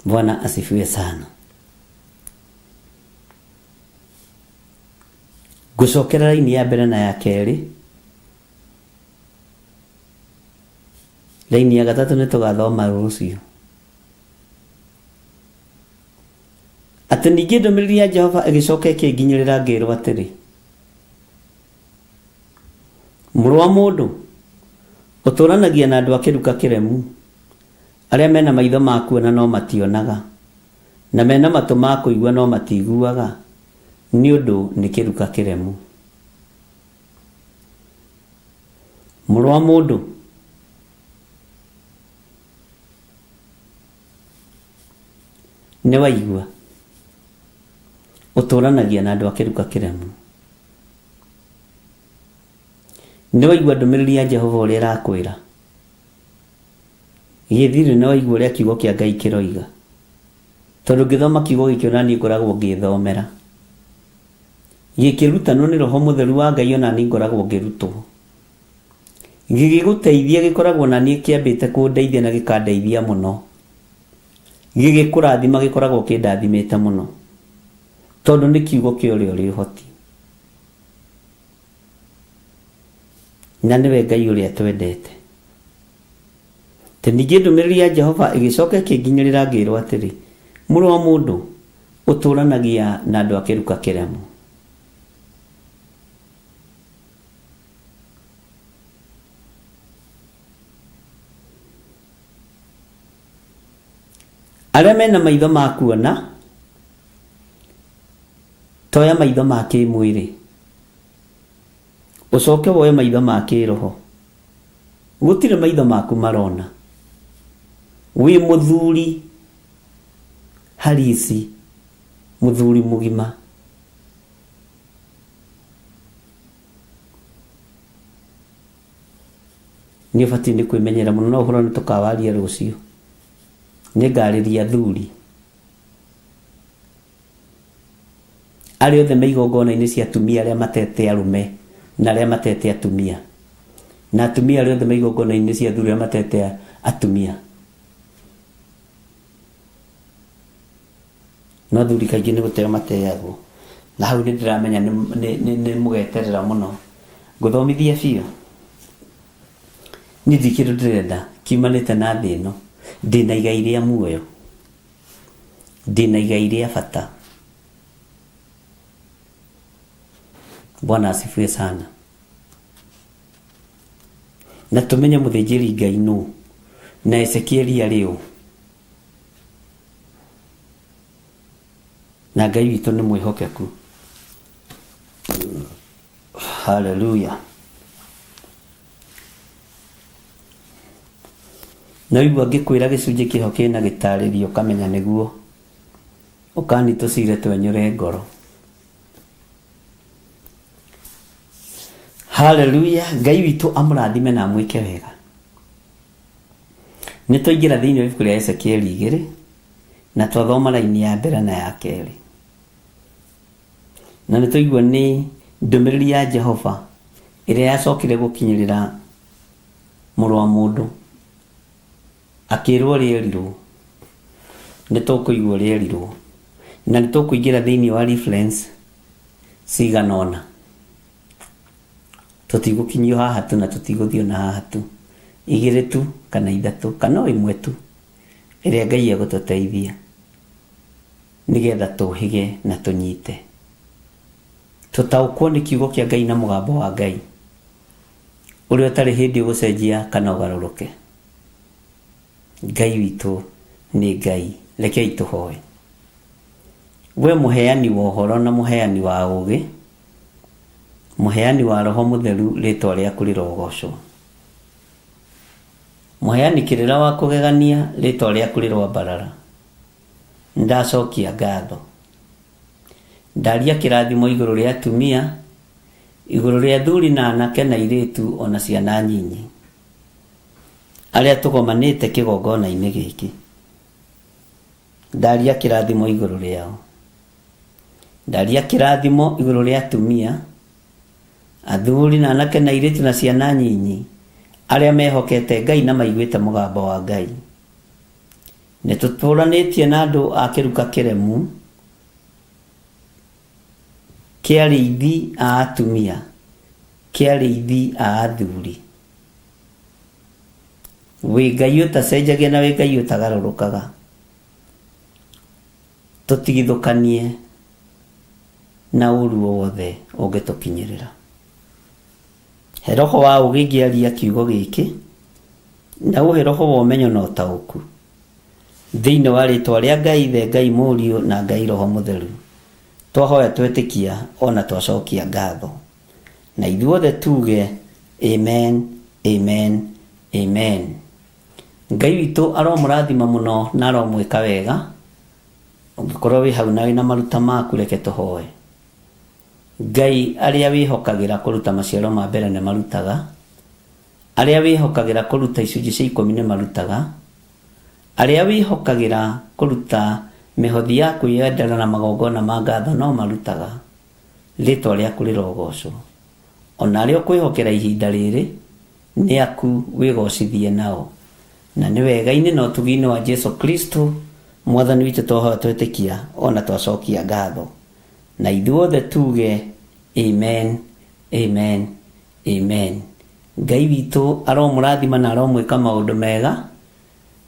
Bwana asifiwe sana. Ngũcokera raini ya mbere na ya kerĩ. Raini ya gatatũ nĩ tũgathoma rũciũ. Atĩ ningĩ ndũmĩrĩri ya Jehova ĩgĩcoka ĩkĩnginyĩrĩra ngĩrwo atĩrĩ, mũrũ wa mũndũ, ũtũranagia na andũ a kĩruka kĩremu, arĩa mena maitho ma kuona no mationaga, na mena matũ ma kũigua no matiiguaga, nĩ ũndũ nĩ kĩruka kĩremu. Mũrũ wa mũndũ, nĩ waigua, ũtũranagia na andũ a kĩruka kĩremu. Nĩ waigua ndũmĩrĩri ya Jehova ũrĩa ĩrakwĩra. Gĩthiri nĩ waigua ũrĩa kiugo kĩa Ngai kĩroiga. Tondũ ngĩthoma kiugo gĩkĩ ona niĩ ngoragwo ngĩthomera. Gĩkĩrutanwo nĩ Roho Mũtheru wa Ngai ona niĩ ngoragwo ngĩrutwo. Gĩgĩgũteithia gĩkoragwo na niĩ kĩambĩte kũndeithia na gĩkandeithia mũno. Gĩgĩkũrathima gĩkoragwo kĩndathimĩte mũno. Tondũ nĩ kiugo kĩa ũrĩa ũrĩ ũhoti. Na nĩwe Ngai ũrĩa twendete. Te ningĩ ndũmĩrĩri ya Jehova ĩgĩcoka ĩkĩnginyĩrĩra ngĩrwo atĩrĩ, mũrũ wa mũndũ, ũtũranagia na andũ a kĩruka kĩremu. Arĩa mena maitho ma kuona, toya maitho ma kĩmwĩrĩ, ũcoke woe maitho ma kĩroho. Gũtirĩ maitho maku marona. Wĩ mũthuri harisi, mũthuri mũgima. Nĩ ũbatiĩ nĩ kwĩmenyerera mũno, no ũhoro nĩ tũkawaria rũciũ. Nĩ ngarĩria athuri. Arĩa othe me igongona-inĩ cia atumia arĩa matete arũme na arĩa matete atumia. Na atumia arĩa othe me igongona-inĩ cia athuri arĩa matete atumia. No athuri kaingĩ nĩ gũteo mateagwo. Na hau nĩ ndĩramenya nĩ mũgeterera mũno. Ngũthomithia biũ. Niĩ ndirĩ kĩndũ ndĩrenda kiumanĩte na thĩ ĩno. Ndĩna igai rĩa muoyo. Ndĩna igai rĩa bata. Bwana asifiwe sana. Na tũmenye mũthĩnjĩri Ngai nũ, na Ezekieli arĩ ũ. Na Ngai witũ nĩ mwĩhokeku. Haleluya. Na igua ngĩkwĩra gĩcunjĩ kĩho kĩna gĩtarĩrio ũkamenya nĩguo. Ũkani tũcire twenyũre ngoro. Haleluya. Ngai witũ amũrathime na amwĩke wega. Nĩ twaingĩra thĩinĩ wa ibuku rĩa Ezekieli 2 na twathoma raini ya mbere na ya kerĩ. Na nĩ twaigua nĩ ndũmĩrĩri ya Jehova ĩrĩa yacokire gũkinyĩrĩra mũrũ wa mũndũ akĩrwo ũrĩa erirwo. Nĩ tũkũigua ũrĩa erirwo. Na nĩ tũkũingĩra thĩinĩ wa reference cigana ũna. Tũtigũkinyio haha tu na tũtigũthiĩ ona haha tu. 2 tu kana 3 kana o 1 tu ĩrĩa Ngai egũtũteithia nĩgetha tũhĩge na tũnyite. Tũtaũkwo nĩ kiugo kĩa Ngai na mũgambo wa Ngai ũrĩa ũtarĩ hĩndĩ ũgũcenjia kana ũgarũrũke. Ngai witũ nĩ Ngai. Rekei tũhoe. We mũheani wa ũhoro na mũheani wa ũũgĩ, mũheani wa Roho Mũtheru, rĩtwa rĩaku rĩrogocwo. Mũheani kĩrĩra wa kũgegania, rĩtwa rĩaku rĩroambarara. Nĩndacokia ngatho. Ndaria kĩrathimo igũrũ rĩa atumia, igũrũ rĩa athuri na anake na airĩtu ona ciana nyinyi, arĩa tũgomanĩte kĩgongona-inĩ gĩkĩ. Ndaria kĩrathimo igũrũ rĩao. Ndaria kĩrathimo igũrũ rĩa atumia, athuri na anake na airĩtu na ciana nyinyi, arĩa mehokete Ngai na maiguĩte mũgambo wa Ngai. Nĩ tũtũranĩtie na andũ a kĩruka kĩremu kĩa arĩithi a atumia, kĩa arĩithi a athuri. Wĩ Ngai ũtacenjagia na wĩ Ngai ũtagarũrũkaga. Tũtigithũkanie na ũru o wothe ũngĩtũkinyĩrĩra. He roho wa ũũgĩ ngĩaria kiugo gĩkĩ, na ũhe roho wa ũmenyo na ũtaũku. Thĩinĩ wa rĩtwa rĩa Ngai Ithe, Ngai Mũriũ na Ngai Roho Mũtheru, twahoya twetĩkia ona twacokia ngatho. Na ithuothe tuge amen, amen, amen. Ngai witũ aromũrathima mũno na aromwĩka wega. Ũngĩkorwo wĩ hau na wĩna maruta maku, reke tũhoe. Ngai arĩa wĩhokagĩra kũruta maciaro ma mbere nĩ marutaga, arĩa wĩhokagĩra kũruta icunjĩ cia 10 nĩ marutaga, arĩa wĩhokagĩra kũruta mĩhothi ya kwĩyendera na magongona ma ngatho no marutaga. Rĩtwa rĩaku rĩrogocwo. Ona arĩa ũkwĩhokera ihinda rĩrĩ nĩ aku wĩgocithie nao. Na nĩ wega-inĩ na ũtugi-inĩ wa Jesu Kristo Mwathani witũ twahoya twetĩkia ona twacokia ngatho. Na ithuothe tuge amen, amen, amen. Ngai witũ aromũrathima na aromwĩka maũndũ mega,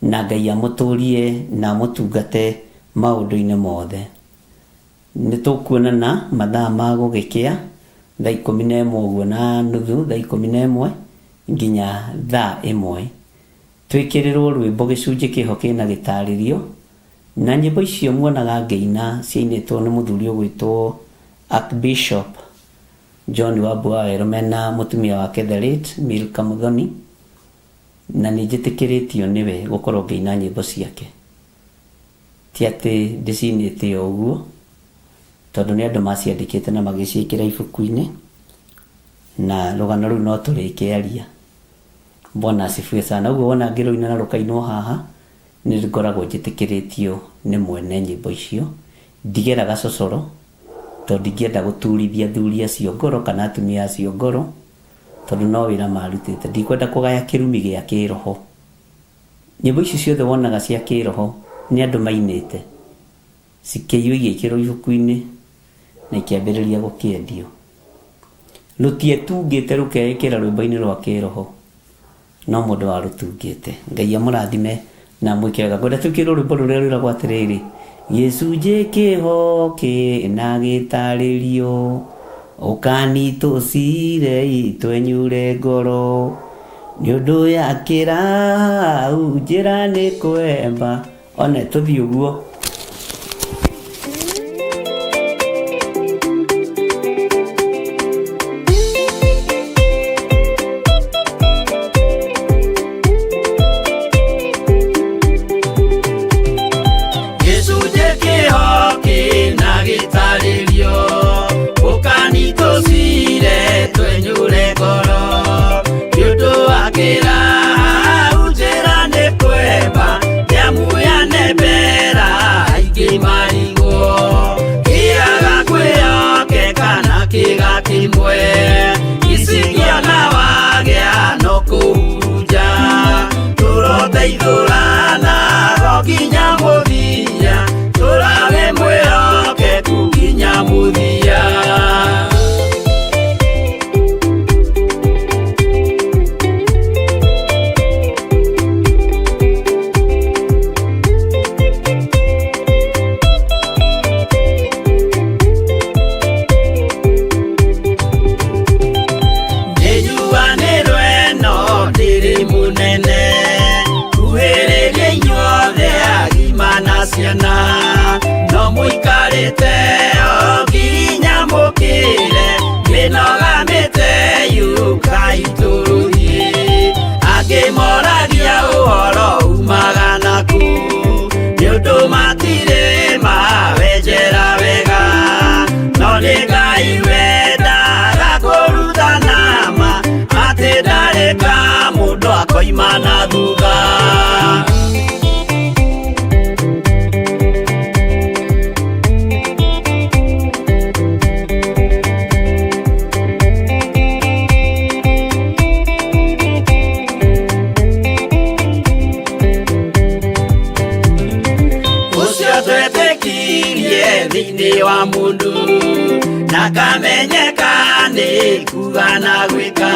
na Ngai amũtũrie na amũtungate maũndũ-inĩ mothe. Nĩ tũkuonana mathaa ma gũgĩkĩa thaa 11 ũguo na nuthu, thaa 11 nginya thaa 1. Twĩkĩrĩrwo rwĩmbo gĩcunjĩ kĩho kĩna gĩtarĩrio, na nyĩmbo icio muonaga ngĩina ciainĩtwo nĩ mũthuri ũgwĩtwo Archbishop John Wambua Wawerũ mena mũtumia wake the late Milka Muthoni, na nĩ njĩtĩkĩrĩtio nĩwe gũkorwo ngĩina nyĩmbo ciake. Ti atĩ ndĩcinĩte o ũguo, tondũ nĩ andũ maciandĩkĩte na magĩciĩkĩra ibuku-inĩ, na rũgano rũu no tũrĩkĩaria. Bwana asifiwe sana. Ũguo wona ngĩrũina na rũkainwo haha, nĩ ngoragwo njĩtĩkĩrĩtio nĩ mwene nyĩmbo icio. Ndigeraga cocoro, tondũ ndingĩenda gũturithia athuri acio ngoro kana atumia acio ngoro, tondũ no wĩra marutĩte. Ndikwenda kũgaya kĩrumi gĩa kĩroho. Nyĩmbo icio ciothe wonaga cia kĩroho nĩ andũ mainĩte, cikĩiywo igĩkĩrwo ibuku-inĩ na ikĩambĩrĩria gũkĩendio. Rũtietungĩte rũkeĩkĩra rwĩmbo-inĩ rwa kĩroho, no mũndũ warũtungĩte. Ngai amũrathime na amwĩke wega. Ngwenda twĩkĩrwo rwĩmbo rũrĩa rwĩragwo atĩrĩrĩ, gĩcunjĩ kĩho kĩna gĩtarĩrio, ũkani tũcire twenyure ngoro, nĩ ũndũ ya kĩrau njĩra nĩ kwemba. One tũthiĩ ũguo. Tũteithũrana nginya mũthia, tũrawe mwĩhokeku nginya mũthia. Nĩnjuanĩrwo ĩno ndĩrĩ mũnene, kuhĩrĩria inyuothe agima na ciana, no mũikarĩte o nginya mũkĩre, mĩnoga mĩte yũkai tũrũthiĩ. Angĩ moragia ũhoro umaga nakũ, nĩ ũndũ matirĩ mawenjera wega, no nĩ Ngai wendaga kũrutana ma, atĩ ndarĩ ka mũndũ akoima na thutha. Ũcio twetĩkirie thĩinĩ wa mũndũ, na kamenyeka nĩ kuga na gwĩka,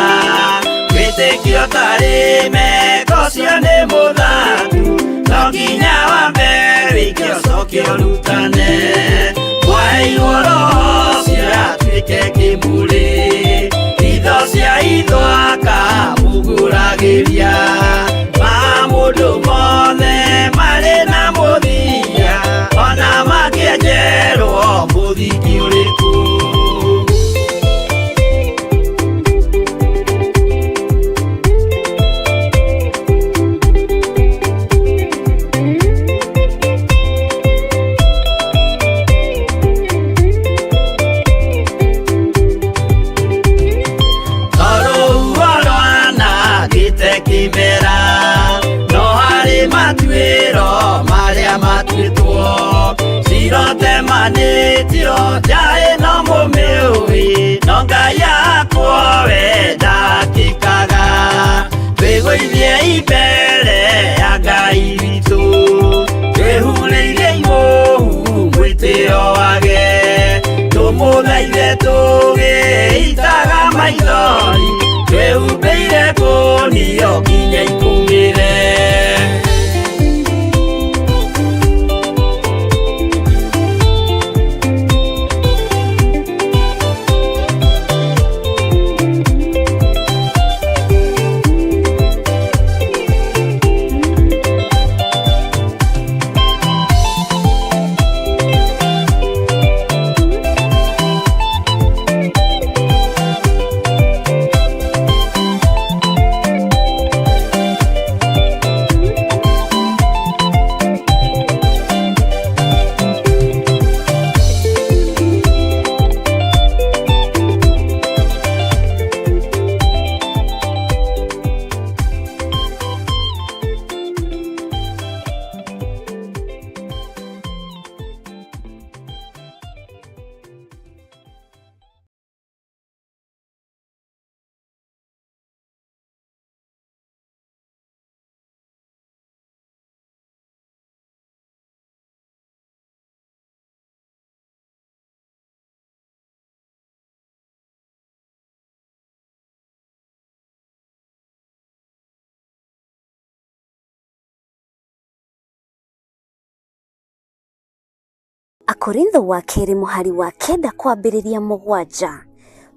wĩtĩkio tarĩ meko ũcio nĩ mũthatu, no nginya wambe wĩke ũcoke ũrutane. Mwaheirwo Roho ũcio atuĩke kĩmũrĩ, itho cia itho akamũgũragĩria, ma mũndũ mothe marĩ na mũthia, ona makĩenjerwo mũthingi ũrĩkũ. Tondũ rwanangĩte kĩmera, no harĩ matuĩro marĩa matuĩtwo, cirotemanĩtio nja ĩno mũmĩũĩ, no Ngai akwo we ndakĩkaga. Twĩgũithie mbere ya Ngai witũ, twĩhurĩire imũhu mwĩtĩo wage, tũmũthaithe tũgĩitaga maithori, twĩhumbĩire kũnio nginya ikũmĩre. Akorintho wa kerĩ mũhari wa 9 kwambĩrĩria 7.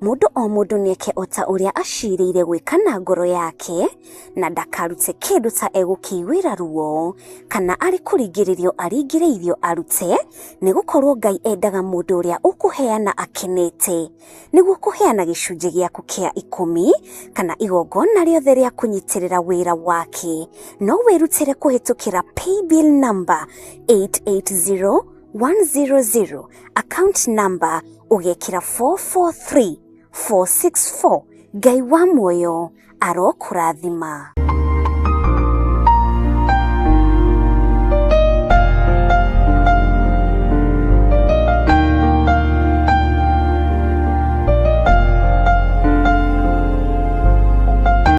Mũndũ o mũndũ nĩeke o ta ũrĩa acirĩire gwĩka na ngoro yake, na ndakarute kĩndũ ta egũkĩiguĩra ruo, kana arĩ kũringĩrĩrio aringĩrĩirio arute, nĩgũkorwo Ngai endaga mũndũ ũrĩa ũkũheana akenete. Nĩguo kũheana gĩcunjĩ gĩaku kĩa 10 kana igongona rĩothe rĩa kũnyitĩrĩra wĩra wake, no wĩrutĩre kũhĩtũkĩra paybill number 880100, account number ũgekĩra 443464. Ngai wa muoyo arokũrathima.